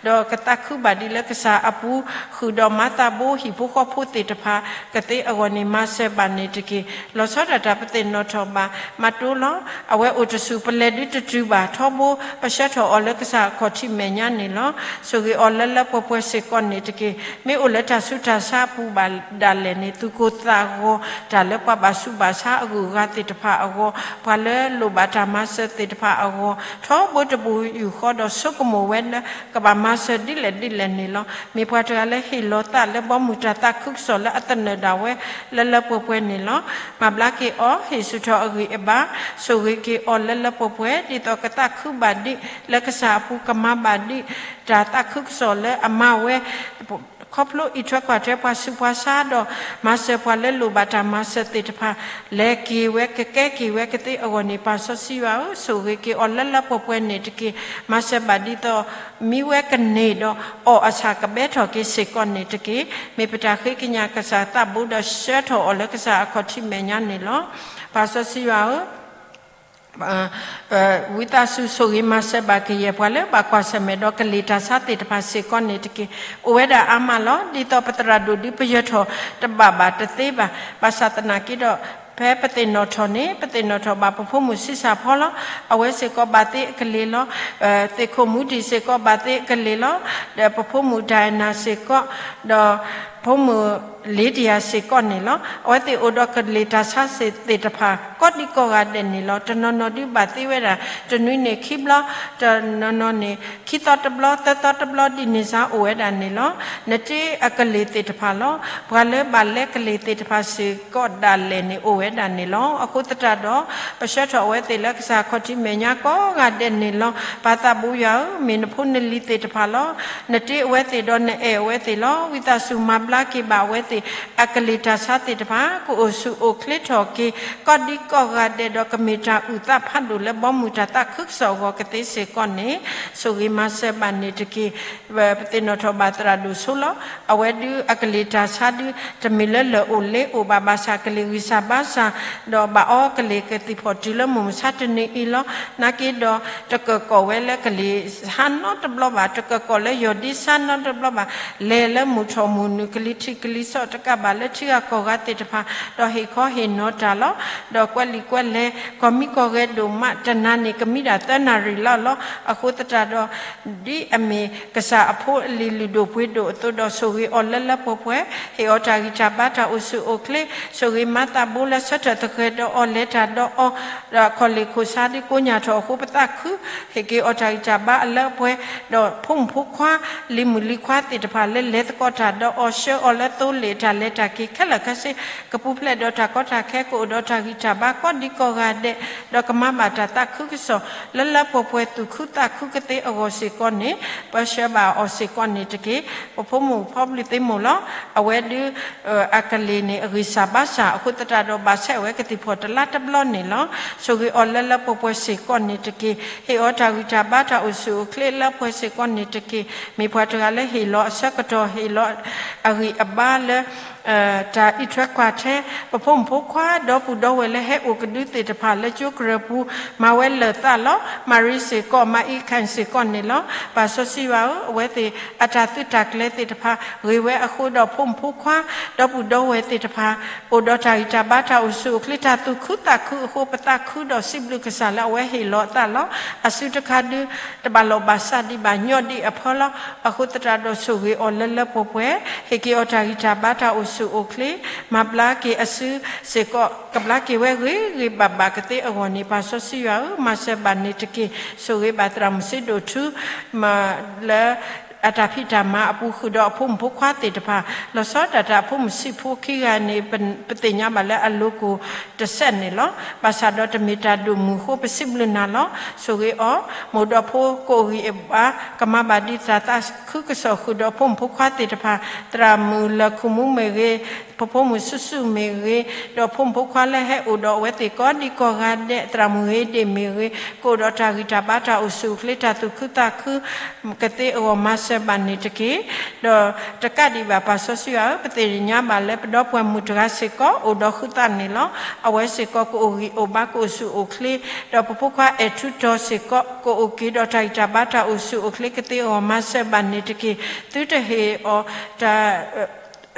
ဒီးကသးခုဘၣ်ဒံးလၢကစၢ်အပူၤ, ဃုာ်ဒီးမၤသးဘိဟံၣ်ဖိဃီဖိသ့ၣ်တဖၣ်ကသ့အဂီၢ်န့ၣ် မၤစၢၤဘၣ်န့ၣ်တက့ၢ်. လီၤဆီဒၣ်တၢ်ပသ့ၣ်နီၣ်ထီၣ်ဘၣ်မၤတိလီၤ. အဝဲအိၣ်တဆူၣ်ပလဲၤဒုတတုၤဘၣ်ထီဘိ, ပဆှၢထီၣ်အီၤလၢကစၢ်အခီၣ်ထံးမဲာ်ညါန့ၣ်လီၤ. ဆိၣ်ဂ့ၤအီၤလၢလၢပှဲၤပှဲၤစ့ၢ်ကီးန့ၣ်တက့ၢ်. မ့ၢ်အိၣ်လၢတၢ်ဆူးတၢ်ဆါအပူၤဘၣ်ဒၣ်လဲာ်န့ၣ်, သူၣ်ကိၢ်သးဂီၤတၢ်လၢပှၤဘၣ်ဆူးဘၣ်ဆါအဂုၤအဂၤသ့ၣ်တဖၣ်အဂီၢ်, ပှၤလၢလိၣ်ဘၣ်တၢ်မၤစၢၤသ့ၣ်တဖၣ်အဂီၢ်, ထီဘိတပူၤယူၢ်ဃီဒီးဆိကမိၣ်ဝဲလၢ ကဘၣ်မၤစၢၤဒ်လဲၣ်ဒ်လဲၣ်န့ၣ်လီၤ. မ့ၢ်ပှၤတဂၤလၢဟ့ၣ်လီၤသးလၢဘီမုၢ်တၢ်သးခုကစီၣ်လၢအသနၢၣ်ဒၣ်ဝဲ လၢလၢပှဲၤပှဲၤန့ၣ်လီၤ. မၤဘျါက့ၤအီၤ, ဟ့ၣ်ဆူၣ်ထီၣ်အဂံၢ်အဘါ, ဆိၣ်ဂ့ၤက့ၤအီၤလၢလၢပှဲၤပှဲၤ, ဒ်သိးကသးခုဘၣ်ဒံးလၢကစၢ်အပူၤ, ကမၤဘၣ်ဒံးတၢ်သးခုကစီၣ်လၢအမၤဝဲ ခီဖျိအံးထွဲကွၢ်ထွဲပှၤဆူးပှၤဆါဒီး မၤစၢၤပှၤလၢလိၣ်ဘၣ်တၢ်မၤစၢၤသ့ၣ်တဖၣ် လဲၤက့ၤဝဲကကဲက့ၤဝဲကသ့အဂီၢ်န့ၣ်, ပၢ်စီဆှံယွၤဧၢ, ဆိၣ်ဂ့ၤက့ၤအီၤလၢလၢပှဲၤပှဲၤန့ၣ်တက့ၢ်. မၤစၢၤဘၣ်ဒ်သိး မံဝဲကန့ၢ်ဒီး အီၣ်အဆၣ်ကဘဲထီၣ်က့ၤစ့ၢ်ကီးန့ၣ်တက့ၢ်. မ့ၢ်ပတၢ်ဃ့ကညးကစၢ်သးဘိဒီး ဆှၢထီၣ်အီၤလၢကစၢ်အခီၣ်ထံးမဲာ်ညါန့ၣ်လီၤ. ပၢ်စီဆှံယွၤဧၢ, ဝံသးစူၤဆိၣ်ဂ့ၤမၤစၢၤဘၣ်ကယဲၢ်ပှၤလၢဘၣ်ကွၢ်ဆၢၣ်မဲာ်ဒီးကလံၤတၢ်ဆါသ့ၣ်တဖၣ်စ့ၢ်ကီးန့ၣ်တက့ၢ်. အိၣ်ဝဲဒၣ်အါမးလီၤ. ဒ်သိးပသရၣ်ဒိၣ်ဒုးပယၢၤထီၣ်တဘၣ်ဘၣ်တသ့ဘၣ်. ဘၣ်ဆၣ်သနာ်က့ဒီး ဖဲပသ့ၣ်နီၣ်ထီၣ်န့ၣ် ပသ့ၣ်နီၣ်ထီၣ်ဘၣ်ပဖိမုၣ်ဆံးစၢ်ဖီလီၤ. အဝဲစ့ၢ်ကီးဘၣ်သ့အကလံၤလီၤ. သ့ၣ်ခိၣ်မူဒံၣ်စ့ၢ်ကီးဘၣ်သ့အကလံၤလီၤ. ဒီးပဖိမုၣ်ဒၣ်နၤစ့ၢ်ကီး, ဒီးဖိမုၣ်လ့တယၤစ့ၢ်ကီးန့ၣ်လီၤ. အဝဲသ့ၣ်အိၣ်ဒီးကလံၤတၢ်ဆါသ့ၣ်တဖၣ် ကိးဒံကိးဂၤဒဲးန့ၣ်လီၤ. တနီၤနီၤဒုးဘၣ်သ့ဝဲဒၣ် တနွံန့ၣ်ခံဘျီ, တနီၤနီၤန့ၣ် ခံသီတဘျီ သၢသီတဘျီဒ်န့ၣ်စ့ၢ်အိၣ်ဝဲဒၣ်န့ၣ်လီၤ. နတ့အကလံၤသ့ၣ်တဖၣ်လီၤ. ပှၤလၢဘၣ်လဲကလံၤသ့ၣ်တဖၣ်စ့ၢ်ကီးဒၣ်လဲာ်န့ၣ်အိၣ်ဝဲဒၣ်န့ၣ်လီၤ. အဃိသတးဒီး ပဆှၢထီၣ်အဝဲသ့ၣ်လၢကစၢ်ခီၣ်ထံးမဲာ်ညါကိးဂၤဒဲးန့ၣ်လီၤ. ပၢ်သးဘိယွၤဧၢ, မ့ၢ်နဖိနလံၤသ့ၣ်တဖၣ်လီၤ. နတ့အဝဲသ့ၣ်ဒီးနအဲၣ်အဝဲသ့ၣ်လီၤ. ဝံသးစူၤမၤဘျါက့ၤဘၣ်အဝဲသ့ၣ် အကလံၤတၢ်ဆါသ့ၣ်တဖၣ် ကအိၣ်ဆူၣ်အိၣ်ချ့ထီၣ်က့ၤ ကိးဒံကိးဂၤဒဲးဒီး ကမ့ၢ်တၢ်အုၣ်သးဖးဒိၣ်လၢဘီမုၢ်တၢ်သးခုကစီၣ်အဂီၢ်ကသ့စ့ၢ်ကီးန့ၣ် ဆိၣ်ဂ့ၤမၤစၢၤဘၣ်န့ၣ်တက့ၢ်. ပသ့ၣ်နီၣ်ထီၣ်ဘၣ်သရၣ်ဒိၣ်ဆိလီၤ. အဝဲဒုးအကလံၤတၢ်ဆါဒုး တမ့ၢ်လၢလၢာ်အိၣ်လ့အိၣ်ဘၣ်, ဘၣ်ဆၣ်ကလံၤဂံၢ်စၢ်ဘါစၢ်, ဒီးဘၣ်အီကလံၤကသံၣ်ဖီၣ်တုၤလၢမုၢ်မဆါတနံၤအံၤလီၤ. နာ်က့ဒီး တကၢၢ်ကီၢ်ဝဲလၢကလံၤဆါနီတဘျီဘၣ်, တကၢၢ်ကီၢ်လၢယီၢ်ဒ့ဆါနီတဘျီဘၣ်, လဲၤလၢမုၢ်ထီၣ်မုၢ်နုာ် လံထံးကလံစီၣ်တကးဘၣ်လၢထံဂၤကီၢ်ဂၤသ့ၣ်တဖၣ်, ဒီးဟ့ၣ်ခီဟ့ၣ်နီၤတၢ်လီၤ. ဒီးကွဲးလံာ်ကွဲးလဲၤ ကီၢ်မံကီၢ်ဂဲၤဒိၣ်မး တနၤန့ၣ် ကမံဒၣ်သၢနၣ်ရံၣ်လီၤလီၤ. အဃိသတးဒီး ဒ်အမ့ၢ်ကစၢ်အဖိအလံၤလုၢ်ဒိၣ်ပှ့ၤဒိၣ်အသိးဒီး ဆိၣ်ဂ့ၤအီၤလၢလၢပှဲၤပှဲၤ, ဟ့ၣ်အီၤတၢ်ဂံၢ်တၢ်ဘါတၢ်အိၣ်ဆူၣ်အိၣ်ချ့, ဆိၣ်ဂ့ၤမၤသးဘိလၢဆၢထၢၣ်သဃဲၤဒီးအီၤလဲၤတၢ်ဒီးအီၤ, ဒီးအခီၣ်လ့ၣ်ခိၣ်ဆါဒ်ကိညၢ်ထီၣ်အဃိပသးခု, ဟ့ၣ်က့ၤအီၤတၢ်ဂံၢ်တၢ်ဘါအလၢအပှဲၤ, ဒီးဖိမုၣ်ဖိခွါ လံၤမုၣ်လံၤခွါသ့ၣ်တဖၣ်လၢလဲၤသကိးတၢ်ဒီးအီၤ ဆှၢအီၤလၢသိလ့ၣ်တၢ်လဲၤတၢ်က့ၤခဲလၢာ်ခဲဆ့, ကပူၤဖျဲးဒီးတၢ်ကီတၢ်ခဲ ကအိၣ်ဒီးတၢ်ဂံၢ်တၢ်ဘါကိးဒံကိးဂၤဒဲး, ဒီးကမၤဘၣ်တၢ်သးခုကစီၣ် လၢလၢပှဲၤပှဲၤသူၣ်ခုသးခုကသ့အဂီၢ်စ့ၢ်ကီးန့ၣ်, ပၢဆှၢဘၣ်အီၤစ့ၢ်ကီးန့ၣ်တက့ၢ်. ပဖိမုၣ်ဖီဘျံးသ့မိၢ်လီၤ. အဝဲဒုး အကလ့ၢ်န့ၣ် အဂံၢ်စၢ်ဘါစၢ်အဃိသတးဒီး ဘၣ်ဆဲးဝဲကသံၣ်ဖီၣ်တလါတဘျီန့ၣ်လီၤ. ဆိၣ်ဂ့ၤအီၤလၢလၢပှဲၤပှဲၤစ့ၢ်ကီးန့ၣ်တက့ၢ်. ဟ့ၣ်အီၤတၢ်ဂံၢ်တၢ်ဘါတၢ်အိၣ်ဆူၣ်အိၣ်ချ့လၢပှဲၤစ့ၢ်ကီးန့ၣ်တက့ၢ်. မ့ၢ်ပှၤတဂၤလၢဟ့ၣ်လီၤအဆၢကတီၢ် ဟ့ၣ်လီၤအဂံၢ်အဘါလၢ တၢ်အံးထွဲကွၢ်ထွဲ ပဖိမုၣ်ဖိခွါ ဒီပုၢ်ဒီဝဲၢ်လၢဟဲအိၣ်ကဒုသ့ၣ်တဖၣ်လၢကၠိကရၢၢ်ပူၤ မၤဝဲလၢာ်သးလီၤ. မၤရံစ့ၢ်ကီး မၤအံးခၣ်စ့ၢ်ကီးန့ၣ်လီၤ. ပၢ်စီဆှံယွၤဧၢ, အဝဲသ့ၣ်အတၢ်သုးတၢ်ကျဲၤသ့ၣ်တဖၣ် ဂ့ၤဝဲအဃိဒီး ဖိမုၣ်ဖိခွါ ဒီပုၢ်ဒီဝဲၢ်သ့ၣ်တဖၣ် အိၣ်ဒီးတၢ်ဂံၢ်တၢ်ဘါတၢ်အိၣ်ဆူၣ်အိၣ်ချ့ တၢ်သူၣ်ခုသးခုအဃိ ပသးခုဒီးစံးဘျုးကစၢ်လၢအဝဲဟ့ၣ်လီၤအသးလီၤ. အစုတခါဒုး တဘၣ်လိာ်ဘၣ်စးဒံးဘၣ်ညီဒံးအဖၢလီၤ. အဃိသတးဒီးဆိၣ်ဂ့ၤအီၤလၢလၢပှဲၤပှဲၤ, ဟ့ၣ်က့ၤအီၤတၢ်ဂံၢ်တၢ်ဘါတၢ်အိၣ်ဆူၣ်အိၣ်ချ့, မၤဘျါက့ၤအစုစ့ၢ်ကီး ကဘျါက့ၤဝဲဂ့ၤဂ့ၤဘၣ်ဘၣ်ကသ့အဂီၢ်န့ၣ် ပၢ်စီဆှံယွၤဧၢ, မၤစၢၤဘၣ်န့ၣ်တက့ၢ်. ဆိၣ်ဂ့ၤဘၣ်သရၣ်မုၣ်စ့ဒိၣ်ထူ လၢအတၢ်ဖံးတၢ်မၤအပူၤဃုာ်ဒီးအဖိမုၣ်ဖိခွါသ့ၣ်တဖၣ်, လီၤဆီဒၣ်တၢ်အဖိမုၣ်ဆံးဖိခံဂၤန့ၣ် ပသ့ၣ်ညါဘၣ်လၢအလိၤကိၢ်တစဲးန့ၣ်လီၤ. ဘၣ်ဆၣ်ဒီးတမ့ၢ်တၢ်ဒိၣ်မုၢ်အဃိ ပစံးဘျုးနၤလီၤ. ဆိၣ်ဂ့ၤအီၤ, မိၢ်ဒီးဖိကအိၣ်ဂံၢ်အဘါ, ကမၤဘၣ်ဒံးတၢ်သးခုကစီၣ်ဃုာ်ဒီးအဖိမုၣ်ဖိခွါသ့ၣ်တဖၣ်, သရၣ်မုၣ်လၢၢ်ခိၣ်မူမ့ၢ်ဂ့ၤ, ပဖိမုၣ်ဆူၣ်ဆူၣ်မ့ၢ်ဂ့ၤ, ဒီးဖိမုၣ်ဖိခွါလၢဟဲအိၣ်ဒီးအဝဲသ့ၣ်ကိးဒံကိးဂၤဒဲး, သရၣ်မုၣ်ဂ့ၤဒ့ၣ်မ့ၢ်ဂ့ၤ, ကအိၣ်ဒီးတၢ်ဂံၢ်တၢ်ဘါတၢ်အိၣ်ဆူၣ်အိၣ်ချ့ တၢ်သူၣ်ခုသးခု ကသ့အဂီၢ် မၤစၢၤဘၣ်န့ၣ်တက့ၢ်. ဒီးတကးဒံးဘၣ် ပၢ်စီဆှံယွၤဧၢ, ပသ့ၣ်ညါဘၣ်လၢပဒီပုၢ်ဝဲၢ်မုၣ်တဂၤစ့ၢ်ကီး အိၣ်ဒီးဃုသးန့ၣ်လီၤ. အဝဲစ့ၢ်ကီးကအိၣ်ဂံၢ်အိၣ်ဘါ ကအိၣ်ဆူၣ်အိၣ်ချ့, ဒီးပဖိခွါအဲၣ်ထူတီၤစ့ၢ်ကီး ကအိၣ်က့ၤဒီးတၢ်ဂံၢ်တၢ်ဘါတၢ်အိၣ်ဆူၣ်အိၣ်ချ့ကသ့အဂီၢ် မၤစၢၤဘၣ်န့ၣ်တက့ၢ်. သုတဟ့ၣ်အီၤတၢ်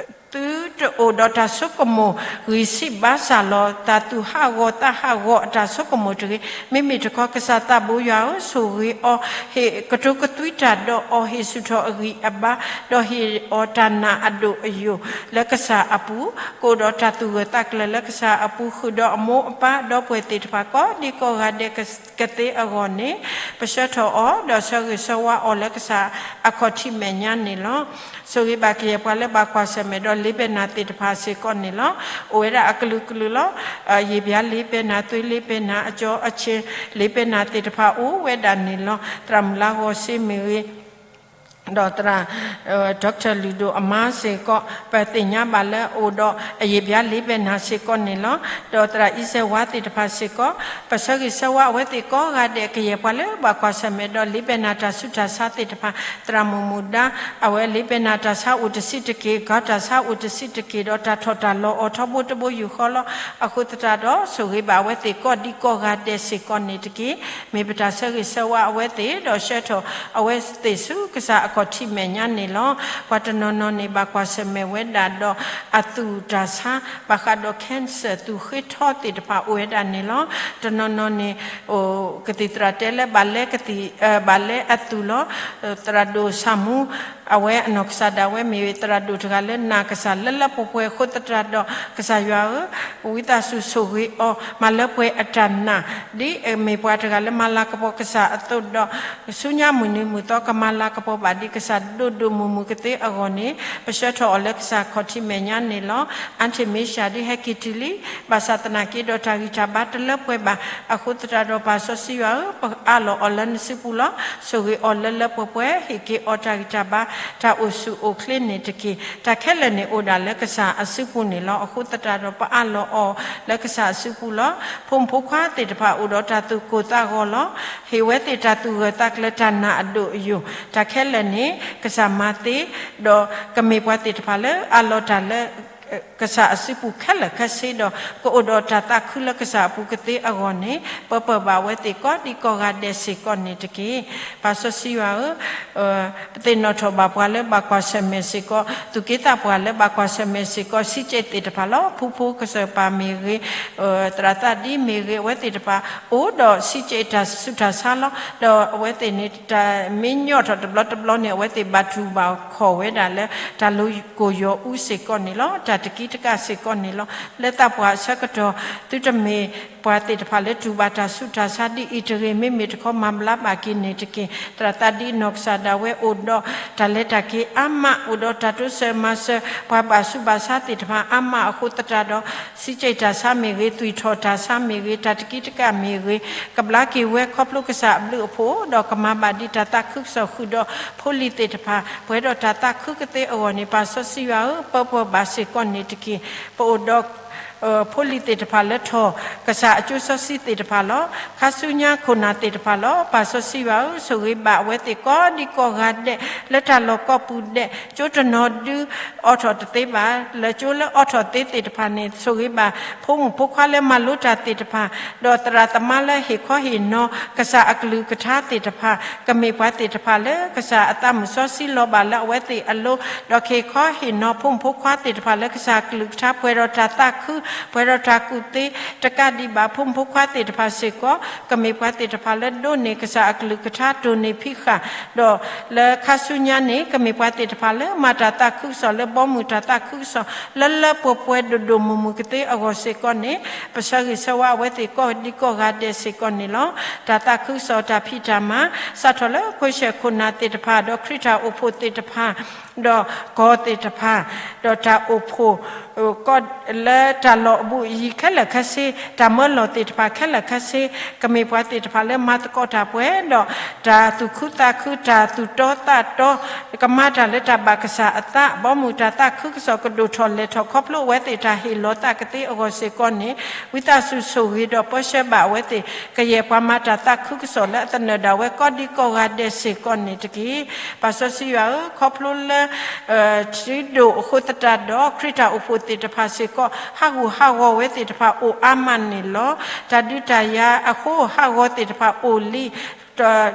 သုတအိၣ်ဒီးတၢ်ဆိကမိၣ် ဂံၢ်ဆံးဘါစၢ်လီၤ. တၢ်သူၣ်ဟးဂီၤသးဟးဂီၤအတၢ်ဆိကမိၣ်တဂ့ၤ. မ့မ့ၢ်တခီ ကစၢ်သးဘိယွၤဧၢ, ဆိၣ်ဂ့ၤအီၤ, ဟ့ၣ်ကတိၤကသွံတၢ်ဒီးအီၤ, ဟ့ၣ်ဆူၣ်ထီၣ်အဂံၢ်အဘါ, ဒီးဟ့ၣ်အီၤတၢ်နာ်အဒိၣ်အယိာ်လၢကစၢ်အပူၤ, ကအိၣ်ဒီးတၢ်သူၣ်ဂၢၢ်သးကျၢၤလၢကစၢ်အပူၤ ဃုာ်ဒီးအမိၢ်အပၢ် ဒီပုၢ်ဝဲၢ်သ့ၣ်တဖၣ် ကိးဒံကိးဂၤဒဲးကသ့အဂီၢ်န့ၣ်, ပဆၢထီၣ်အီၤ ဒီးဆၢဂ့ၤဆၢဝါအီၤလၢကစၢ်အခီၣ်ထံးမဲာ်ညါန့ၣ်လီၤ. ဆိၣ်ဂ့ၤဘၣ်ကယဲၢ်ပှၤလၢဘၣ်ကွၢ်ဆၢၣ်မဲာ်ဒီးလ့ပဲၢ်နၤသ့ၣ်တဖၣ်စ့ၢ်ကီးန့ၣ်လီၤ. အိၣ်ဝဲဒၣ်အကလုာ်ကလုာ်လီၤ. ယံာ်ပျါလ့ပဲၢ်နၤ, သွ့လ့ပဲၢ်နၤ, အကၠီအဆ့လ့ပဲၢ်နၤသ့ၣ်တဖၣ်အိၣ်ဝဲဒၣ်န့ၣ်လီၤ. သရၣ်မုၣ်လါဂီၤစ့မ့ၢ်ဂ့ၤ, ဒီးသရၣ် doctor လုၢ်ဒိၣ်အမါစ့ၢ်ကီး ပသ့ၣ်ညါဘၣ်လၢအိၣ်ဒီးအယံာ်ပျါလ့ပဲၢ်နၤစ့ၢ်ကီးန့ၣ်လီၤ. ဒီးသရၣ်အံၤစဲးဝါသ့ၣ်တဖၣ်စ့ၢ်ကီး ပဆၢဂ့ၤဆၢဝါအဝဲသ့ၣ်ကိးဂၤဒဲး ကယဲၢ်ပှၤလၢဘၣ်ကွၢ်ဆၢၣ်မဲာ်ဒီးလ့ပဲၢ်နၤတၢ်ဆူးတၢ်ဆါသ့ၣ်တဖၣ်, သရၣ်မုၣ်မူဒါ အဝဲလ့ပဲၢ်နၤတၢ်ဆါအိၣ်တဆံးတက့ၢ်, ဂီၤတၢ်ဆါအိၣ်တဆံးတက့ၢ်, ဒီးတၢ်ထီၣ်တၢ်လီၤအီၤထီဘိတဘိယူၢ်ဃီလီၤ. အဃိသတးဒီး ဆိၣ်ဂ့ၤဘၣ်အဝဲသ့ၣ်ကိးဒံကိးဂၤဒဲးစ့ၢ်ကီးန့ၣ်တက့ၢ်. မ့ၢ်ပတၢ်ဆၢဂ့ၤဆၢဝါအဝဲသ့ၣ်, ဒီးဆှၢထီၣ်အဝဲသ့ၣ်ဆူကစၢ်အခီၣ်ထံးမဲာ်ညါန့ၣ်လီၤ. ပှၤတနီၤနီၤန့ၣ် ဘၣ်ကွၢ်ဆၢၣ်မဲာ်ဝဲဒၣ်ဒီးအသူၣ်တၢ်ဆါ, ဘၣ်ဃးဒီး cancer သူၣ်ဃ့ထီသ့ၣ်တဖၣ်အိၣ်ဝဲဒၣ်န့ၣ်လီၤ. တနီၤနီၤန့ၣ် ကသံၣ်သရၣ်တဲလၢ ဘၣ်လဲကသံၣ်, ဘၣ်လဲအသူၣ်လီၤ. သရၣ်ဒိၣ်ဆၣ်မူ အဝဲအနီၢ်ကစၢ်ဒၣ်ဝဲမ့ၢ်သရၣ်ဒိၣ်တဂၤလၢနာ်ကစၢ်လၢလၢပှဲၤပှဲၤအဃိသတးဒီး ကစၢ်ယွၤဧၢ, ဝံသးစူၤဆိၣ်ဂ့ၤအီၤ မၤလၢပှဲၤအတၢ်နာ်, ဒ်အမ့ၢ်ပှၤတဂၤလၢမၤလၤကပီၤကစၢ်အသိးဒီး ဆူညါမုၢ်နံၤမုၢ်သီကမၤလၤကပီၤဘၣ်ဒံးကစၢ်ဒိၣ်ဒိၣ်မုၢ်မုၢ်ကသ့အဂီၢ်န့ၣ်, ပဆှၢထီၣ်အီၤလၢကစၢ်ခီၣ်ထံးမဲာ်ညါန့ၣ်လီၤ. အါတ့ၢ်မ့ၢ်စှၤဒ်ဟဲက့ၤတုၤလံ, ဘၣ်ဆၣ်သနာ်က့ဒီးတၢ်ဂံၢ်တၢ်ဘါတလၢပှဲၤဘၣ်. အဃိသတးဒီးပၢ်စီဆှံယွၤဧၢ, ပအးလီၤအီၤလၢနစုပူၤလီၤ. ဆိၣ်ဂ့ၤအီၤလၢလၢပှဲၤပှဲၤ, ဟ့ၣ်က့ၤအီၤတၢ်ဂံၢ်တၢ်ဘါ တၢ်အိၣ်ဆူၣ်အိၣ်ချ့န့ၣ်တက့ၢ်. တၢ်ခဲလၢာ်န့ၣ်အိၣ်ဒၣ်လၢကစၢ်အစုပူၤန့ၣ်လီၤ. အဃိသတးဒီးပအးလီၤအီၤလၢကစၢ်အစုပူၤလီၤ. ဖိမုၣ်ဖိခွါသ့ၣ်တဖၣ်အိၣ်ဒီးတၢ်သူၣ်ကိၢ်သးဂီၤလီၤ. ဟ့ၣ်ဝဲသ့ၣ်တၢ်သူၣ်ဂၢၢ်သးကျၢၤတၢ်နာ်အဒိၣ်အယိာ်, တၢ်ခဲလၢာ်န့ၣ် ကစၢ်မၤသ့, ဒီးကမ့ၢ်ပှၤသ့ၣ်တဖၣ်လၢအးလီၤတၢ်လၢ ကစၢ်အစုပူၤခဲလၢာ်ခဲဆ့ဒီး ကအိၣ်ဒီးတၢ်သးခုလၢကစၢ်အပူၤကသ့အဂီၢ်န့ၣ် ပၢပၢၢ်ဘၣ်အဝဲသ့ၣ်ကိးဒံကိးဂၤဒဲးစ့ၢ်ကီးန့ၣ်တက့ၢ်. ပၢ်စီဆှံယွၤဧၢ, ပသ့ၣ်နီၣ်ထီၣ်ဘၣ်ပှၤလၢဘၣ်ကွၢ်ဆၢၣ်မဲာ်စ့ၢ်ကီး, သူၣ်က့သးပှၢ်လၢဘၣ်ကွၢ်ဆၢၣ်မဲာ်စ့ၢ်ကီး ဆံးကဲးသ့ၣ်တဖၣ်လီၤ. ဖုဖိကစၢၢ်ပၢ်မ့ၢ်ဂ့ၤ, သရၣ်သးဒ့မ့ၢ်ဂ့ၤ, အဝဲသ့ၣ်တဖၣ် အိၣ်ဒီးဆံးကဲးတၢ်ဆူးတၢ်ဆါလီၤ. ဒီးအဝဲသ့ၣ်န့ၣ် တၢ်မ့ၢ်ညီၣ်ထီၣ်တဘျီတဘျီန့ၣ် အဝဲသ့ၣ်ဘၣ်တူၢ်ဘၣ်ခီၣ်ဝဲဒၣ်လၢ တၢ်လိၤကိၢ်ယီၤအူစ့ၢ်ကီးန့ၣ်လီၤ. တၢ်တကံတကးစ့ၢ်ကီးန့ၣ်လီၤ. လၢသးပှၢ်အဆၢကတီၢ် သုတမ့ၢ်ပှၤသ့ၣ်တဖၣ်လၢတူၢ်ဘၣ်တၢ်ဆူးတၢ်ဆါဒ်အံၤတဂ့ၤ, မ့မ့ၢ်တခီမၤဘျါဘၣ်က့ၤန့ၣ်တက့ၢ်. သရၣ်သးဒ့နီၢ်ကစၢ်ဒၣ်ဝဲအိၣ်ဒီးတၢ်လဲၤတၢ်က့ၤအါမး, အိၣ်ဒီးတၢ်တိစၢၤမၤစၢၤ ပှၤဘၣ်ဆူးဘၣ်ဆါသ့ၣ်တဖၣ်အါမးအဃိသတးဒီး ဆံးကဲးတၢ်ဆါမ့ၢ်ဂ့ၤ, သွံၣ်ထီၣ်တၢ်ဆါမ့ၢ်ဂ့ၤ, တၢ်တကံတကးမ့ၢ်ဂ့ၤ, ကဘျါက့ၤဝဲခီဖျိကစၢ်အဘျုးအဖှိၣ်, ဒီးကမၤဘၣ်ဒ်တၢ်သးခုကစီၣ်ဃုာ်ဒီးဖိလံၤသ့ၣ်တဖၣ် ပှဲၤဒီးတၢ်သးခုကသ့အဂီၢ်န့ၣ် ပၢ်စီဆှံယွၤဧၢ, ပၢပၢၢ်ဘၣ်စ့ၢ်ကီးန့ၣ်တက့ၢ်. ပအိၣ်ဒီး ဖိလံၤသ့ၣ်တဖၣ်လၢထီၣ်ကစၢ်အကၠိစီဆှံသ့ၣ်တဖၣ်လီၤ. ခါဆူညါခိၣ်နၢ်သ့ၣ်တဖၣ်လီၤ. ပၢ်စီဆှံယွၤဧၢ, ဆိၣ်ဂ့ၤဘၣ်အဝဲသ့ၣ်ကိးဒံကိးဂၤဒဲး လၢတၢ်လီၢ်ကိးပူၤဒဲး, ကၠိတနီၤဒု အိးထီၣ်တသ့ဘၣ်, လၢကၠိလၢအိးထီၣ်သ့သ့ၣ်တဖၣ်န့ၣ် ဆိၣ်ဂ့ၤဘၣ်ဖိမုၣ်ဖိခွါလၢမၤလိတၢ်သ့ၣ်တဖၣ်, ဒီးသရၣ်သမါလၢဟ့ၣ်ခီဟ့ၣ်နီၤကစၢ်အကလုၢ်ကထါသ့ၣ်တဖၣ်, ကမ့ၢ်ပှၤသ့ၣ်တဖၣ်လၢကစၢ်အသးမုၢ်စီဆှံလီၤဘၣ်လၢအဝဲသ့ၣ်အလိၤ, ဒီးကဟ့ၣ်ခီဟ့ၣ်နီၤဖိမုၣ်ဖိခွါသ့ၣ်တဖၣ်လၢကစၢ်အကလုၢ်ကထါ ပှဲၤဒီးတၢ်သးခု, ပှဲၤဒီးတၢ်ကူၣ်သ့, တကးဒံးဘၣ်ဖိမုၣ်ဖိခွါသ့ၣ်တဖၣ်စ့ၢ်ကီး ကမ့ၢ်ပှၤသ့ၣ်တဖၣ်လၢဒိးန့ၢ်ကစၢ်အကလုၢ်ကထါ တိၢ်န့ၢ်ဖံးဃာ်, ဒီးလၢခါဆူညါန့ၣ် ကမ့ၢ်ပှၤသ့ၣ်တဖၣ်လၢမၤတၢ်သးခုကစီၣ် လၢဘီမုၢ်တၢ်သးခုကစီၣ် လၢလၢပှဲၤပှဲၤဒိၣ်ဒိၣ်မုၢ်မုၢ်ကသ့အဂီၢ်စ့ၢ်ကီးန့ၣ် ပဆၢဂ့ၤဆၢဝါအဝဲသ့ၣ်ကိးဒံကိးဂၤဒဲးစ့ၢ်ကီးန့ၣ်လီၤ. တၢ်သးခုကစီၣ်တၢ်ဖံးတၢ်မၤ စးထီၣ်လၢခိၣ်ဆဲၣ်ခိၣ်နၢ်သ့ၣ်တဖၣ် ဒီးခရံာ်တၢ်အိၣ်ဖှိၣ်သ့ၣ်တဖၣ် ဒီးကီၢ်သ့ၣ်တဖၣ်, ဒီးတၢ်အိၣ်ဖှိၣ် ကီၢ်လၢတၢ်လီၢ်အဘူးအယံၤခဲလၢာ်ခဲဆ့, တၢ်မၢလီၤသ့ၣ်တဖၣ်ခဲလၢာ်ခဲဆ့, ကမ့ၢ်ပှၤသ့ၣ်တဖၣ်လၢမၤသကိးတၢ်ပှဲၤဒီး တၢ်သူၣ်ခုသးခု, တၢ်သူၣ်တီသးတီ, ကမၤတၢ်လၢတၢ်ဘၣ်ကစၢ်အသး, ဘီမုၢ်တၢ်သးခုကစီၣ်ကဒိၣ်ထီၣ်လဲၢ်ထီၣ်ခီဖျိအဝဲသ့ၣ်တၢ်ဟ့ၣ်လီၤသးကသ့အဂီၢ်စ့ၢ်ကီးန့ၣ် ဝံသးစူၤဆိၣ်ဂ့ၤဒီးပၢဆှၢဘၣ်အဝဲသ့ၣ် ကယဲၢ်ပှၤမၤတၢ်သးခုကစီၣ်လၢအသနၢၣ်ဒၣ်ဝဲကိးဒံကိးဂၤဒဲးစ့ၢ်ကီးန့ၣ်တက့ၢ်. ပၢ်စီဆှံယွၤဧၢ, ခီဖျိလၢ ထံဒိၣ်အဃိသတးဒီး ခရံာ်တၢ်အိၣ်ဖှိၣ်သ့ၣ်တဖၣ်စ့ၢ်ကီး ဟးဂူာ်ဟးဂီၤဝဲသ့ၣ်တဖၣ်အိၣ်အါမးန့ၣ်လီၤ. တၢ်ဒုးတၢ်ယၤအဃိ ဟးဂီၤသ့ၣ်တဖၣ်အိၣ်လံ,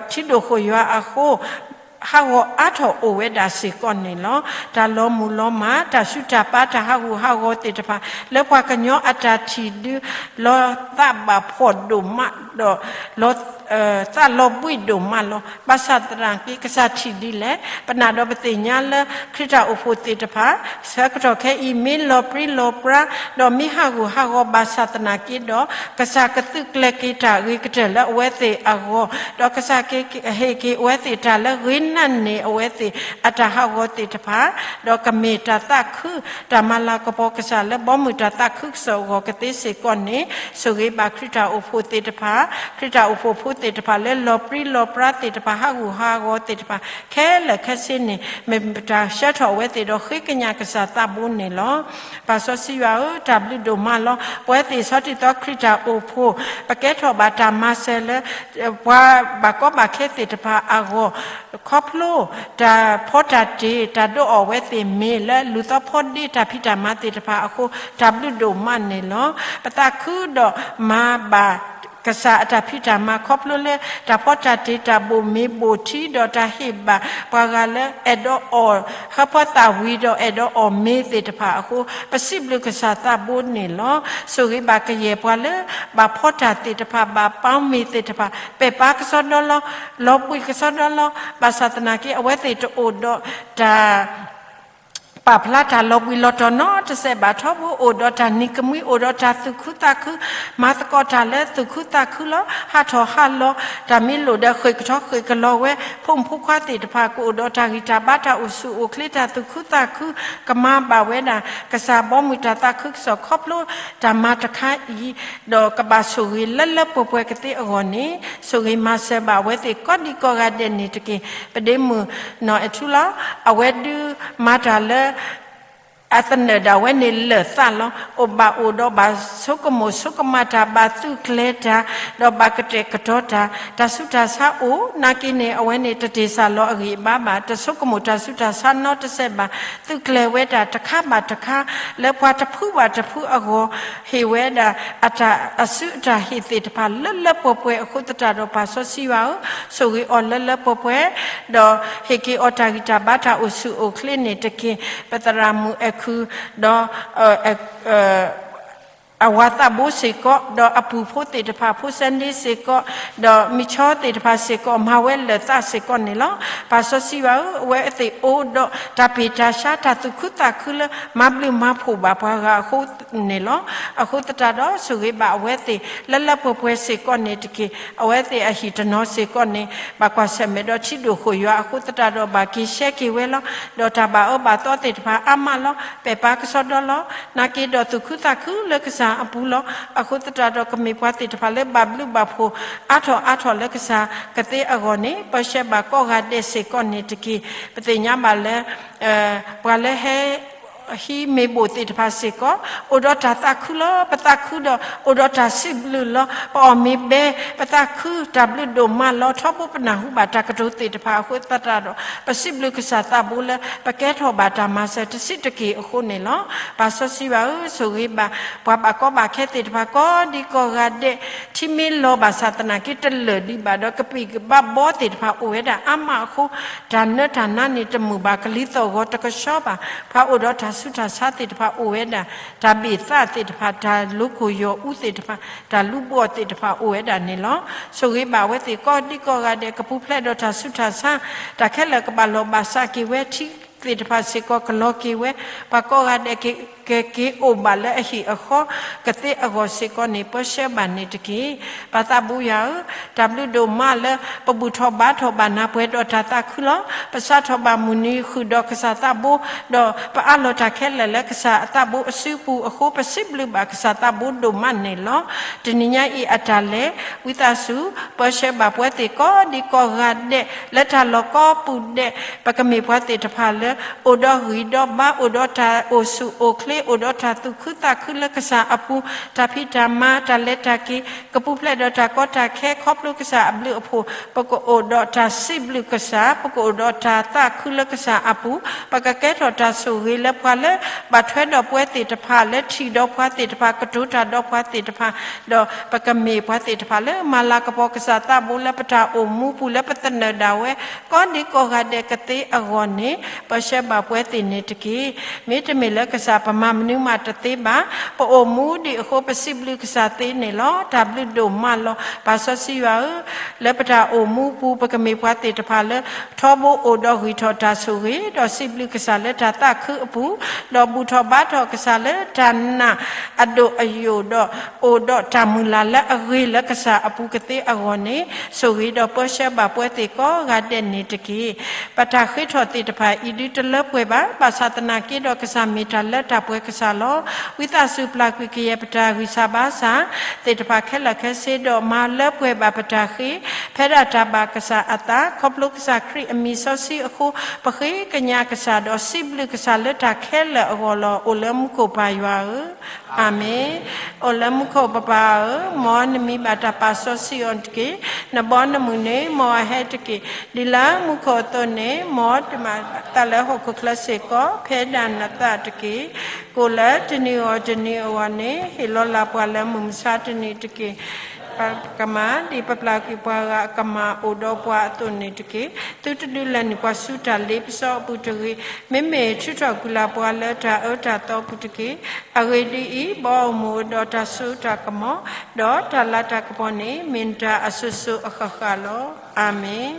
ဒီးထံဒိၣ်ဃိၣ်ယွၤအဃိ ဟးဂီၤအါထီၣ်အိၣ်ဝဲဒၣ်စ့ၢ်ကီးန့ၣ်လီၤ. တၢ်လီၤမုၢ်လီၤမၢ်, တၢ်ဆူးတၢ်ပာ်, တၢ်ဟးဂူာ်ဟးဂီၤသ့ၣ်တဖၣ် လၢပှၤကညီအတၢ်ထံၣ်ဒု လီၤသးဘၣ်ဖှီၣ်ဒိၣ်မးဒီး လီၤ သးလီၤဘှံးဒိၣ်မးလီၤ. ဘၣ်ဆၣ်သနာ်က့ ကစၢ်ထံၣ်ဒ်လဲၣ်. ပနာ်ဒီးပသ့ၣ်ညါလၢ ခရံာ်တၢ်အိၣ်ဖှိၣ်သ့ၣ်တဖၣ် ဆၢကတီၢ်ခဲအံၤ မ့ၢ်လီၤပြံလီၤပြါ ဒီးမ့ၢ်ဟးဂူာ်ဟးဂီၤဘၣ်ဆၣ်သနာ်က့ဒီး ကစၢ်ကသုးကျဲၤက့ၤတၢ်ဂ့ၤကတၢၢ်လၢအဝဲသ့ၣ်အဂီၢ်, ဒီးကစၢ်ကဟ့ၣ်က့ၤအဝဲသ့ၣ်တၢ်လၢဂ့ၤနာ်န့ၢ်အဝဲသ့ၣ်အတၢ်ဟးဂီၤသ့ၣ်တဖၣ်, ဒီးကမ့ၢ်တၢ်သးခု တၢ်မၤလၤကပီၤကစၢ်လၢဘီမုၢ်တၢ်သးခုကစီၣ်အဂီၢ်ကသ့စ့ၢ်ကီးန့ၣ် ဆိၣ်ဂ့ၤဘၣ်ခရံာ်တၢ်အိၣ်ဖှိၣ်သ့ၣ်တဖၣ်, ခရံာ်တၢ်အိၣ်ဖှိၣ်ဖိသ့ၣ်တဖၣ်လၢလီၤပြံလီၤပြါသ့ၣ်တဖၣ် ဟးဂူာ်ဟးဂီၤသ့ၣ်တဖၣ် ခဲလၢာ်ခဲဆ့န့ၣ် မ့ၢ်တၢ်ဆှၢထီၣ်အဝဲသ့ၣ်ဒီးဃ့ကညးကစၢ်သးဘိန့ၣ်လီၤ. ပၢ်စီဆှံယွၤဧၢ, တၢ်ဘျုးဒိၣ်မးလီၤ. ပဝဲသ့ၣ်ဆီတံၢ်သီခရံာ်တၢ်အိၣ်ဖှိၣ် ပကဲထီၣ်ဘၣ်တၢ်မၤစၢၤလၢ ပှၤဘၣ်ကီဘၣ်ခဲသ့ၣ်တဖၣ်အဂီၢ် ခီဖျိတၢ်ဖီတၢ်တ့ တၢ်ဒိးအီၣ်ဝဲသ့ၣ်မ့ၢ်လၢလူၤသီဖီဒ့တၢ်ဖံးတၢ်မၤသ့ၣ်တဖၣ်အဃိ တၢ်ဘျုးဒိၣ်မးန့ၣ်လီၤ. ပသးခုဒီးမၤဘၣ် ကစၢ်အတၢ်ဖံးတၢ်မၤခီဖျိလၢ တၢ်ဖီတၢ်တ့ တၢ်ဘိၣ်မ့ၤဘိၣ်ထံ ဒီးတၢ်ဟ့ၣ်ဘၣ်ပှၤဂၤလၢအဲၣ်ဒိးအီၣ် ဟၢဖၢသးဝံၤဒီးအဲၣ်ဒိးအီၣ်မ့ၤသ့ၣ်တဖၣ်အဃိ ပစံးဘျုးကစၢ်သးဘိန့ၣ်လီၤ. ဆိၣ်ဂ့ၤဘၣ်ကယဲၢ်ပှၤလၢ ဘၣ်ဖီတၢ်သ့ၣ်တဖၣ် ဘၣ်ပာ်မ့ၤသ့ၣ်တဖၣ် ပဲာ်ပာ်ကစီဒီလီၤ, လီၤဘှံးကစီဒီလီၤ. ဘၣ်ဆၣ်သနာ်က့ အဝဲသ့ၣ်တအိၣ်ဒီးတၢ် ပာ်ဖျါတၢ်လီၤဘှံးလီၤတီၤနီတစဲးဘၣ်ထီဘိ, အိၣ်ဒီးတၢ်နံၤကမှံ, အိၣ်ဒီးတၢ်သူၣ်ခုသးခု, မၤသကိးတၢ်လၢသူၣ်ခုသးခုလီၤ. ဟးထီၣ်ဟးလီၤ, တၢ်မ့ၢ်လိၣ်ဒီးဃ့ၢ်ကထီဃ့ၢ်ကလီၤဝဲ, ဖိမုၣ်ဖိခွါသ့ၣ်တဖၣ် ကအိၣ်ဒီးတၢ်ဂံၢ်တၢ်ဘါ, တၢ်အိၣ်ဆူၣ်အိၣ်ချ့, တၢ်သူၣ်ခုသးခု, ကမၤဘၣ်ဝဲဒၣ် ကစၢ်ဘီမုၢ်တၢ်သးခုကစီၣ်ခီဖျိတၢ်မၤတခါအံၤ, ဒီးကဘၣ်ဆိၣ်ဂ့ၤလၢလၢပှဲၤပှဲၤကသ့အဂီၢ်န့ၣ်, ဆိၣ်ဂ့ၤမၤစၢၤဘၣ်အဝဲသ့ၣ်ကိးဒံကိးဂၤဒဲးန့ၣ်တက့ၢ်. ပဒ့မုၣ်နီၢ်အဲၣ်ထူလီၤ. အဝဲဒုးမၤတၢ်လၢ အသနၢၣ်ဒၣ်ဝဲန့ၣ်လၢာ်သၣ်လီၤ. အိၣ်ဘၣ်အိၣ်ဒီးဘၣ်ဆိကမိၣ်ဆိကမးတၢ်, ဘၣ်သုးကျဲၤတၢ်, ဒီးဘၣ်ကတဲာ်ကတီၤတၢ်, တၢ်ဆူးတၢ်ဆါအိၣ်နာ်က့န့ၣ် အဝဲန့ၣ်တတ့ၢ်စၢ်လီၤအဂံၢ်အဘါဘၣ်, တဆိကမိၣ်တၢ်ဆူးတၢ်ဆါနီတစဲးဘၣ်, သုးကျဲၤဝဲဒၣ်တခါဘၣ်တခါ လၢပှၤတဖုဘၣ်တဖုအဂီၢ် ဟ့ၣ်ဝဲဒၣ်အတၢ် အစုအတၢ်ဟ့ၣ်သ့ၣ်တဖၣ်လၢလၢပှဲၤပှဲၤအဃိသတးဒီး ပၢ်စီဆှံယွၤဧၢ, ဆိၣ်ဂ့ၤအီၤလၢလၢပှဲၤပှဲၤ, ဒီးဟ့ၣ်က့ၤအီၤတၢ်ဂံၢ်တၢ်ဘါတၢ်အိၣ်ဆူၣ်အိၣ်ချ့န့ၣ်တက့ၢ်. ပသရၣ်မုၣ်အဲၣ်ခု, ဒီး အဝၤသးဘိစ့ၢ်ကီး, ဒီးအပူၤဖိသ့ၣ်တဖၣ်, ဖိစဲန့စ့ၢ်ကီး, ဒီးမုၢ်ဆီသ့ၣ်တဖၣ်စ့ၢ်ကီး, မၤဝဲလၢာ်သၣ်စ့ၢ်ကီးန့ၣ်လီၤ. ပၢ်စီဆှံယွၤဧၢ, အဝဲသ့ၣ်အိၣ်ဒီးတၢ်ပ့ၢ်တၢ်ဆါ, တၢ်သူၣ်ခုသးခုလၢ မၤဘျုးမၤဖှိၣ်ဘၣ်ပှၤဂၤအဃိန့ၣ်လီၤ. အဃိသတးဒီး ဆိၣ်ဂ့ၤဘၣ်အဝဲသ့ၣ် လၢလၢပှဲၤပှဲၤစ့ၢ်ကီးန့ၣ်တက့ၢ်. အဝဲသ့ၣ်အဟံၣ်တနီၤစ့ၢ်ကီးန့ၣ် ဘၣ်ကွၢ်ဆၢၣ်မဲာ်ဒီးထံဒိၣ်ဃိၣ်ယွၤအဃိသတးဒီး ဘၣ်က့ၤဆှဲက့ၤဝဲလီၤ. ဒီးတၢ်ဘၣ်အၢဘၣ်သီသ့ၣ်တဖၣ်အါမးလီၤ. ပဲာ်ပာ်ကစီဒီလီၤ. နာ်က့ဒီးသူၣ်ခုသးခုလၢကစၢ်အပူၤလီၤ. အဃိသတးဒီး ကမ့ၢ်ပှၤသ့ၣ်တဖၣ်လၢဘၣ်ဘျုးဘၣ်ဖှိၣ် အါထီၣ်အါထီၣ်လၢကစၢ်ကသ့အဂီၢ်န့ၣ် ပၢဆှၢဘၣ်ကိးဂၤဒဲးစ့ၢ်ကီးန့ၣ်တက့ၢ်. ပသ့ၣ်ညါဘၣ်လၢ ပှၤလၢဟဲ ဟံးမ့ၢ်ဘိၣ်သ့ၣ်တဖၣ်စ့ၢ်ကီး အိၣ်ဒီးတၢ်သးခုလီၤ. ပသးခုဒီး အိၣ်ဒီးတၢ်စံးဘျုးလီၤ. ပအီၣ်မ့ၤဘဲ ပသးခုတၢ်ဘျုးဒိၣ်မးလီၤ. ထီဘိပနၢ်ဟူဘၣ်တၢ်ကတိၤသ့ၣ်တဖၣ်အဃိသတးဒီး ပစံးဘျုးကစၢ်သးဘိလၢ ပကဲထီၣ်ဘၣ်တၢ်မၤစၢၤတဆံးတက့ၢ်အဃိန့ၣ်လီၤ. ပၢ်စီဆှံယွၤဧၢ, ဆိၣ်ဂ့ၤဘၣ် ပှၤဘၣ်ကီဘၣ်ခဲသ့ၣ်တဖၣ် ကိးဒံကိးဂၤဒဲး ထံမ့ၢ်လီၤဘၣ်ဆၣ်သနာ်က့ တလၢာ်ဒံးဘၣ်ဒီး ကဘံၣ်ကဘၣ်ဘီသ့ၣ်တဖၣ်အိၣ်ဝဲဒၣ်အါမးအဃိ တၢ်နၢတၢ်နါန့ၣ်တမုာ်ဘၣ်, ကလံၤသီၣ်ဂီၤတကဆှီဘၣ်. ပှၤအိၣ်ဒီးတၢ်ဆူးတၢ်ဆါသ့ၣ်တဖၣ်အိၣ်ဝဲဒၣ်, တၢ်ဘ့ၣ်သၣ်သ့ၣ်တဖၣ်, တၢ်လိၤခိၣ်ယီၤအူသ့ၣ်တဖၣ်, တၢ်လူၤဘှီၣ်သ့ၣ်တဖၣ်အိၣ်ဝဲဒၣ်န့ၣ်လီၤ. ဆိၣ်ဂ့ၤဘၣ်အဝဲသ့ၣ်ကိးဒံကိးဂၤဒဲး ကပူၤဖျဲးဒီးတၢ်ဆူးတၢ်ဆါ, တၢ်ခဲလၢာ်ကဘၣ်လီၤဘၣ်စးက့ၤဝဲ, ထံသ့ၣ်တဖၣ်စ့ၢ်ကီးကလီၤက့ၤဝဲ, ပှၤကိးဂၤဒဲးက ကက့ၤအိၣ်ဘၣ်လၢအဟံၣ်အဃီကသ့အဂီၢ်စ့ၢ်ကီးန့ၣ် ပၢဆှၢဘၣ်န့ၣ်တက့ၢ်. ပၢ်သးဘိယွၤဧၢ, တၢ်ဘျုးဒိၣ်မးလၢ ပဘူၣ်ထီၣ်ဘါထီၣ်ဘၣ်နၤပှဲၤဒီးတၢ်သးခုလီၤ. ပစးထီၣ်ဘၣ်မုၢ်နံၤဃုာ်ဒီးကစၢ်သးဘိ, ဒီးပအးလီၤတၢ်ခဲလၢာ်လၢကစၢ်အသးဘိအစုပူၤအဃိ ပစံးဘျုးဘၣ်ကစၢ်သးဘိဒိၣ်မးန့ၣ်လီၤ. တနံၤညါအံၤအတၢ်လဲၤ ဝံသးစူၤ ပၢဆှၢဘၣ်ပဝဲသ့ၣ်ကိးဒံကိးဂၤဒဲး လၢတၢ်လီၢ်ကိးပူၤဒဲး, ပကမ့ၢ်ပှၤသ့ၣ်တဖၣ်လၢ အိၣ်ဒီးဂံၢ်ဒီးဘါ, အိၣ်ဒီးတၢ်အိၣ်ဆူၣ်အိၣ်ချ့, အိၣ်ဒီးတၢ်သူၣ်ခုသးခုလၢကစၢ်အပူၤ, တၢ်ဖံးတၢ်မၤ, တၢ်လဲၤတၢ်က့ၤ, ကပူၤဖျဲးဒီးတၢ်ကီတၢ်ခဲ, ခီဖျိကစၢ်အဘျုးအဖှိၣ်, ပကအိၣ်ဒီးတၢ်စံးဘျုးကစၢ်, ပကအိၣ်ဒီးတၢ်သးခုလၢကစၢ်အပူၤ, ပကကဲထီၣ်တၢ်ဆိၣ်ဂ့ၤလၢပှၤလၢ ဘၣ်ထွဲဒီးပဝဲသ့ၣ်တဖၣ်, လၢထံၣ်ဒီးပှၤသ့ၣ်တဖၣ်, ကတိၤတၢ်ဒီးပှၤသ့ၣ်တဖၣ်, ဒီးပကမ့ၢ်ပှၤသ့ၣ်တဖၣ်လၢ မၤလၤကပီၤကစၢ်သးဘိလၢပတၢ်အိၣ်မူပူၤလၢပသနၢၣ်ဒၣ်ဝဲ ကိးဒံကိးဂၤဒဲးကသ့အဂီၢ်န့ၣ် ပၢဆှၢဘၣ်ပဝဲသ့ၣ်န့ၣ်တက့ၢ်. မ့တမ့ၢ်လၢကစၢ်ပမၤမနုၤမးတသ့ဘၣ်, ပအိၣ်မူဒံးအဃိ ပစံးဘျုးကစၢ်သ့န့ၣ်လီၤ. တၢ်ဘျုးဒိၣ်မးလီၤ. ပၢ်စီဆှံယွၤဧၢ, လၢပတၢ်အိၣ်မူပူၤ ပကမ့ၢ်ပှၤသ့ၣ်တဖၣ်လၢ ထီဘိအိၣ်ဒီးဂံၢ်ထီၣ်တၢ်ဆိၣ်ဂ့ၤ, ဒီးစံးဘျုးကစၢ်လၢတၢ်သးခုအပူၤ, ဒီးဘူၣ်ထီၣ်ဘါထီၣ်ကစၢ်လၢတၢ်နာ်အဒိၣ်အယိာ်, ဒီးအိၣ်ဒီးတၢ်မုၢ်လၢ်လၢအဂ့ၤလၢကစၢ်အပူၤကသ့အဂီၢ်န့ၣ် ဆိၣ်ဂ့ၤဒီးပၢဆှၢဘၣ်ပဝဲသ့ၣ်ကိးဂၤဒဲးန့ၣ်တက့ၢ်. ပတၢ်ဃ့ထီၣ်သ့ၣ်တဖၣ်အံၤဒုးတလၢပှဲၤဘၣ်, ဘၣ်ဆၣ်သနာ်က့ဒီးကစၢ်မ့ၢ်တၢ်လၢတၢ်ပှဲၤကစၢ်လီၤ. ဝံသးစူၤပျၢ်ကွံာ်ကယဲၢ်ပတၢ်ဂံၢ်စၢ်ဘါစၢ်သ့ၣ်တဖၣ်ခဲလၢာ်ခဲဆ့ဒီး မၤလၢပှဲၤဘၣ်ပတၢ်ဃ့ ဖဲဒၣ်တၢ်ဘၣ်ကစၢ်အသး ခီဖျိကစၢ်ခရံာ်အမံၤစီဆှံအဃိ ပဃ့ကညးကစၢ်ဒီးစံးဘျုးကစၢ်လၢတၢ်ခဲလၢာ်အဂီၢ်လီၤ. အိၣ်လၢမူခိၣ်ပၢ်ယွၤဧၢ, အၤမ့ၣ်. အိၣ်လၢမူခိၣ်ပပၢ်ဧၢ, မ်နမံဘၣ်တၢ်ပာ်စီဆှံအီၤတက့ၢ်. နဘီနမုၢ်န့ၣ် မ်အဟဲတက့ၢ်. ဒ်လၢမူခိၣ်အသိးန့ၣ် မ်တၢ်မၤသးလၢဟီၣ်ခိၣ်ချၢစ့ၢ်ကီး ဖဲဒၣ်နသးတက့ၢ်. ကိၣ်လၢတနံၤအဂီၢ်တနံၤအဂီၢ်န့ၣ် ဟ့ၣ်လီၤလၢ်ပှၤလၢမုၢ်မဆါတနံၤတက့ၢ်. ပကမၤ ဒ်ပပျၢ်ကွံာ်ပှၤဂၤအကမၤ အိၣ်ဒီးပှၤအသိးန့ၣ်တက့ၢ်. သုတဒုးလဲၤနုာ်ပှၤဆူတၢ်လ့ပစီအပူၤတဂ့ၤ. မ့မ့ၢ်ထုးထီၣ်ကွံာ်လၢ်ပှၤလၢတၢ်အၢတၢ်သီပူၤတက့ၢ်. အဂ့ၢ်ဒ်အံၤ, ဘီအမူးအိၣ်ဒီးတၢ်စိတၢ်ကမီၤ, ဒီးတၢ်လၤတၢ်ကပီၤန့ၣ် မ့ၢ်နတၢ်အစိၤစိၤအဃၣ်ဃၣ်လီၤ. အၤမ့ၣ်.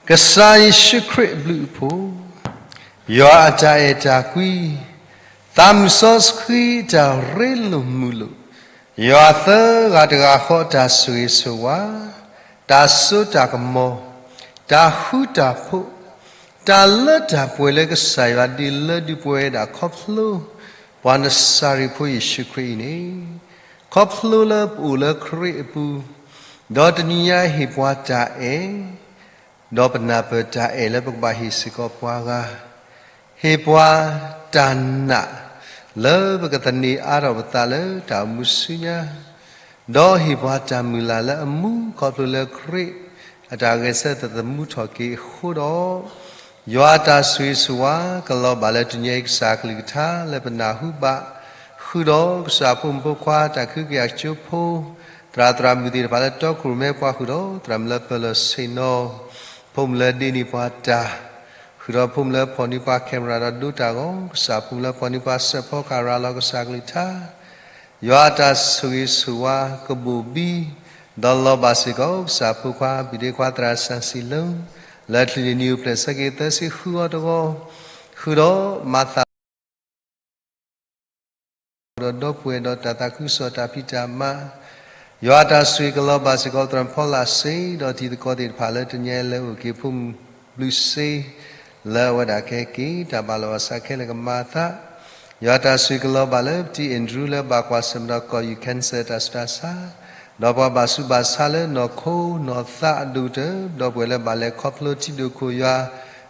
ကစၢ်ယ့ၣ်ၡူးခရံာ်အဘျုးအဖှိၣ်, ယွၤအတၢ်အဲၣ်တၢ်ကွံ, သးမုၢ်စီဆှံတၢ်ရ့လိာ်မုာ်လိာ်, ယွၤသၢဂၤတဂၤဃီအတၢ်ဆိၣ်ဂ့ၤဆိၣ်ဝါ, တၢ်စိတၢ်ကမီၤ, တၢ်ဃူတၢ်ဖိး, တၢ်လၢတၢ်ပှဲၤလၢကစၢ်ယွၤဒုးလၢဒုးပှဲၤဝဲဒၣ်ခီဖျိ ပှၤနစၤရ့းဖိယ့ၣ်ၡူးခရံာ်အံၤန့ၣ်, ခီဖျိလၢပအိၣ်လၢခရံာ်အပူၤ, ဒီးတနံၤညါဟ့ၣ်ပှၤတၢ်အဲၣ် ဒီးပနၢ်ပၢၢ်တၢ်အဲၣ်လၢပကဘၣ်ဟ့ၣ်စ့ၢ်ကီးပှၤဂၤ, ဟ့ၣ်ပှၤတၢ်နာ် လၢပကသန့ၤအါထီၣ်ပသးလၢတၢ်အိၣ်မူဆူညါ, ဒီးဟ့ၣ်ပှၤတၢ်မုၢ်လၢ်လၢအမူ ခီဖျိလၢခရံာ်အတၢ်ဂဲၤဆၢထၢၣ်သမူထီၣ်က့ၤအဃိဒီး, ယွၤတၢ်ဆိၣ်ဂ့ၤဆိၣ်ဝါကလီၤဘၣ်လၢတနံၤညါအံၤကစၢ်အကလုၢ်ကထါလၢပနၢ်ဟူဘၣ်, ဃုာ်ဒီးကစၢ်ဖိမုၣ်ဖိခွါတၢ်ခုကယၤကၠိဖိ သရၣ်သရၣ်မုၣ်သ့ၣ်တဖၣ်လၢတီခိၣ်ရိၣ်မဲပှၤဃုာ်ဒီး သရၣ်မုၣ်လၢပၢၤလီၢ်ဆ့ၣ်နီၤ, ဖိမုၣ်လၢဒ့န့ၢ်ပှၤတၢ်, ဃုာ်ဒီးဖိမုၣ်လၢဖီၣ်န့ၢ်ပှၤ camera ဒီးဒိတၢ်ဂီၤ, ကစၢ်ဖိမုၣ်လၢဖီၣ်န့ၢ်ပှၤစဲးဖီကရၤလီၤကစၢ်ကလုၢ်ကထါ, ယွၤအတၢ်ဆိၣ်ဂ့ၤဆိၣ်ဝါကဘိၣ်ဘံ, ဒီးလီၤဘၣ်စ့ၢ်ကီးကစၢ်ဖိခွါ ဘုၣ်ဒ့ခွါသရၣ်စၣ်စံလၢ, လၢချံၣ်န့ၣ်နံၣ်အိၣ်ဖျဲၣ်ဆၢက့ၤသၢဆံဃုဂီၤတဂီၤ, ဃုာ်ဒီးမၤသး ဒီးဒီပုၢ်ဝဲၢ်ဒီးတၢ်သးခုကစီၣ်တၢ်ဖံးတၢ်မၤ, ယွၤအတၢ်ဆိၣ်ဂ့ၤကလီၤဘၣ်စ့ၢ်ကီးသရၣ်ဖီလာ်စ့ ဒီးတံၤသကိးသ့ၣ်တဖၣ်လၢတနံၤညါအံၤလၢအအိၣ်က့ၤဖိမုၣ်ဘျုးစ့ လၢအဝဲဒၣ်ကဟဲက့ၤတၢ်ဘၣ်လီၤဘၣ်စးခဲလၢာ်ကမၤအသး, ယွၤအတၢ်ဆိၣ်ဂ့ၤကလီၤဘၣ်လၢပတံၤ Andrew လၢဘၣ်ကွၢ်ဆၢၣ်မဲာ်ဒီးကီၢ်ယူၢ် cancer တၢ်ဆူးတၢ်ဆါ, ဒီးပှၤဘၣ်ဆူးဘၣ်ဆါလၢနီၢ်ခိနီၢ်သးအဒိၣ်ကတၢၢ်, ဒီပုၢ်ဝဲၢ်လၢဘၣ်လဲၤခီဖျိထံဒိၣ်ခိၣ်ယွၤ,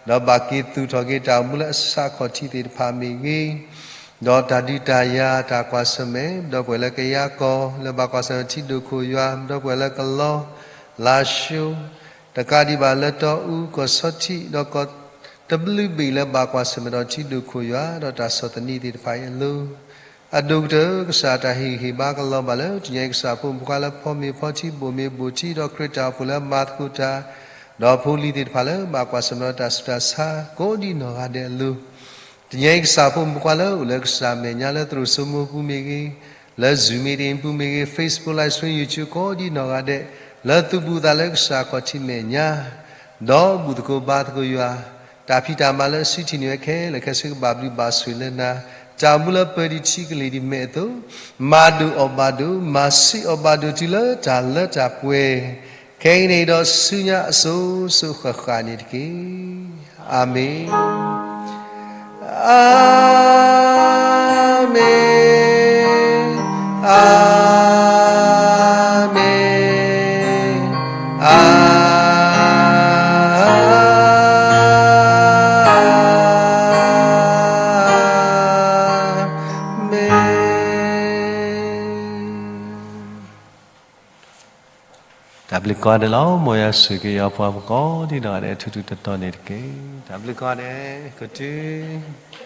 ဒီးဘၣ်က့ၤသူၣ်ထီၣ်က့ၤတၢ်အိၣ်မူလၢအဆၣ်ခီၣ်ထံးသ့ၣ်တဖၣ်မ့ၢ်ဂ့ၤ, ဒီးတၢ်ဒုးတၢ်ယၤတၢ်ကွၢ်ဆၢၣ်မဲာ်, ဒီပုၢ်ဝဲၢ်လၢကယၤကီၢ်လၢဘၣ်ကွၢ်ဆၢၣ်မဲာ်ထံဒိၣ်ခိၣ်ယွၤ, ဒီပုၢ်ဝဲၢ်လၢကလီၤ လါၡိ တကးဒံးဘၣ်လၢတီအူကီၢ်ဆီထံး ဒီးကီၢ်တဘျုးဘ့ၣ်လၢဘၣ်ကွၢ်ဆၢၣ်မဲာ်ဒီးထံဒိၣ်ခိၣ်ယွၤ ဒီးတၢ်ဆီၣ်သနံးသ့ၣ်တဖၣ်အံၤအလိၤ, အဒိၣ်ကတၢၢ် ကစၢ်တၢ်ဟ့ၣ်ဂံၢ်ဟ့ၣ်ဘါကလီၤဘၣ်လၢတနံၤညါအံၤကစၢ်ဖိမုၣ်ဖိခွါလၢဖီမ့ၤဖီထံ ဘိၣ်မ့ၤဘိၣ်ထံ ဒီးခရံာ်တၢ်အိၣ်ဖှိၣ်လၢမၤသကိးတၢ်, ဒီးဖိလံၤသ့ၣ်တဖၣ်လၢဘၣ်ကွၢ်ဆၢၣ်မဲာ်ဒီးတၢ်ဆူးတၢ်ဆါ ကိးဒံးနီၢ်ဂၤဒဲးအလိၤ, တနံၤညါအံၤကစၢ်ဖိမုၣ်ဖိခွါလၢအိၣ်လၢကစၢ်မဲာ်ညါလၢသရိာ်စိမိပူၤမ့ၢ်ဂ့ၤ, လၢ Zoom meeting ပူၤမ့ၢ်ဂ့ၤ, Facebook live stream, YouTube ကိးဒံးနီၢ်ဂၤဒဲး, လၢသူၣ်ဘူၣ်သးလၢကစၢ်ခီၣ်ထံးမဲာ်ညါ, ဒီးဘူၣ်သကိးဘါသကိးယွၤ, တၢ်ဖံးတၢ်မၤလၢအစုထံၣ်န့ၢ်ဝဲခဲလၢာ်ခဲဆ့ကဘၣ်ဘျုးဘၣ်ဆိၣ်လၢနၤ, တၢ်အိၣ်မူလၢပၢၤဒံးထံကလ့ၢ်ဒံးမဲာ်အသိး, မၤဒိၣ်အီၣ်ဘၣ်ဒိၣ်, မၤဆံးအီၣ်ဘၣ်ဒိၣ်တုၤလၢတၢ်လၢတၢ်ပှဲၤ, ခဲအံၤန့ၣ်ဒီးဆူညါအစိၤစိၤဃၣ်ဃၣ်န့ၣ်တက့ၢ်. အၤမ့ၣ်. အၤမ့ၣ်, အၤမ့ၣ်, အၤမ့ၣ်. တၢ်ဘျုးကိးဂၤဒဲးလီၤ. မ်ယွၤဆိၣ်ဂ့ၤက့ၤယွၤပှၤကိးဒံးနီၢ်ဂၤဒဲး ထူထူတီတီန့ၣ်တက့ၢ်. တၢ်ဘျုးကိးဂၤဒဲး, ကတုၤ